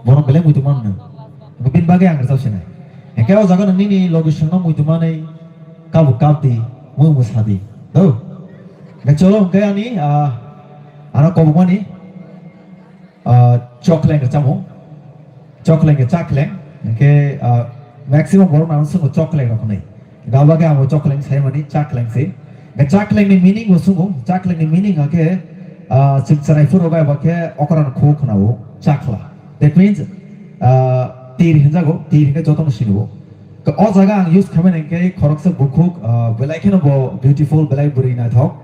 Borok belai muitu manno. Hingkhe bini bagwi ang rwchap sinai. Hingkhe o jaga nini logi songno muitu manwi kabuk kap di, mung mung sa di. Do. Hingkhe cholo hingkhe ani, ah, ano kobokmani. Ah, chokleng rwchapmung. Chokleng khe chakleng. Hingkhe, ah, maximum borok nang swngo chokleng rok hinwi. Gabagwi amo chokleng saimani chakleng se. Hingkhe chakleng ni meaning bo swngo. Chakleng ni meaning hingkhe, ah, chwng chwrai phuru bai bo khe okran khu khwnao chakhla. That means, ah, tir hinjago, tir hingkhe jotono sinio. Khe o jaga ang use khaimani hingkhe khoroksa bukhuk, ah, belai kheno bo beautiful, belai bwrwi naithok.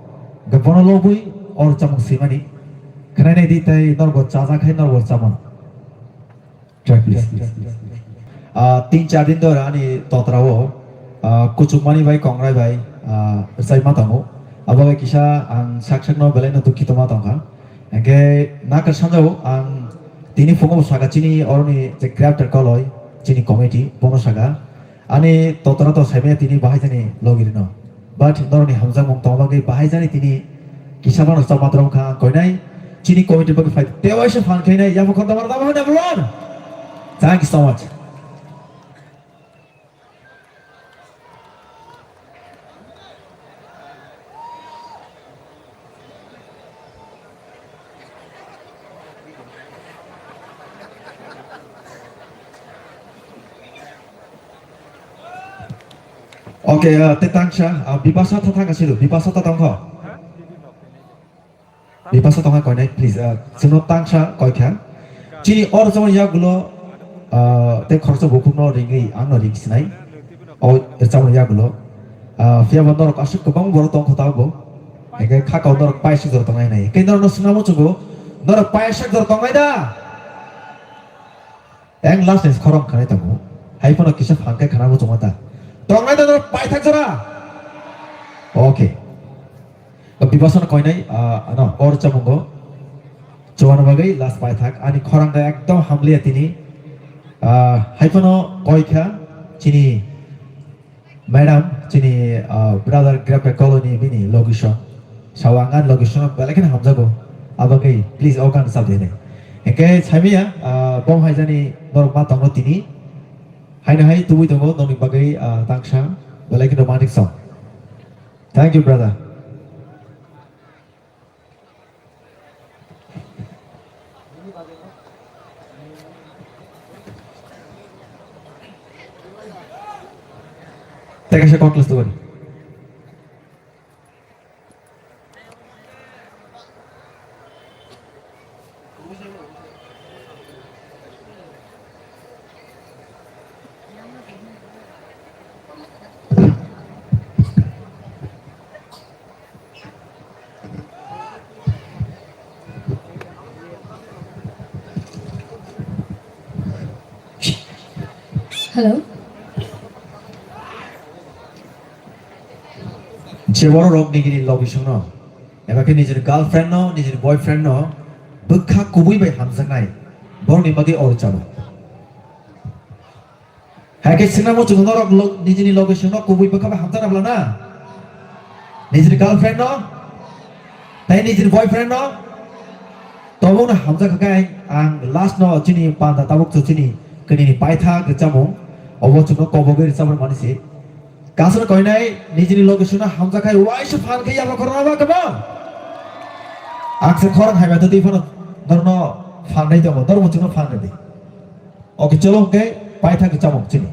Hingkhe bono lobwi o rwchapmung swimani. Khwnai nai di tei norbo chajak hai norbo chamano. Track list. Ah, tin char din dhore ani totra o, ah, kuchukmani bai kongrai bai, ah, rwchai ma tongo. Abo bai kisa ang sak sakno belai no dukhi tongma tongkha. Hingkhe nakar sanjao ang tini phungo saka chini oroni je creator koloi chini committee bono saka. Ani totra to saimaya tini bahai jani logi rino. But noroni hamjakmung tongma bagwi bahai jani tini kisa mano chapma trom kha ang koinai. Chini committee bagwi phai tewaisa phan khainai yamo khoroksa mano tamo number one. Thank you so much. Okay, ah, tei tangsa, ah, Bipasa tha thangka silu, Bipasa tha tongkho. Bipasa tongkha koinai, please, ah, chwngno tangsa koikha. Chini or jabon yagulo, ah, tei khoroksa bukhukno ringwi, angno ring sinai. O rwchapmung yagulo. Ah, phiya bo norok aswk kwbang borok tong kho tabuk. Hingke khakao norok paisuk jora tongnai nai. Hingke norokno swngna muchungo, norok paisuk jora tongnai da? Eng last ni khorang khanai tongo. Hai phano kisa phan khe khana muchungo ta. Tongnai da norok paithak jora? Okay. Bibasano koinai, ah, ano, o rwchapmungo. Chuana bagwi last paithak. Ani khorang da ekdom hamliya tini. Ah, hai phano koi kha chini madam, chini, ah, brother Grape Colony bini location. Sawa ang ani location belai kheno hamjago. Abagwi please o gan sab dene. Hingke saimiya, ah, bom hai jani norok ma tongo tini. Haino hai tubui tongo nokni bagwi, ah, tangsa belai kheno manik song. Thank you, brother. Teka sa koklas tuan. Hello. Je borok rok nigini logisong no, eba khe nijini girlfriend no, nijini boyfriend no, bwkha kubui bai hamjaknai, borok ni bagwi o rwchapmung. Hai khe swngna muchungo norok lo-, nijini logisong no kubui bwkha bai hamjakna bwla na? Nijini girlfriend no? Tei nijini boyfriend no? Tobokno hamjak khe ang last no chini panda tabuk chu chini kwnini paithak rwchapmung. Obo chwngno kobogwi rwchapmani mani se. Kasano koinai nijini logisong no hamjak khai uaisa phan khe yapha khorokma ba kwbang. Ang se khorang hai bai twi phano norno phan nai tongo, norbo chwngno phan rwdi. Okay, cholo hwnkhe paithak rwchapmung chini.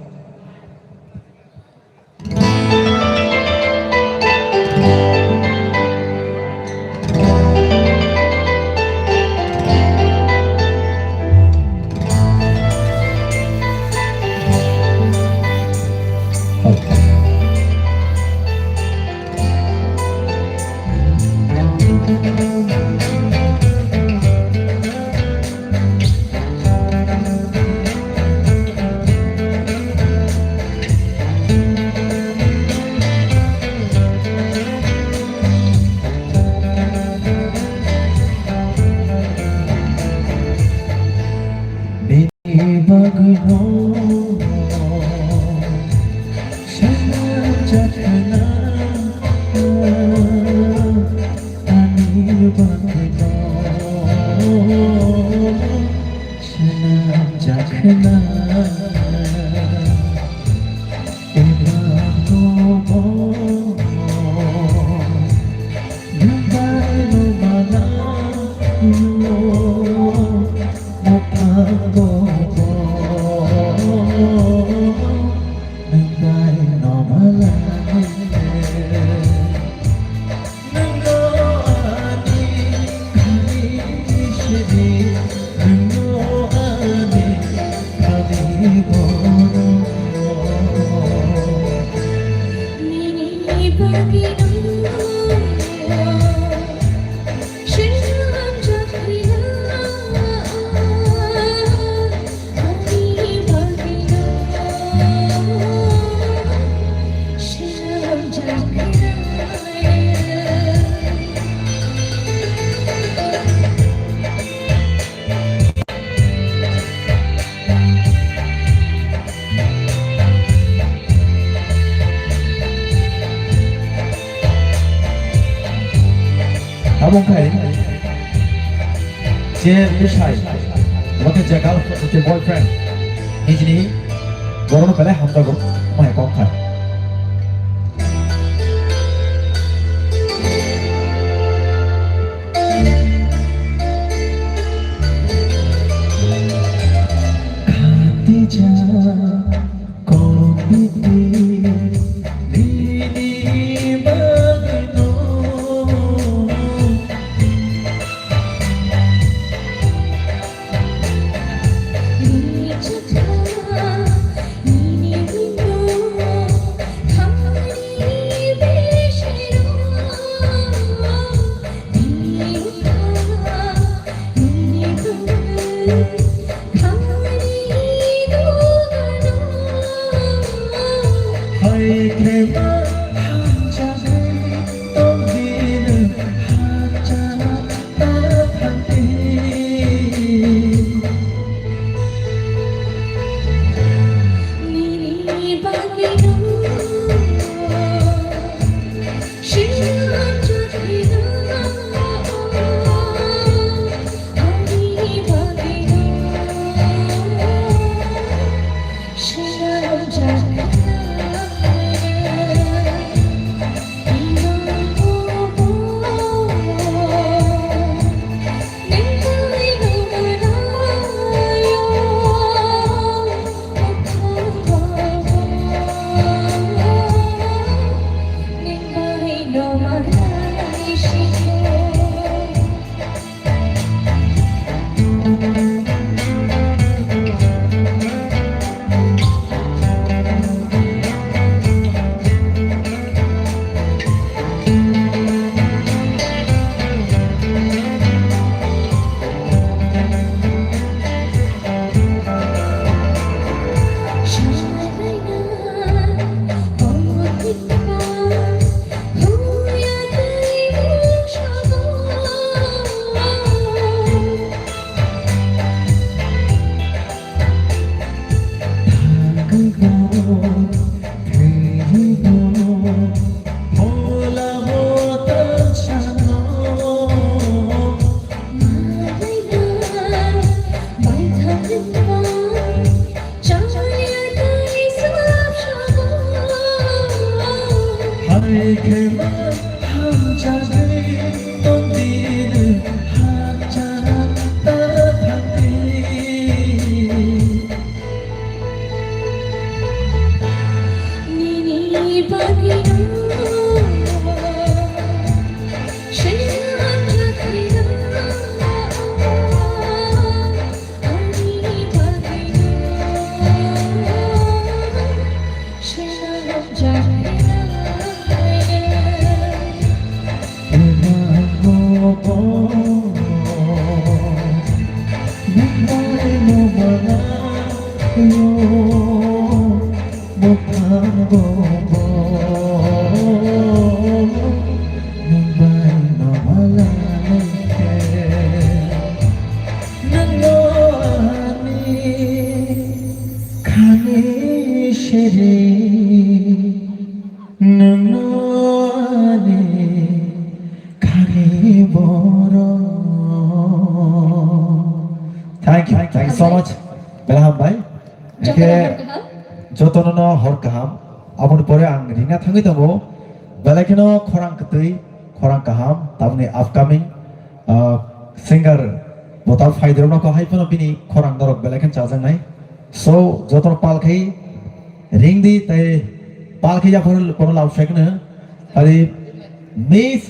Bini bagwino swnamjakna, ani bagwino swnamjakna. Eba nobo nwng bai no mana, nwng bai no mana. Abo wngkha je bwsai, omo khe je girlfriend, je boyfriend, nijini borokno belai hamjago, omo hai kok kha. Khatija. Thank you, thank you so much. Belaham bhai. Jotono hor kaham. Jotono no hor kaham. Aboni pore ang ringna thangwi tongo. Belai kheno khorang kwtwi, khorang kaham. Tamni upcoming, ah, singer bota phaidrokno ko hai phano bini khorang norok belai kheno chajaknai. So, jotono pal khai ringdi tei pal khai yaphar kono love track no. Ari Miss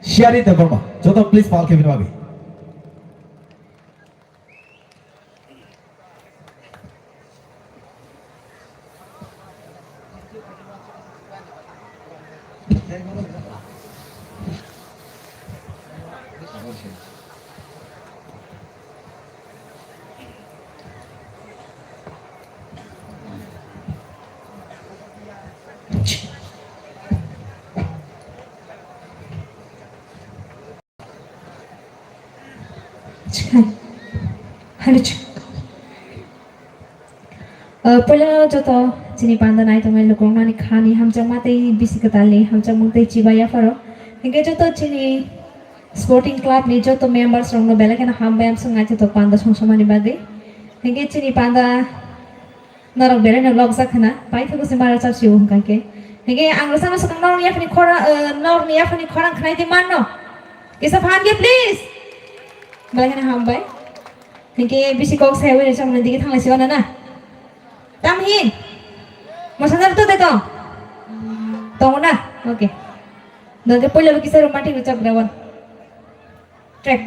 Shari Debbarma. Joto please pal khai bini bagwi. Chikha. Hali chik. Uh, puila joto chini panda nai tongnai lukurokno ani khani hamjakma tei bisi kwtalni hamjakmung tei chibai yapharo. Hinkhe joto chini sporting club ni joto members rokno belai kheno hambai amswk nai joto panda songsamani bagwi. Hinkhe chini panda Norok belai no lokjak khna, paithago se mara chap sio hwnkha khe. Hingke ang rwchapna swkang norokni yaphani khorang, eh, norokni yaphani khorang khnaidi manno. Kisa phan khe please. Belai kheno hambai. Hingke bisi kok sai wi rwchapna dige thanglai sio na na. Tam hin. Mosanar to de to. Tongo na? Okay. Nangke puila bo kisa romantic rwchap grawan. Track.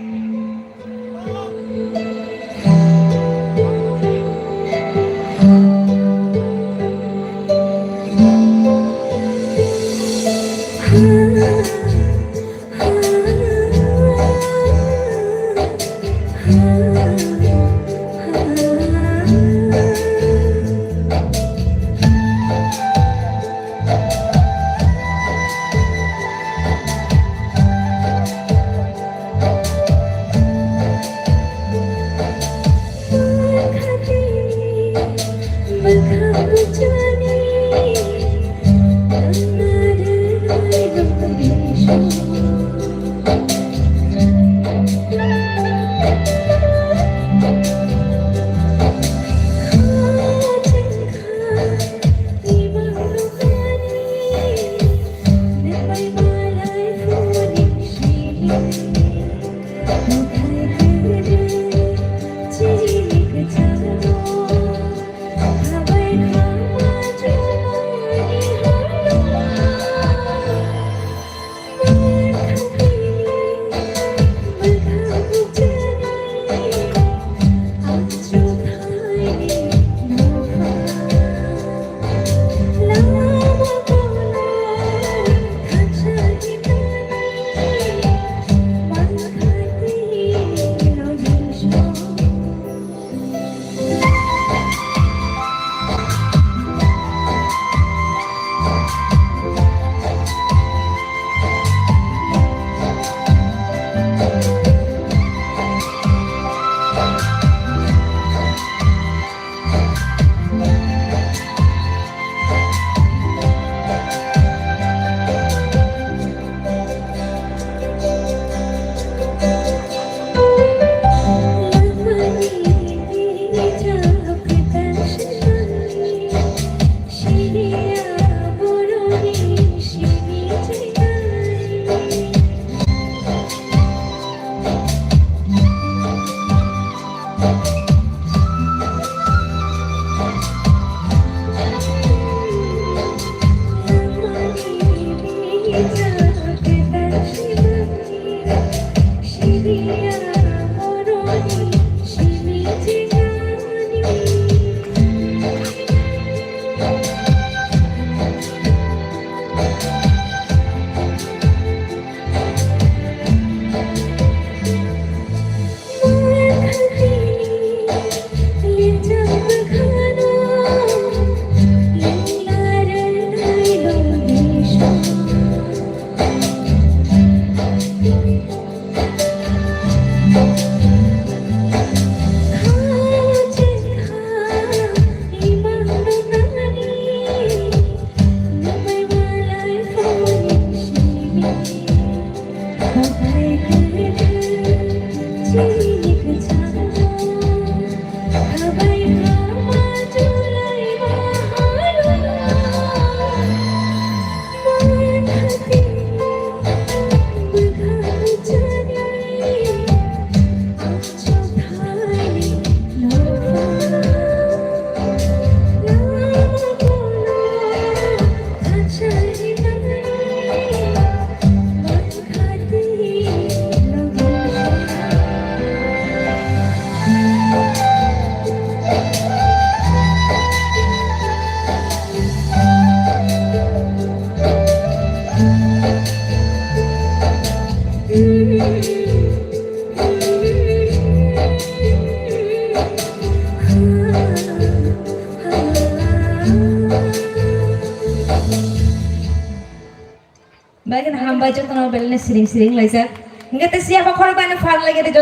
Belai kheno hambai jotono belai siring siring laijak. Hingke tei siya bokhorok bai no phan lai khe joto